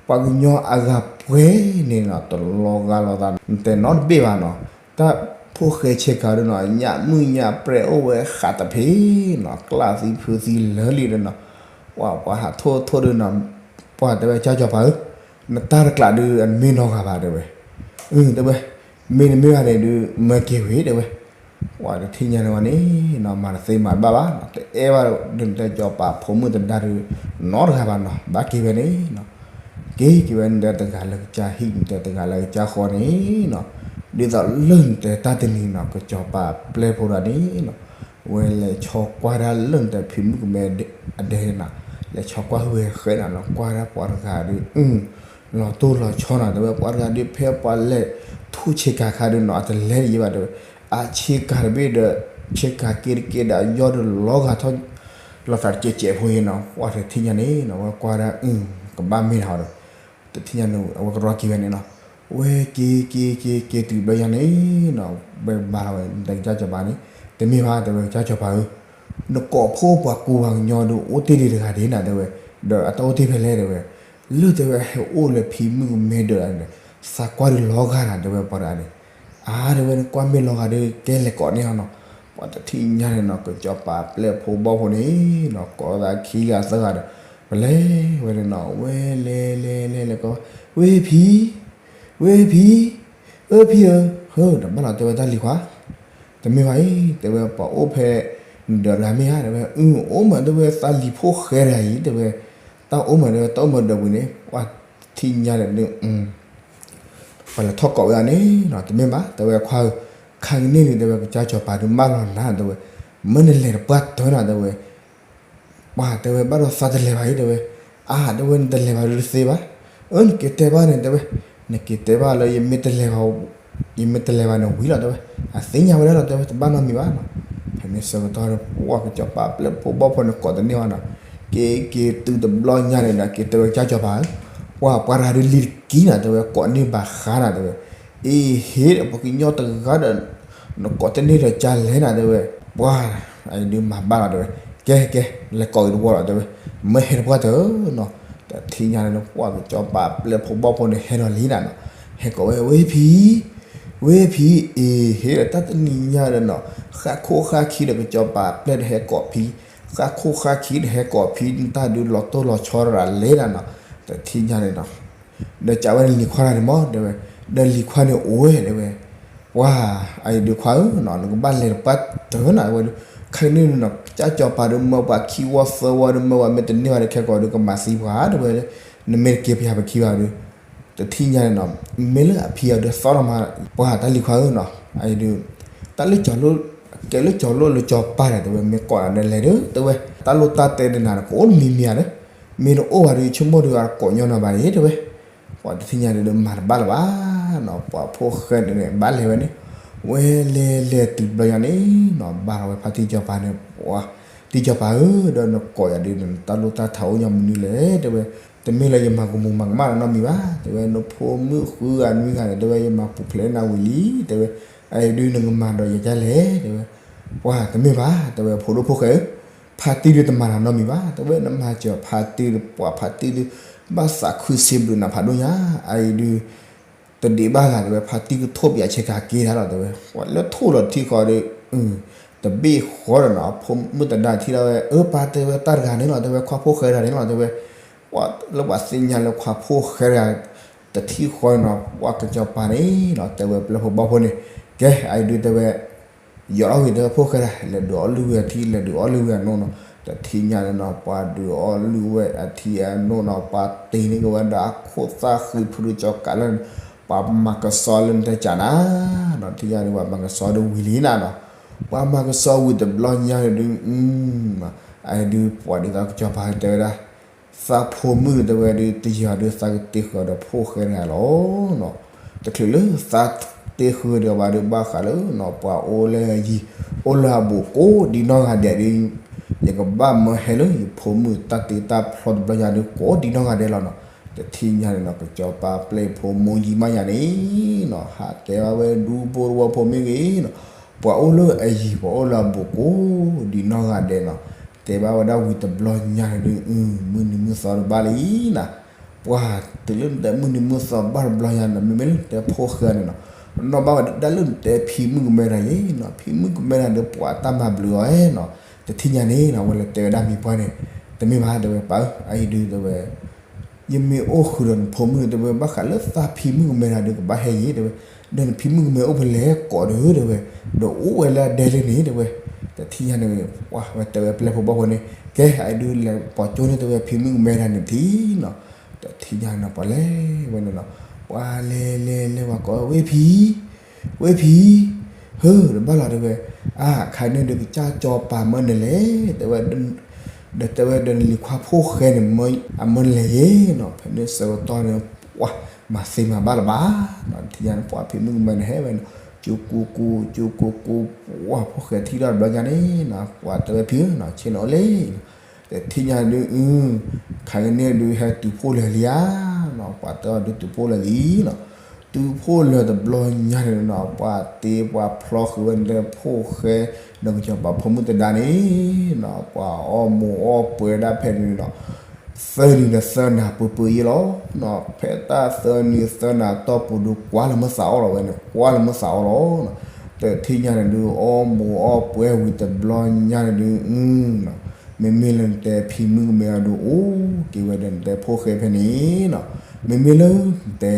ပှၤကညီအဂၤပှဲၤန့ၣ်နီၤ တလီၤဂာ်လိာ်သး နတဲနီတဘ့ၣ်ဘၣ်နီၤ, တၢ်ဖိၣ်ဃဲဆ့ကၤဒီးနီၤ ညၣ်မုၣ်ညၣ်ပြဲအိၣ်ဝဲဃးတဖ့နီၤ, ကျၢ်သံဖုသံလၢာ်လံဒီးနီၤ, ပှၤ ပှၤဟးထိၣ်ထိၣ်ဒီးနီၤ, ပှၤတဲဝဲကၢ်စီၤပၤဧၢ, နတၢ်တကျးဒုးအမ့ၢ်နီတဂၤဘၣ်တဲဝဲ, အ တဲဝဲ, မ့ၢ်နမ့ၢ်ဘၣ်န့ၣ်ဒုး မၢက့ၤဝဲတဲဝဲ, ပှၤတထံၣ်ညါန့ၣ်ဝဲန့ၣ်နီၤ မၤတသ့မၤတဘၣ်ဘၣ်နီၤ, တအဲၣ်ဘၣ်ဒုးနတဲစီၤပၤဖိမုၣ်သဒါဒုး နီတဂၤဘၣ်နီၤ, ဘၣ်က့ၤဝဲန့ၣ်နီၤ, က့ၤက့ၤဝဲနတဲတဂၤလၢကစၢ်ဟံၣ် နတဲတဂၤလၢကစၢ်ဃီန့ၣ်နီၤ, ဒ်သိးလၢနတဲတၢ်တနံၤနီၤ ကစီၤပၤပျဲၢ်ဖိဒၣ်န့ၣ်နီၤ, ဝဲလဲၤဆီကွၢ်ဒၣ်လၢနတဲဖံမုၣ်ကမဲအဒဲန့ၣ်နီၤ, လဲၤဆီကွၢ်ဟုၣ်ဝဲဃဲနီၤ ကွၢ်ဒၣ်ပှၤတဂၤဒီး လီၤတိၢ်လီၤဆီနီၤ တဲဝဲ ပှၤတဂၤဒုးဖဲပှၤလဲၤထူၣ်ဆ့ကၤခါဒုးနီၤ အတလဲၤယံၤဘၣ်တဲဝဲ, အဆ့ကၤတဘ့ၣ်ဒီး ဆ့ကၤက့ၤတက့ၢ်ဒီး အယီၢ်ဒီးလီၤဂာ်ထီၣ် လီၤသးတကဲးကဲးဖိအံၤနီၤ, ပှၤတထံၣ်ညါန့ၣ်နီၤ ဝဲကွၢ်ဒၣ် ကဘၣ်မ့ၢ်တၢ်ဒီး တထံၣ်ညါန့ၣ် အဝဲကရီက့ၤဝဲန့ၣ်နီၤ, ဝဲက့ၤက့ၤက့ၤက့ၤတုၤဘျီညါန့ၣ်နီၤ ဝဲဘါထီၣ်ဝဲ နတဲကစၢ်စီၤပၤန့ၣ်, တမ့ၢ်ဘၣ်တဲဝဲ ကစၢ်စီၤပၤဧၢ, နကိးဖှိၣ်ပှၤကူပှၤကညီဒုး အိၣ်တ့ၢ်ဒံးတဂၤဒံးနၤတဲဝဲ, ဒီးအတၢ်အိၣ်တ့ၢ်ဖဲလဲၣ်တဲဝဲ, လၢတဲဝဲဟဲအိၣ်လၢဖံမုၣ်ကမဲဒၢးန့ၣ်, သးကွၢ်ဒုးလီၤဂာ်နၤတဲဝဲပှၤတဂၤန့ၣ်, အါတဲဝဲ နကွၢ်မ့ၢ်လီၤဂာ်ဒီး ကဲလဲၤကိးန့ၢ်အီၤနီၤ, ပှၤတထံၣ်ညါန့ၣ်နီၤ ကစီၤပၤပျဲၢ်ဖိဘီၣ်ဖိန့ၣ်နီၤ ကိးသးခံဂၤသၢဂၤဒီး ပလဲၤဝဲန့ၣ်နီၤ ဝဲလဲၤလဲၤလဲၤလဲၤကိး, ဝ့ၢ်ဖံ ဝ့ၢ်ဖံ, အၢဖံဧၢ, တဘၣ်လီၤတဲဝဲတၢ်လံၤခွါ, တမ့ၢ်ဘၣ်အံၤ တဲဝဲပှၤအိၣ်ဖဲ နဒၢးတဂၤမ့ၢ်ဧါ တဲဝဲ, အၢ အိၣ်မးတဲဝဲ သးလံၤဖိၣ်ဃဲတဂၤအံၤ တဲဝဲ, တၢ်အိၣ်မးတဲဝဲ တၢ်အိၣ်မးဒၢးပူၤန့ၣ် ပှၤထံၣ်ညါဒီး ပှၤလဲၤထီၣ်ကိးဝဲအီၤန့ၣ်နီၤ တမ့ၢ်ဘၣ် တဲဝဲခွါဧၢ, ခါကန့ၣ်န့ၣ် တဲဝဲကစၢ်စီၤပၤဒုးမၢလီၤနၤ တဲဝဲ, မ့ၢ်နလဲၤတပှၢ်တၢၢ်နၤ တဲဝဲ, ပှၤတဲဝဲဘၣ်ဒီးသးတလဲၤဘၣ်အံၤ တဲဝဲ, အါ တဲဝဲ နတလဲၤဘၣ်ဒုးတသ့ဘၣ်, အၢ နက့ၤတဲဘၣ်န့ၣ် တဲဝဲ, နက့ၤတဲဘၣ်လၢယမ့ၢ်တလဲၤဘၣ် ယမ့ၢ်တလဲၤဘၣ်န့ၣ်ဝံၤလီၤ တဲဝဲ, အသ့ၣ်ညါဝဲဒၣ်လီၤ တဲဝဲ တဘၣ်နီတမံၤဘၣ်နီၤ, ဖဲန့ၣ်ဆၢကတီၢ်ဒီး ပှၤကစီၤပၤပျဲၢ်ဖိဘီၣ်ဖိန့ၣ် ကိးတန့ၢ်ဘၣ်နီၤ, က့ၤက့ၤတုၤတဘျီညါန့ၣ်ဒီး က့ၤတဲဝဲကစၢ်စီၤပၤဧၢ, ပှၤပှၤတဂၤဒုးလံၤတကံနၤ တဲဝဲ ကိးန့ၢ်ဘၣ်ဃါနၤ တဲဝဲ, အ့ဟ့ၣ်ဒီးပှၤကညီတဂၤဒီး နကိးတန့ၢ်ဒီးကလဲၣ်နၤ တဲဝဲ, ပှၤ အံၤဒုးမၤဘၣ်လီၤ တဲဝဲ, ကဲကဲ လဲၤကိးက့ၤတဝီလီၤ တဲဝဲ, မ့ၢ်ဟဲတပှၢ်တၢၢ်နီၤ, တထံၣ်ညါန့ၣ် ပှၤကစီၤပၤပျဲၢ်ဖိဘီၣ်ဖိန့ၣ် ဟဲဒီးလံနၤနီၤ, ဟဲကိးဝဲ ဝ့ၢ်ဖံ ဝ့ၢ်ဖံ အ့ဟ့ၣ်ဒီးတၢ်တနံၤညါဒီးနီၤ, ဃၣ်ခိၣ်ဃၣ်ခံဒီးကစီၤပၤပျဲၢ်ဒီးဟဲကိးဖံ, ဃၣ်ခိၣ်ဃၣ်ခံဒီးဟဲကိးဖံ နတၢ်ဒုးလီၤတိၢ်လီၤဆီရၤလဲၣ်နၤနီၤ, တထံၣ်ညါန့ၣ်နီၤ ဒီးကးဝဲလံၤခွါတဂၤန့ၣ်မး တဲဝဲ, ဒီးလံၤခွါန့ၣ်အိၣ်ဝဲ တဲဝဲ, ပှၤ အံၤဒုးခွါဧၢနီၤ နကဘၣ်လဲၤတပှၢ်တၢၢ်နၤ တဲဝဲဒုး, ခဲကနံၣ်န့ၣ်နီၤ ကစၢ်စီၤပၤဒီးမၢပှၤခံဝီသၢဝီဒီး မၢပှၤမ့ၢ်တန့ၢ်ဘၣ်ဒီး ခဲကိာ်ဒီးကမၤသံပှၤတဲဝဲ, နမ့ၢ်တက့ၤပယၤပခံဘၣ်ဒီး, တထံၣ်ညါန့ၣ်နီၤ, မ့ၢ်လၢအဖံအီၤဒီးသီၣ်လီၤမး ပှၤတၢ်လံၤခွါဧၢနီၤ, အအံၤဒုး တၢ်လၢကၠီၤလိၣ်, ကဲလၢကၠီၤလိၣ်လၢကၠီၤပၤဒီးတဲဝဲ မ့ၢ်ကိးဂၤဒဲးလဲၣ်ဒီး တဲဝဲ, တၢ်လိၣ်တၢ်တဲတနၤဒီး ကအိၣ်တမံၤမံၤဧါဒီး, မ့ၢ်တအိၣ်ဘၣ်ဒီး ဆိကမိၣ်ဒီးအကိးညီနၤဘၣ်အံၤတဲဝဲ ပှၤတထံၣ်ညါဒုးမၤတဘၣ်လၢၤဘၣ်နီၤ, ပှၤဖိၣ်ဃဲန့ၣ် ဘၣ်လဲၤဝဲန့ၣ်, ဝဲလဲၤလဲၤတုၤတဘျီညါန့ၣ်နီၤ ဘၣ်ထီၣ်ဝဲဖါတံၢ်စီၤပၤန့ၣ်, ပှၤတံၢ်စီၤပၤဧၢ, ဒီးနကိးယၤဒုး နတၢ်လိၣ်တၢ်ထးအိၣ်ညီမနုၤလဲၣ်တဲဝဲ, တမ့ၢ်လၢယမၤကမူၤမၤကမၣ်နၤနီတမံၤဘၣ် တဲဝဲ, နဖိမုၣ်ဃုဂၤနွံဂၤန့ၣ် တဲဝဲ ယမၤပူၤဖျဲးနၤဝံၤလံ တဲဝဲ, အအံၤဒုးနကမၤဒီးယၤဒ်လဲၣ်တဲဝဲ, ပှၤတမ့ၢ်ဘၣ် တဲဝဲ ဖိဒိၣ်ဖိၣ်ဃဲဧၢ ဖါတံၢ်ဒုးတမၤနၤနီတမံၤဘၣ် တဲဝဲ, နမၤစၢၤဖါတံၢ်ဒီး ပှၤဖါတံၢ်ဒုး ဘၣ်သးခုစံးဘျုးနၤဖးဒိၣ်ညါ, အအံၤဒုး တဒံးဘၣ်ဂၤတဲဝဲ ဖါတံၢ်ကထိၣ်ပယၤဆဲးကၤက့ၤတၢ်လီၤတဲဝဲ, ပှၤလၢထိၣ်လီၤထံဃီဒီး တဘ့ၣ်ဃီဒီးနီၤ ဖိမုၣ်သဒါထံၣ်ထီၣ်ဝဲ အၢ ပၢ်တဲဝဲတၢ်တဂၤန့ၣ်လီၤတဲဝဲ ခွါဖိၣ်ဃဲတဂၤန့ၣ်လီၤတဲဝဲ, ပှၤလၢပှၤသ့ၣ်ညါလၢခွါဖိၣ်ဃဲတဂၤ တထံၣ်ဃီန့ၣ်နီၤ ပှၤကစီၤပၤန့ၣ်နီၤ တဲဝဲပျဲၢ်ဖိဘီၣ်ဖိန့ၣ်, ကဲ အအံၤဒုးတဲဝဲ ယီၤထီၣ်ဝံၤတဲဝဲဖိၣ်ဃဲတဂၤ လဲၤဒုးအီၣ်လုၢ်ဝဲအထံ လဲၤဒုးအီၣ်လုၢ်ဝဲအနိၣ်နီၤ, တထံၣ်ညါန့ၣ်နီၤ ပှၤဒုးအီၣ်လုၢ်ဝဲအထံအနိၣ်နီၤ ပှၤတ့န့ၢ်က့ၤဝဲဒၣ်အခိၣ်သၣ်ဃံဖုရူကၠီကးလၢ်န့ၣ်, ပှၤမၤကဆှီလၢနတဲကၢ်နၤနီၤ, တထံၣ်ညါန့ၣ် ပှၤမၤကဆှီဒုးဝံၤလံနၤနီၤ, ပှၤမၤကဆှီဝံၤတဘျီညါန့ၣ်ဒုး အအံၤဒုးပှၤဒ်သိးကစီၤပၤတဲဝဲဒၣ် သးဖိမုၣ်တဲဝဲဒုး တယံာ်အီၤဒုးသးကတ့ဃုာ်ဒီးဖိၣ်ဃဲတဂၤလီၤနီၤ, တချုးလၢသးတ့ဃုာ်ဒီးဘၣ်ဒုး ဘၣ်ဃးလၢနီၤ ပှၤအိၣ်လၢအယံၤ အိၣ်လၢအဘူးကိးဒံနီၢ်ဂၤဒဲးဒုး ယကဘၣ်မၢဟဲလၢယဖိမုၣ်တၢ်တ့တၢ်ဖျီတဘျီညါဒုး ကိးဒံနီၢ်ဂၤဒဲးလီၤနီၤ, တထံၣ်ညါန့ၣ်နီၤ ကစီၤပၤပျဲၢ်ဖိမုၣ်ယံၤမးယၤန့ၣ်နီၤ ဟးတဲဘၣ်ဝဲဒူဖိတဝီဖိမ့ၢ်ဂ့ၤနီၤ ပှၤအိၣ်လၢအယံၤ ပှၤအိၣ်လၢအဘူးကိးဒံနီၢ်ဂၤဒဲးနီၤ, တဲဘၣ်ဝဲဒၣ်ဝံၤတဘျီညါန့ၣ်ဒုး မုၢ်နံၤမုၢ်သီတဘၣ်လံနၤ, ပှၤတုၤလၢနတဲမုၢ်နံၤမုၢ်သီဘၣ်တဘျီညါန့ၣ် မ့မ့ၢ်လၢနတဲဖိၣ်ဃဲန့ၣ်နီၤ, နီၢ်ဘၣ်ဝဲဒၣ်လၢနတဲဖံမုၣ်ကမဲတဂၤယ့ၣ်နီၤ, ဖံမုၣ်ကမဲတဂၤဒီးပှၤတၢ်မၤဘျုးအီၤနီၤ, တထံၣ်ညါန့ၣ်နီၤ ဝဲလဲၤတဲဝဲဒၣ်မံၤပှၢ်န့ၣ်, တမ့ၢ်ဘၣ်တဲဝဲပၢ်ဧၢ အအံၤဒုးတဲဝဲ ယမ့ၢ်အိၣ်ဃုာ်ဒီးနဖိမုၣ်တဲဝဲ ဘၣ်ဃးလၢသးဖံမုၣ်ကမဲတဂၤဒီးကဘၣ်ဟဲယ့ၣ်တဲဝဲ, ဒီးနဖံမုၣ်ကမဲအိၣ်ဖဲလဲၣ်ကိးဒီးတဲဝဲ, ဒီးအိၣ်ဝဲလၢအဒဲလၢန့ၣ်တဲဝဲ, တထံၣ်ညါန့ၣ် ပှၤဝဲတဲဝဲပျဲၢ်ဖိဘီၣ်ဖိန့ၣ်, ကဲ အအံၤဒုးလဲၤပိာ်ကၠိန့ၣ်တဲဝဲဖံမုၣ်ကမဲတဂၤန့ၣ်တထံၣ်နီၤ, တထံၣ်ညါန့ၣ်နီၤ ပှၤလဲၤဝဲန့ၣ်နီၤ, ပှၤလဲၤလဲၤလဲၤဝဲကိးဝဲဖံ ဝဲဖံ, ဟၢ တဘၣ်လီၤတဲဝဲ, အါ ခါန့ၣ်ဒီးကစၢ်စီၤပၤမၢနလဲၤ, တဲဝဲ, ဒီးတဲဝဲဒီးနလံၤခွါဖိၣ်ဃဲန့ၣ် အမၢနလဲၤယ့ၣ်နီၤ, ဖဲန့ၣ်ဆၢကတီၢ်န့ၣ် ပှၤမၤသ့မၤဘၣ်လၢၤဘၣ်နီၤ, တထံၣ်ညါန့ၣ် ပှၤဖံမုၣ်ကမဲန့ၣ်ဟဲဝဲနီၤ, ကၠူကူကူ ကၠူကူကူ, ပှၤဖိၣ်ဃဲထံၣ်ထီၣ်တဘျီညါန့ၣ်နီၤ ပှၤတဲဝဲဖံဧၢနီၤ ဆ့ၣ်နီၤအိၣ်လံနီၤ, တထံၣ်ညါဒုး ခါကန့ၣ်ဒုးဟဲတုၤဖှိၣ်လၢာ်လံဧါနီၤ, ပှၤတဲအီၤဒုးတုၤဖှိၣ်လၢာ်လံနီၤ, တုၤဖှိၣ်လၢာ်တဘျီညါန့ၣ်နီၤ ပှၤတ့ပှၤဖျီဃုာ်ဝဲန့ၣ် ဖိၣ်ဃဲ ဒီးကစီၤပၤဖိမုၣ်သဒါန့ၣ်နီၤ ပှၤအီၣ်မူးအီၣ်ပှဲၤဒၣ်ဖဲန့ၣ်နီၤ, သၢနံၤဒီးသၢနၤပှဲၤပှဲၤယ့ၣ်လီၤနီၤ, ဖဲတၢ်သၢနံၤသၢနၤတီၢ်ပူၤဒုး ကွၢ်လၢမုၢ်သးအီၣ်လီၤဝဲန့ၣ် ကွၢ်လၢမုၢ်သးအီၣ်လီၤနီၤ, တထံၣ်ညါန့ၣ်ဒုး အီၣ်မူးအီၣ်ပှဲၤဝံၤတဘျီညါန့ၣ်ဒုး မ့မ့ၢ်လၢနတဲဖံမုၣ်ကမဲအီၤဒုး အိၣ်က့ၤဝဲဒီးနတဲဖိၣ်ဃဲဖဲန့ၣ်နီၤ, မ့မ့ၢ်လၢနတဲ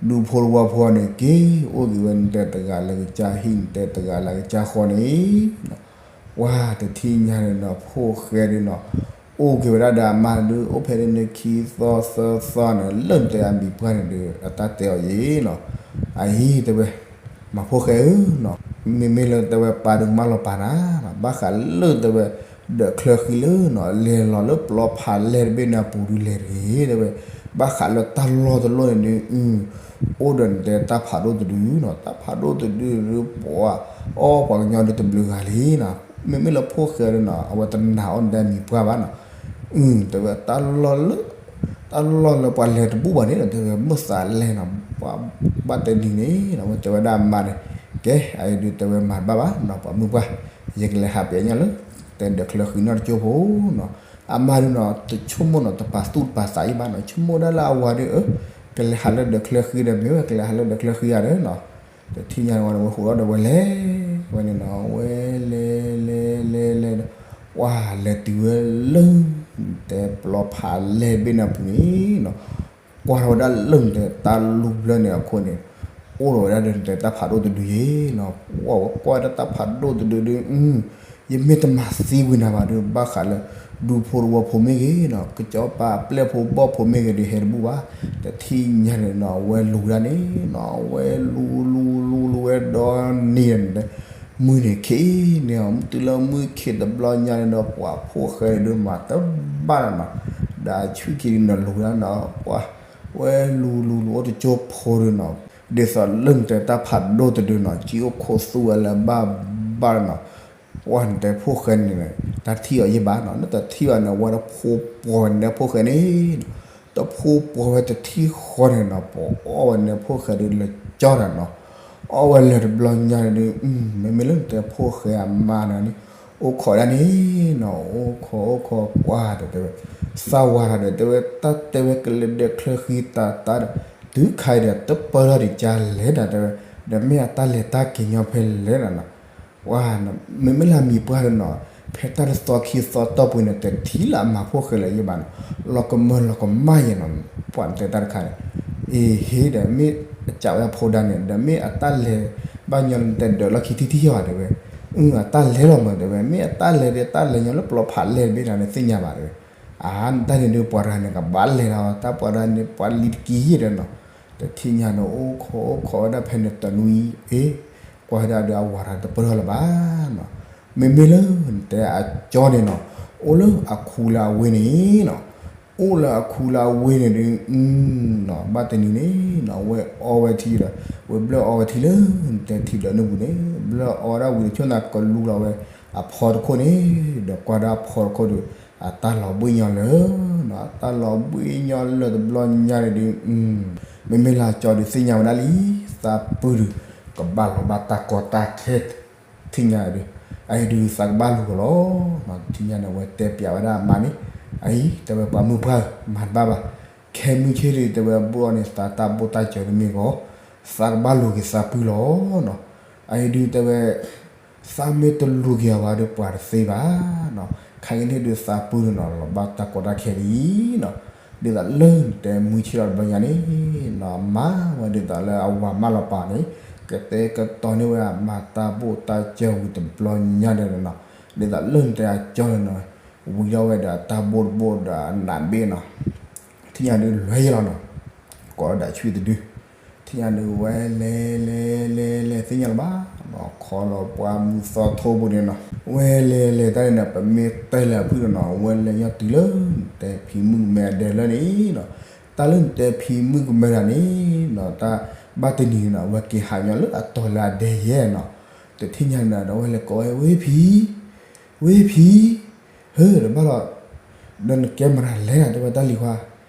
ဒူဖိတဝီဖိန့ၣ် က့ၤအိၣ်က့ၤဝဲနတဲတဂၤလၢကစၢ်ဟံၣ် နတဲတဂၤလၢကစၢ်ဃီန့ၣ်နီၤ, ပှၤတထံၣ်ညါန့ၣ်နီၤ ဖိၣ်ဃဲဒုးနီၤ အိၣ်က့ၤဝဲဒၣ်ဒီးအမါဒုး အိၣ်ဖဲန့ၣ်ခံသီသၢသီန့ၣ် လၢနတဲအမံၤပှၢ်န့ၣ်ဒုး အတၢ်တဲအီၤယ့ၣ်နီၤ, အအံၤတဲဝဲ မၤဖိၣ်ဃဲဧၢနီၤ, မ့မ့ၢ်လၢတဲဝဲပၢ်ဒုးကမၣ်လီၤပၢ်နၤနီၤ, ဘၣ်ဃးလၢတဲဝဲ ဒၢးချၢဃံလၢနီၤ လဲၤလီၤလၢပျီဖးလဲၢ်တဘ့ၣ်န့ၣ်အပူၤဒုးလဲၤတဂ့ၤတဲဝဲ, ဘၣ်ဃးလၢတၢ်လီၢ်တလီၢ်န့ၣ်ဒုး အိၣ်ဒီးနတဲတၢ်ဖးဒိၣ်တဒုနီၤ, တၢ်ဖးဒိၣ်တဒုဒုး ပှၤအီၣ်ပှၤကညီဒုးတဘျုးဂၤလံနီၤ, မ့မ့ၢ်လၢဖိၣ်ဃဲဒုးနီၤ အဝဲတနာ်အီၣ်နတဲမံၤပှၢ်ဘၣ်နီၤ, အ တဲဝဲတၢ်လီၢ်လၢ တၢ်လီၢ်လၢပှၤလဲၤတဘူၣ်ဘၣ်န့ၣ်နီၤ တဲဝဲမုၢ်သးလဲၣ်နီၤ, ပှၤဘၣ်တဲဒ်န့ၣ်နီၤ ဝဲတဲဝဲဒၣ်အမါန့ၣ်, ကဲ အအံၤဒုးတဲဝဲမၤတဘၣ်ဘၣ်နီၤ ပှၤမုၢ်ပှၢ်, ယကလဲၤဟးပျဲညါလၢ တဲဒၢးချၢဃံနီၢ်တကၠိဖိနီၤ, အမါဒုးနီၤ တဆိကမိၣ်နီၤ တပာ်သူၣ်တပာ်သးအံၤဘၣ်နီၤ, ဆိကမိၣ်ဒၣ်လၢအဝၤဒုး အ ကလဲၤဟးလၢဒၢးချၢဃံဒီး မ့ၢ်ဝဲကလဲၤဟးလၢဒၢးချၢဃံဧါဒီးနီၤ, တထံၣ်ညါန့ၣ်ဝဲန့ၣ် ဝဲဟူးထီၣ်ဒီးဝဲလဲၤ ဝဲန့ၣ်နီၤ ဝဲလဲၤလဲၤလဲၤလဲၤဒီး ပှၤလဲၤတုၤဝဲလၢ တဲပျီဖးလဲၢ်တဘ့ၣ်န့ၣ်အပူၤန့ၣ်နီၤ, ကွၢ်ထီၣ်ဝဲဒၣ်လၢနတဲတၢ်လူၢ်ဘျၢန့ၣ်အခိၣ်န့ၣ် အိၣ်ထီၣ်ဝဲဒၣ်ဒီးနတဲတၢ်ဖးဒိၣ်တဒုယ့ၣ်နီၤ, ပှၤဝဲကွၢ်ဝဲဒၣ်တၢ်ဖးဒိၣ်တဒုဒုး အ ယမ့ၢ်တမၤသံကွံာ်နၤဘၣ်ဒီး ဘၣ်ဃးလၢ ဒူဖိတဝီဖိမ့ၢ်ဂ့ၤနီၤ, ကစီၤပၤအပျဲၢ်ဖိဘီၣ်ဖိမ့ၢ်ဂ့ၤဒီး ဟဲတဘူၣ်ဘၣ်. တထံၣ်ညါန့ၣ်နီၤ အဝဲလူၤဒၣ်န့ၣ်နီၤ, အဝဲလူၤလူၤလူၤလူၤဝဲဒီနံၤန့ၣ်, မုၢ်န့ၣ်ခ့န့ၣ်, တုၤလၢမုၢ်ခ့တဘျီညါန့ၣ်ဒီး ပှၤဖိၣ်ဃဲန့ၣ်ဒုးမၤတဘၣ်လၢၤနီၤ, ဒီးဆူၣ်ခံဒုးနီၤလူၤဒၣ်နီၤ, ပှၤဝဲလူၤလူၤလူၤအိၣ်တကၠိဖိဒီးနီၤ, ဒ်သိးလၢနတဲတၢ်ဖးဒိၣ်တဒုနီၤ, ကံအိၣ်ခိၣ်သူဝဲလၢဘၣ်ဘၣ်လၢၤနီၤ, ပှၤနတဲဖိၣ်ဃဲန့ၣ် တၢ်ထံၣ်အီၤယံာ်ဘၣ်နီၤ, နတထံၣ်ဘၣ်န့ၣ် အဝဲတဖိပှီၤဝဲန့ၣ်ဖိၣ်ဃဲန့ၣ်နီၤ, တဖိပှီၤဝဲတထံၣ်ဃီန့ၣ်နီၤ, ပှၤအီၣ်ဝဲန့ၣ်ဖိၣ်ဃဲဒုးလၢကၠီတၢ်နီၤ, အီၣ်ဝဲလၢၤတဘျီညါန့ၣ်ဒုး, မ့မ့ၢ်လၢနတဲဖိၣ်ဃဲအမါန့ၣ်န့ၣ်, အိၣ်ခိးဒၣ်န့ၣ်နီၤ, အိၣ်ခိးအိၣ်ခိးပှၤဒီးတဲဝဲ, သးဝၤဒီးတဲဝဲ တၢ်တဲဝဲကလဲၤဒဲးချၢဃံတၢ်တၢ်ဒီး, တုၤခါအံၤဒီးတပၢၢ်ထီၣ်ဒံးကလဲၤဒၣ်တဲဝဲ, ဒီးမ့ၢ်အတၢ်လဲၤတၢ်က့ၤညီဖဲလဲၣ်နီၤနီၤ ပှၤ, မ့မ့ၢ်လၢအမံၤပှၢ်ဒီးနီၤ, ဖဲတၢ်တသီခံသီတီၢ်ပူၤန့ၣ် တထံၣ်လၢအမၤဖိၣ်ဃဲလၢၤယံာ်ဘၣ်နီၤ, လီၤကမၢလီၤကမၣ်ယဲနီၤ, ပှၤနတဲတၢ်တခါန့ၣ်, အ့ဟ့ဒီး မ့ၢ်အကးဝဲအဖိဒါန့ၣ် ဒီးမ့ၢ်အတၢ်လဲၤဘၣ်ညီလၢနတဲဒၢးလီၢ်ခံထံထံယီၤတဲဝဲ, အတၢ်လဲၤလီၤမးတဲဝဲ, မ့ၢ်အတၢ်လဲၤဒီးတၢ်လဲၤညီလၢပျီဖးလဲၢ်တဘ့ၣ်နၤန့ၣ်သ့ၣ်ညါဘၣ်တဲဝဲ, အါ တၢ်န့ၣ်ဒုးပှၤတဂၤန့ၣ် ကဘၣ်လဲၤလီၤ, တၢ်ပှၤတဂၤန့ၣ် ပှၤလံၤတက့ၢ်ယဲဒီးနီၤ, တထံၣ်ညါန့ၣ် အိၣ်ခိးအိၣ်ခိးဝဲဒၣ်ဖဲန့ၣ်တနွံအံၤ, ကွၢ်ဝဲဒၣ်ဒီးအဝၤတၢ်တပၢၢ်ထီၣ်လၢၤဘၣ်နီၤ, မ့မ့ၢ်လၢနတဲအကၠီန့ၣ်နီၤ, အိၣ်လၢအခူလၢအဝ့ၢ်န့ၣ်နီၤ, အိၣ်လၢအခူလၢအဝ့ၢ်န့ၣ်ဒုး, ဘၣ်တနံၤန့ၣ်နီၤ ဝဲအီဝဲထံဒီး, ဝဲဘျၢၣ်အီဝဲထံလၢနတဲထံဒၢးန့ၣ်ပူၤန့ၣ်, ဘျၢၣ်အီဒၣ်ဝံၤတဆိၣ်နၤကလူလီၤဝဲအဖီတခိၣ်န့ၣ်, ဒီးကွၢ်ဒၣ်အဖီတခိၣ်ဒီး, အတၢ်လီၤဘှံၣ်ညီလၢာ်နီၤ, အတၢ်လီၤဘှံၣ်ညီလၢာ်တဘျီညါန့ၣ်ဒုး, မ့မ့ၢ်လၢကၠီဒုးသ့ၣ်ညါဝဲဒၣ်လံ, သးပုၢ်ဒုး, ကဘၣ်လီၤဘၣ်တၢ်ကီတၢ်ခဲ ထံၣ်ညါဒုး, အအံၤဒုးသးကဘၣ်လူၤကီးလီၤ, ထံၣ်ညါန့ၣ် အဝဲတဲပျးဝဲဒၣ်အမါန့ၣ်, အအံၤ တဲဝဲပှၤမုၣ်ပှၢ်ဧၢ, မၤတဘၣ်ဘၣ်, ခဲမုၢ်ဆ့ၣ်ဒုး တဲဝဲဘိၣ်အီၤန့ၣ် သးတၢ်ဘိၣ်တၢ်စၢၤတမ့ၢ်ဂီၤ, သးကဘၣ်လူၤက့ၤသးပုၢ်လီၤနီၤ, အအံၤဒုးတဲဝဲ သးမ့ၢ်တလူၤက့ၤအီၤဘၣ်ဒီးပှၤတသ့ဘၣ်နီၤ, ခဲကနံၣ်ဒုးသးပုၢ်ဒုးနီၤ လီၤဘၣ်တၢ်ကီတၢ်ခဲလံနီၤ, ဒ်သိးလၢနတဲမုၢ်ဆ့ၣ်လီၤတဘျီညါန့ၣ်နီၤ, မၤဝဲဒ်သိးလၢအဝၤမၢလီၤပာ်န့ၣ်, ကတဲာ်ကတီၤန့ၢ်ဝဲအမၤတၢ်ဘိၣ်တၢ်စၢၤဝံၤတဘျီညါဒီးနီၤ, ဒ်သိးလၢနတဲအကၠီန့ၣ်နီၤ, ဝံၤထီၣ်ဝဲဒီးအတၢ်ဘိၣ်တဘိၣ်ဒီးအနးဘ့ၣ်နီၤ ထံၣ်ညါဒုးလွဲယလီၤနီၤ, ကိးဒီးဆံတဒု, ထံၣ်ညါဒုးဝဲလဲၤလဲၤလဲၤလဲၤသ့ၣ်ညါလၢၤဘၣ်နီၤ, ခီလီၤပှၢ်မုၢ်သီထိပူၤန့ၣ်နီၤ, ဝဲလဲၤလဲၤတၢ်န့ၣ်ဒီး ပမ့ၢ်တဲလၢအဖုၣ်ဒီးနီၤ, ဝဲလဲၤညီတုၤလၢနတဲဖံမုၣ်ကမဲအဒဲးလၢန့ၣ်နီၤ, တၢ်လၢနတဲဖံမုၣ်ကမဲတၢ်န့ၣ်နီၤ, တၢ်ဘၣ်တနံၤန့ၣ်နီၤ အဝဲက့ၤဟးညီလၢအတီၤလၢအဒဲးယဲနီၤ, တထံၣ်ညါန့ၣ်ဒီး ဝဲလဲၤကိးဝဲ ဝ့ၢ်ဖံ ဝ့ၢ်ဖံ, ဟၢ တဘၣ်လီၤ, ဒီးနကဲမတၤလဲၣ်နၤ တဲဝဲတၢ်လံၤခွါ,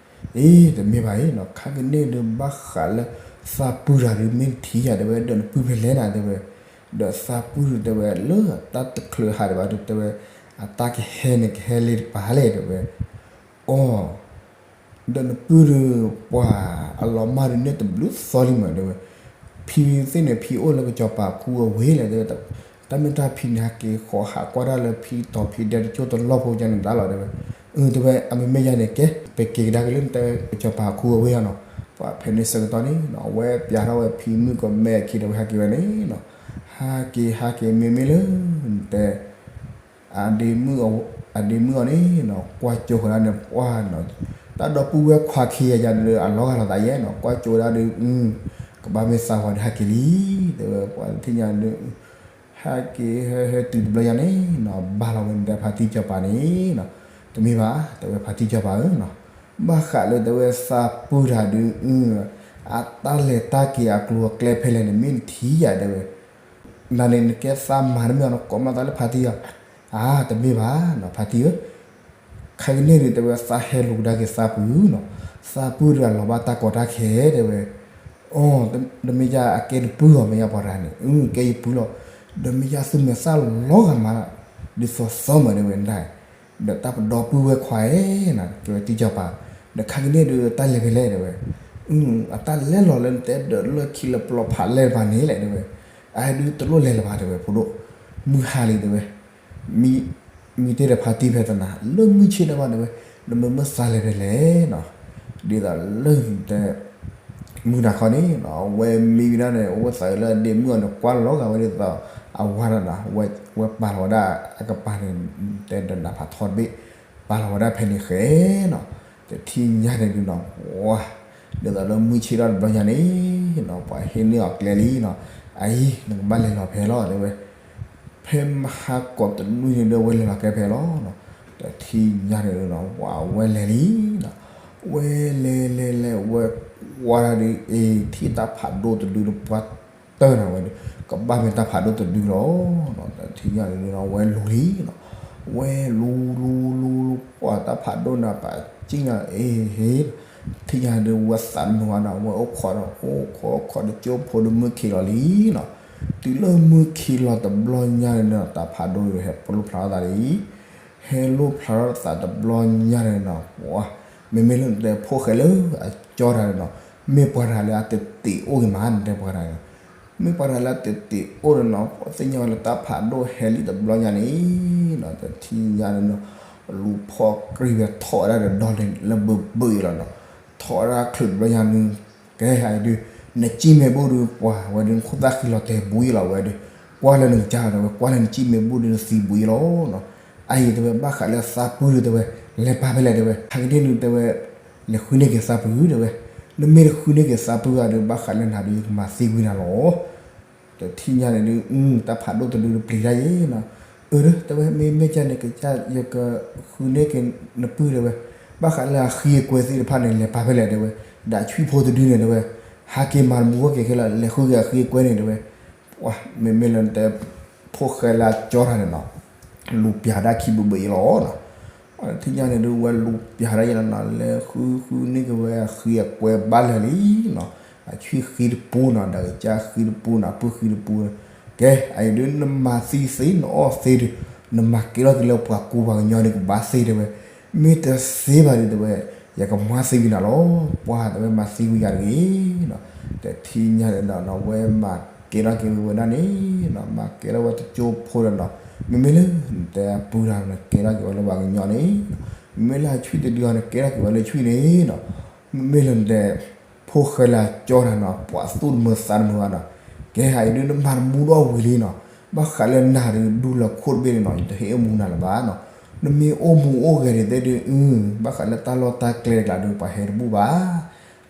အ့ တမ့ၢ်ဘၣ်အံၤနီၤ, ခါကန့ၣ်ဒုးဘၣ်ဃးလၢသးပုၢ်တဂၤဒုးမ့ၢ်ထံၣ်ယၤတဲဝဲ, ဒီးနပုၢ်ဖဲလဲၣ်နၤတဲဝဲ, ဒီးသးပုၢ်ဒုးတဲဝဲလၢတၢ်တချုးဟးဒံးဘၣ်ဒုးတဲဝဲ, အတၢ်ကဟဲန့ၣ်ကဟဲလၢတပၤလဲၣ်တဲဝဲ, အီ ဒီးနပုၢ်ဒုး ပှၤအလီၤမၢ်ဒုးန့ၢ်တဘျုးသီလံမးတဲဝဲ, ဖံသ့ၣ်န့ၣ် ဖံအိၣ်လၢကစီၤပၤခူအဝ့ၢ်လဲၣ်တဲဝဲ, တၢ်မ့ၢ်တၢ်ဖံန့ၣ် ဟဲက့ၤဃီၤဟးကွၢ်တၢ်လၢဖံတီၤဖံဒဲတကၠိၢ်တလီၢ်ဖိကန့ၣ်ဒၣ်လီၤတဲဝဲ, အၢ တဲဝဲ အမ့မ့ၢ်ယၤန့ၣ် ကဲ ပက့ၤကဒါက့ၤလၢနတဲကစီၤပၤခူအဝ့ၢ်အီၤနီၤ, ပှၤဖဲန့ၣ်ဆၢကတီၢ်န့ၣ်နီၤ အဝဲပျးထီၣ်ဝဲဖံမုၣ်ကမဲအခံဒီးဝဲဟဲက့ၤဝဲန့ၣ်နီၤ, ဟဲက့ၤဟဲက့ၤမ့မ့ၢ်လၢ နတဲ အဒ့မုၣ်အီၤန့ၣ်နီၤ ကွၢ်ကၠိဃီၤဒၣ်န့ၣ် ပှၢ်နီၤ, တၢ်ဒီပုၢ်ဝဲၢ်ခွါခံဂၤယၤဒီးအလီၤဂာ်လိာ်သးယဲနီၤ, ကွၢ်ကၠိဝဲဒၣ်ဒီး ကဘၣ်မ့ၢ်သးဝၤဒီးဟဲက့ၤလံ, တဲဝဲပှၤတထံၣ်ညါဒီး ဟဲက့ၤဟဲဟဲတုၤတဘျီယၤန့ၣ်နီၤ ဘၣ်လီၤဝဲန့ၣ်ဒီးဖါတံၢ်စီၤပၤန့ၣ်နီၤ, တမ့ၢ်ဘၣ် တဲဝဲဖါတံၢ်စီၤပၤဧၢနီၤ, ဘၣ်ဃးလၢတဲဝဲသးပုၢ်တၢ်ဒုး အတၢ်လဲၤတၢ်က့ၤအကျိၤအကျဲဖဲလဲၣ်န့ၣ် မ့ၢ်နထံၣ်ယၤတဲဝဲ နၤန့ၣ် နကဲသးမၤတမ့ၢ်အီၤ နကိးမၤသးလၢဖါတံၢ်အီၤ, အါ တမ့ၢ်ဘၣ်နီၤ ဖါတံၢ်ဧၢ, ခဲကနံၣ်ဒုးတဲဝဲ သးဟဲလူၤကဒါက့ၤသးပုၢ်နီၤ, သးပုၢ်ဒုးအလီၤဘၣ်တၢ်ကီတၢ်ခဲတဲဝဲ, အီ ဒီးမ့ၢ်ယၤအကဲနပုၢ်လီၤ မ့ၢ်ယၤပှၤတဂၤန့ၣ် အကဲယပုၢ်လီၤ, ဒီးမ့ၢ်ယၤသူၣ်မဲာ်သၣ်လီၤဂာ်မး ဒ်သိးသီမးတဲဝဲဒၣ် ဒီးတၢ်ပဒီပုၢ်ဝဲၢ်ခွါဧၢနီၤ ကဲဝဲတံၢ်စီၤပၤ, ဒီးခါကန့ၣ်ဒုးတၢ်လဲၤဖဲလဲၣ်တဲဝဲ, အတၢ်လဲၤလီၤလၢနတဲဒၢးလၢခံလၢပျီဖးလဲၢ်တဖၣ်န့ၣ်လဲၣ်တဲဝဲ, အဒုးတလိၣ်လဲၤလၢၤဘၣ်တဲဝဲ ဖိဒိၣ်, မုၢ်ဟါလံတဲဝဲ, မံ မံတ့ၢ်ဒီးဖါတံၢ်ဖဲတနၤ လၢမုၢ်ဆ့ၣ်ဒၣ်ဘၣ်တဲဝဲ, ဒီးမ့ၢ်မ့ၢ်သးလဲၤဖဲလဲၣ်နီၤ, ဒ်သိးလၢနတဲ မုၢ်နၤခီန့ၣ်နီၤ အဝဲမံဝဲဒၣ်န့ၣ် အဝဲသးလၢအဒ့မုၣ်အီၤန့ၣ် ကွၢ်လီၤဂာ်ဝဲဒ်သိး အဝၤဒီးနီၤ ဝဲပာ်လီၤဝဲဒၣ်အကပၤန့ၣ် တဲဒီးနးဖးထီတဘ့ၣ် ပာ်လီၤဝဲဒၣ်ဖဲန့ၣ်ဃဲနီၤ, တထံၣ်ညါန့ၣ်ဒုးနီၤ ပှၤ ဒ်သိးလၢမုၢ်ဆ့ၣ်ထီၣ်တဘျီညါန့ၣ်နီၤ ပှၤဟ့ၣ်န့ၢ်အီၤကျဲလံနီၤ, အအံၤ နကဘၣ်လဲၤလီၤဖဲလီၤ တဲဝဲ ဖဲမဟါကိးတနွံန့ၣ်ဒီး အဝဲလဲၤလီၤကဲဖဲလီၤနီၤ, တထံၣ်ညါန့ၣ်ဒုးနီၤ ပှၤဝဲလဲၤလံနီၤ, ဝဲလဲၤလဲၤလဲၤ ဝဲကွၢ်တၢ်ဒုး အ့ၣ် ထံၣ်တၢ်ဖးဒိၣ်တဒုဒီး ပှၤတၢၢ်နီၤဝဲဒုး ကဘၣ်မ့ၢ်တၢ်ဖးဒိၣ်တဒုလီၤနီၤ, တထံၣ်ညါန့ၣ်ဒုးနီၤ ဝဲလူၤလံနီၤ, ဝဲလူၤလူၤလူၤလူၤ ပှၤတၢ်ဖးဒိၣ်န့ၣ် ပာ်ကံၣ်ညါ အ့ၣ် ဟ့ၣ် တထံၣ်ညါန့ၣ်ဒုး ဝဲသးနုာ်နီၤ ဝဲအိၣ်ခိးဒီး အိၣ်ခိးခိးတကၠိဖိဒီး မုၢ်ခံးလီၤလံနီၤ, တုၤလၢမုၢ်ခံးလီၤတဘျီညါန့ၣ်နီၤ တၢ်ဖးဒိၣ်ဒုး ဟဲပလိၣ်ဖျါထီၣ်သးလံ ဟဲလိၣ်ဖျါထီၣ်သးတဘျီညါန့ၣ်နီၤ ပှၤ မ့မ့ၢ်လၢနတဲဖိၣ်ဃဲလၢအကၠီတၢ်န့ၣ်နီၤ မ့ၢ်ပှၤတဂၤလၢအတတ့ၤအိၣ်ဂ့ၤမး နတဲပှၤတဂၤန့ၣ် မ့ၢ်ပှၤတဂၤလၢအတတ့ၤအိၣ်န့ၣ်နီၤ သ့ၣ်ညါဝဲလၢတၢ်ဖးဒိၣ်ဟဲလံတဘျီညါန့ၣ်နီၤ တထံၣ်ညါန့ၣ်နီၤ လူၤဖီၣ်ကြံၢ်ဝဲထီၣ်ဝဲဒၣ်ဒီးဒီလ့ၣ်လၢဘၢဘၢအံၤလီၤနီၤ, ထီၣ်ဝဲဒၣ်ချုးတဘျီညါန့ၣ် ကဲအံၤဒုး နစံၣ်မ့ၢ်ဘူၣ်ဒုး ပှၤဝဲဒုး နခိၣ်သၣ်ဃံလီၤတဲာ်ဘှံးလီၤဝဲဒုး, ကွၢ်လၢနကစၢ်လီၤတဲဝဲ ကွၢ်လၢနစံၣ်မ့ၢ်ဘူၣ်ဒုး နသံဘှံးလီၤနီၤ, အအံၤတဲဝဲဘၣ်ဃးလၢသးပူၤဒုးတဲဝဲ လဲၤပာ်ဖဲလဲၣ်တဲဝဲ ဟဲက့ၤန့ၢ်ဒုးတဲဝဲ လဲၤဃုန့ၢ်က့ၤသးပူၤတဲဝဲ, နမ့ၢ်တဃုန့ၢ်က့ၤသးပူၤဂၤဒုး ဘၣ်ဃးလၢနၤဒုး ယကမၤသံကွံာ်နၤလီၤ တထံၣ်ညါန့ၣ်ဒုး တၢ်ဖးဒိၣ်တဒုတပျံၤတၢ်ယဲနီၤ, အၢ တဲဝဲ မ့မ့ၢ်ကန့ၣ် ကစၢ်ယကဃုန့ၢ်က့ၤနပုၢ်တဲဝဲ, ဘၣ်ဃးလၢအဃံအကွဲသ့ၣ်တဖၣ်န့ၣ် လဲၤပာ်ဖဲလဲၣ်တဲဝဲ, ဒီးအဆွံၣ်ဖိတဒုန့ၣ်တဲဝဲ, ဟးက့ၤမၤတမူဝဲက့ၤခဲလၢာ် လဲၤဃုက့ၤအဃံအကွဲန့ၣ်တဲဝဲ, မ့မ့ၢ်လၢနတဲ ဖိၣ်ဃဲလၢအကၠီတၢ်န့ၣ်နီၤ လူၤပျၤဒၣ်ခံဘုးဘုးအံၤလီၤနီၤ ထံၣ်ညါန့ၣ်ဒုး ဝဲလူၤပျၤဒၣ်ယဲလီၤနီၤ လဲၤဃုဃုန့ၢ်က့ၤဝဲအဃံအကွဲဘၣ်လၢာ်လံနီၤ, အဆွံၣ်ဃံတပူနီၤ ဒီးကစၢ်ဃံတပူနီၤ အပုၢ်ဃံတပူ, ကဲ အအံၤဒုး နမၤသံသ့ နအီၣ်သ့ဒုး နမၤကဲထီၣ်က့ၤလၢပှၤကူပှၤကညီဒုး ကဘၣ်သ့တဲဝဲ, မ့ၢ်တသ့ဘၣ်ဒုးတဲဝဲ, ယကမၤသံကွံာ်နၤလီၤ, ပှၤတဲဝဲမၤသံကွံာ်ယၤတဂ့ၤနီၤ, တထံၣ်ညါန့ၣ်ဒီးနီၤ ဝဲမၤကဲထီၣ်က့ၤဝဲဒၣ်န့ၣ်နီၤ မၤကဲထီၣ်ဝဲတကၠိဖိဒီးနီၤ, မ့မ့ၢ်လၢ နတဲအပုၢ်တၢ်န့ၣ်ကဲထီၣ်က့ၤဝဲလၢပှၤကညီန့ၣ်နီၤ, မ့မ့ၢ်လၢအဆွံၣ်တဒုအီၤန့ၣ် ကဲထီၣ်က့ၤဝဲလၢဆွံၣ်န့ၣ်နီၤ, မ့မ့ၢ်လၢနတဲ ဖိၣ်ဃဲလၢအကၠီတၢ်နီၤ ပှၤသူၣ်တမုာ်သးတမုာ်ဘၣ်နီၤ, ကဲ အအံၤဒုးနမၤတမူဒီးဝံၤလံနီၤ, ဘၣ်ဃးလၢနၤဒုး ဒူလၢခိၣ်တဘ့ၣ်န့ၣ်နီၤ ယတဟ့ၣ်အိၣ်မူနၤလၢၤဘၣ်နီၤ, နမ့ၢ်အိၣ်မူအိၣ်ဂဲၤဒ်သ့ၣ်ဒုး အု ဘၣ်ဃးလၢတၢ်လီၢ်တၢ်ကျဲတကျါဒုး ပှၤဟဲတဘူၣ်ဘၣ်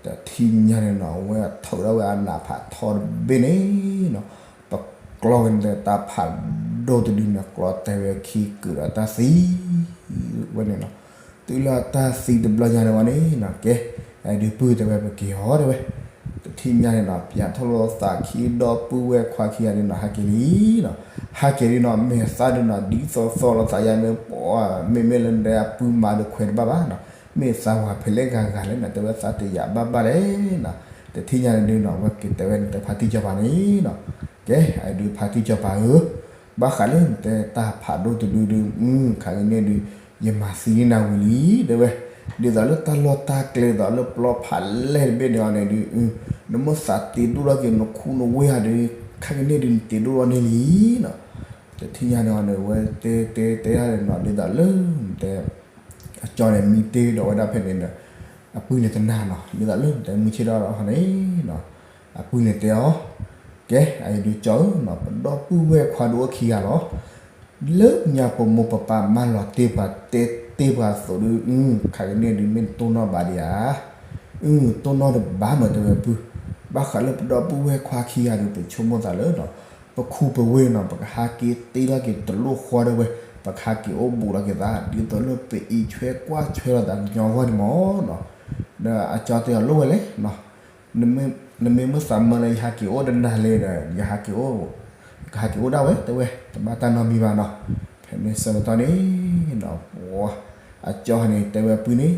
တထံၣ်ညါန့ၣ်နီၤ အဝဲထုးထီၣ်ဝဲအနးဖးထီတဘ့ၣ်န့ၣ်နီၤ, ပကျီဝဲန့ၣ်ဒီးတၢ်ဖးဒိၣ်တဒုန့ၣ် ကျီတဲာ်ဝဲခံကုာ်ဒီးတၢ်သံ ဝဲန့ၣ်နီၤ, တုၤလၢတၢ်သံတဘျီညါန့ၣ်ဝဲန့ၣ်နီၤ ကဲ အဒုးပုၢ်တဲဝဲပက့ၤအီၤတဲဝဲ, တထံၣ်ညါန့ၣ်နီၤ ပၠးထီၣ်လိာ်သးခံဒီပုၢ်ဝဲၢ်ခွါခံဂၤန့ၣ်နီၤ ဟးက့ၤလံနီၤ, ဟးက့ၤလံနီၤ မဲာ်သၣ်ဒုးနီၤ ဒ်သိးသိးလိာ်သးယါန့ၣ် ပှၤ မ့မ့ၢ်လၢနတဲအပုၢ်မၤဒုးခွဲးတဘၣ်ဘၣ်နီၤ, မ့ၢ်သးဝၤဖဲလဲၣ်ဂၤဂၤလဲၣ်နီၤ တဲဝဲသးတယာ်ဘၣ်ဘၣ်လဲၣ်နီၤ, တထံၣ်ညါန့ၣ်ဒုးနီၤ ဝဲက့ၤတဲဝဲန့ၣ်တဲဖါတံၢ်စီၤပၤန့ၣ်နီၤ, ကဲ အဒုးဖါတံၢ်စီၤပၤဧၢ, ဘၣ်ဃးလၢနတဲတၢ်ဖးဒိၣ်တဒုဒုး ခါကန့ၣ်ဒုး ယမၤသံန့ၢ်နၤဝံၤလံ တဲဝဲ, ဒ်သိးလၢတၢ်လီၢ်တၢ်ကျဲဒ်သိးလၢပျီဖးလဲၢ်တဘ့ၣ်န့ၣ်အီၤန့ၣ်ဒုး နမ့ၢ်သးတ့ဒိၣ်ထီၣ်က့ၤနခူနဝ့ၢ်ဧါဒုး ခါကန့ၣ်ဒုးနတ့ဒိၣ်ထီၣ်န့ၢ်လံနီၤ, တထံၣ်ညါန့ၣ်အီၤန့ၣ် ဝဲတဲတဲတဲဒၣ်န့ၣ်နီၤ ဒ်သိးလၢနတဲ အကၠီန့ၣ်မံတ့ဒီးဝဲဒၣ်ဖဲန့ၣ်ဒီး အပုၢ်န့ၣ်တနာ်နီၤ ဒ်သိးလၢနတဲမုၢ်ဆ့ၣ်ထီၣ်အီၤန့ၣ်နီၤ, အပုၢ်န့ၣ်တဲအီၤ, ကဲ အအံၤဒုးကၠီဧၢနီၤ ပဒီပုၢ်ဝဲၢ်ခွါဒုးအိၣ်ခံဂၤလီၤ, လၢညါပမိၢ်ပပၢ်မၢလီၤတ့ၢ်ပှၤတဲတ့ၢ်ပှၤအသိးဒုး ခါကန့ၣ်ဒုးမ့ၢ်နတိၢ်နီၣ်ဘၣ်ဒံးဧါ, အု တိၢ်နီၣ်တဘၣ်မး တဲဝဲပုၢ်, ဘၣ်ဃးလၢပဒီပုၢ်ဝဲၢ်ခွါခံဂၤဒုး ပဆိကမိၣ်သးလၢနီၤ ပခူပဝ့ၢ်နီၤ ပကဟးက့ၤတ့ထီၣ်က့ၤတလိၣ်ဃီတဲဝဲ, ပကဟးက့ၤအိၣ်ဘူးလီၤက့ၤသး ဒ်သိးလၢပအံးဆွဲကွၢ်ဆွဲလိာ်သးကညီအဂီၢ်န့ၣ်မးနီၤ, ဒီးအကၠီတဲအီၤလိၣ်ဝဲလဲၣ်နီၤ နမ့ၢ်မုၢ်သးမၢလၢယဟးက့ၤအိၣ်တနၤလဲၣ်ဒီး ယဟးက့ၤအိၣ်, ကဟးက့ၤအိၣ်ဒၣ်ဝဲ တဲဝဲ, တဘၣ်တၢ်နီတမံၤဘၣ်နီၤ, ဖဲန့ၣ်ဆၢကတီၢ်န့ၣ်နီၤ အကၠီန့ၣ် တဲဝဲပုၢ်န့ၣ်,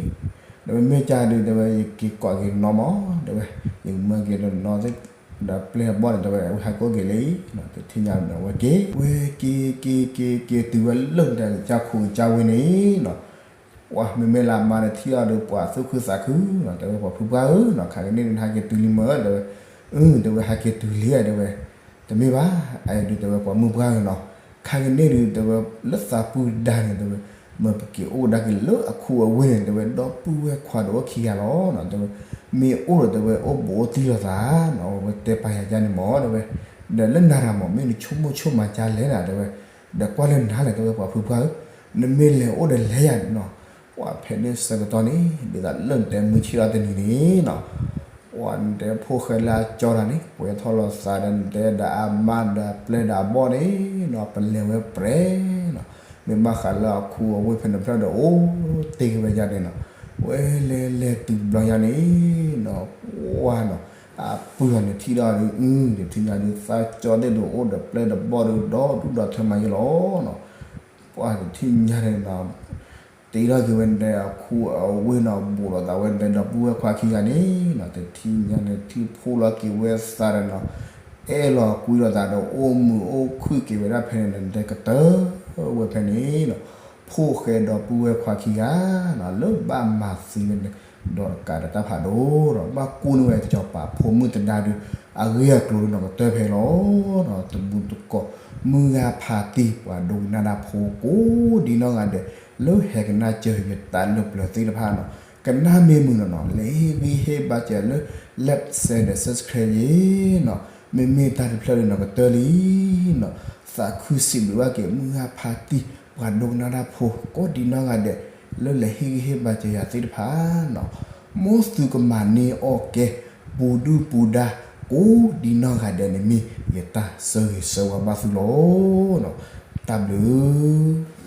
ဒီးမ့မ့ၢ်ကၢ်ဒုး တဲဝဲ ယက့ၤကိးက့ၤနီၢ်မး တဲဝဲ, ယကမၢက့ၤဒီးနီၢ်သ့ၣ်, ဒီးပျဲၢ်အဘီၣ်န့ၣ် တဲဝဲ ဝဲဟးက့ၤအိၣ်က့ၤလၢအံၤ, တထံၣ်ညါန့ၣ် ဝဲက့ၤ, ဝဲက့ၤက့ၤက့ၤက့ၤတုၤဝဲလၢဒီးကစၢ်ခူကစၢ်ဝ့ၢ်န့ၣ်နီၤ ပှၤမ့မ့ၢ်လၢအမါန့ၣ်ထံၣ်အီၤဒီး ပှၤသူၣ်ခုသးခုနီၤ, တဲဝဲပှၤဖုပှၢ်ဧၢနီၤ, ခါကန့ၣ်ဒုး နဟးက့ၤတုၤလံမၢ တဲဝဲ, အု တဲဝဲ ဟးက့ၤတုၤလံ တဲဝဲ, တမ့ၢ်ဘၣ်, အအံၤဒုး တဲဝဲ ပှၤမုၢ်ပှၢ်ဧၢနီၤ, ခါကန့ၣ်ဒုး တဲဝဲ လၢသးပူၤဒါန့ၣ် တဲဝဲ, မ့ၢ်ပက့ၤအိၣ်ကဒါက့ၤလၢအခူအဝ့ၢ်န့ၣ် တဲဝဲ ဒီပုၢ်ဝဲၢ်ခွါဒီးအိၣ်ခံဂၤလီၤနီၤ, တဲဝဲ, မ့ၢ်အိၣ်ဒီး တဲဝဲ အိၣ်ဘူးအိၣ်တံၢ်လိာ်သးနီၤ, ဝဲတဲပာ်ယၤဒ်န့ၣ်မး တဲဝဲ, တ ဒီးလၢနၤတၢ်မး မ့ၢ်နဆိကမိၣ်ဆိကမးကလဲၣ်နၤ တဲဝဲ, ဒီးကွၢ်လၢနၤလဲၣ် တဲဝဲ ပှၤဖုပှၢ်ဧၢ, နမ့ၢ်လဲၤအိၣ်ဒီးလဲၤယၤန့ၣ်နီၤ, ပှၤဖဲန့ၣ်ဆၢကတီၢ်န့ၣ် ဒ်သိးလၢနတဲမုၢ်ဆ့ၣ်ထီၣ်တနံၤန့ၣ်နီၤ ပှၤနတဲဖိၣ်ဃဲလၢအကၠီတၢ်န့ၣ် ကွဲးထီၣ်လိာ်သးဒီးနတဲဒီးအမါဒီးအပျဲၢ်ဒီးအဘီၣ်န့ၣ်နီၤ ပလဲၤဝဲပြဲၤနီၤ, မ့ၢ်ဘၣ်ဃးလၢအခူအဝ့ၢ်ဖဲန့ၣ်ဖျၢၣ်ဒီးအိၣ်တ့ၢ်က့ၤဝဲယါန့ၣ်နီၤ, ဝဲလဲၤလဲၤတုၤတဘျီညါန့ၣ်နီၤ, ဝါနီၤ, အပုၢ်အီၤန့ၣ်ထံၣ်ဒီးဒုး အု တထံၣ်ညါဒုး သးကၠီသ့ၣ်ဒုးအိၣ်ဒီးပျဲၢ်ဒီးဘီၣ်ဒုး ဒီဒူၣ်ဒီထၢမးယဲလီၤနီၤ, ပှၤတထံၣ်ညါန့ၣ်နီၤ တ့ထီၣ်က့ၤဝဲန့ၣ်ဒီးအခူအဝ့ၢ်နီၤ ဘူးလိာ်သးဝဲန့ၣ်ဒီးပုၢ်ဝဲၢ်ခွါခံဂၤန့ၣ်နီၤ, တထံၣ်ညါန့ၣ်ထံၣ်ဖှိၣ်လီၤက့ၤဝဲသးဒီးနီၤ, အဲၣ်လီၤကွံလိာ်သးဒီးအိၣ်မုာ်အိၣ်ခုၣ်က့ၤဝဲဒၣ်ဖဲန့ၣ်နီၤ နတဲကတၢၢ်ဝဲဖဲန့ၣ်နီၤ, ဖိၣ်ဃဲဒီးပုၢ်ဝဲၢ်ခွါခံဂၤနီၤ လၢဘၣ်မၤသံဝဲန့ၣ် ဒီးတကးဒီးတၢ်ဖးဒိၣ်ဒီး ဘၣ်ကူၣ်န့ၢ်ဝဲစီၤပၤဖိမုၣ်သဒါဒုး အဂ့ၢ်အကျိၤဒုးနီၤ ကတၢၢ်ဖဲလီၤနီၤ, တမူတကိး မုၢ်ဂၤဖးတံၢ် ပှၤဒိကနၣ်တၢ်ဖိကိးဒ်နီၢ်ဂၤဒဲး လၢဟဲကနၣ်စၢၤယတၢ်လၢပျၢၤသ့ၣ်တဖၣ်နီၤ, ကနၣ်မ့ၢ်မုာ်နီၤနီၤ လဲၤဟ့ၣ်ဂံၢ်ဟ့ၣ်ဘါစၢၤလၢ like share ဒီး subscribe ယ့ၤနီၤ, မ့မ့ၢ်တၢ်တဖျၢၣ်ဒုးနီၤ ကတၢၢ်လံနီၤ, သးခုစံးဘျုးဘၣ်က့ၤ မုၢ်ဂၤဖးတံၢ် ပှၤဒိကနၣ်တၢ်ဖိ ကိးဒ်နီၢ်ဂၤဒဲး လၢလဲၤဟ့ၣ်ဂံၢ်ဟ့ၣ်ဘါစၢၤယၤသ့ၣ်တဖၣ်နီၤ, မ်သုကမၤန့ၢ်အီၣ်ကဲ ပူၤဒုၣ်ပူၤဒါ ကိးဒ်နီၢ်ဂၤဒဲးန့ၣ်မ့ၢ် ယတၢ်ဆၢဂ့ၤဆၢဝါဘၣ်သုလီၤ. တၢ်ဘျုး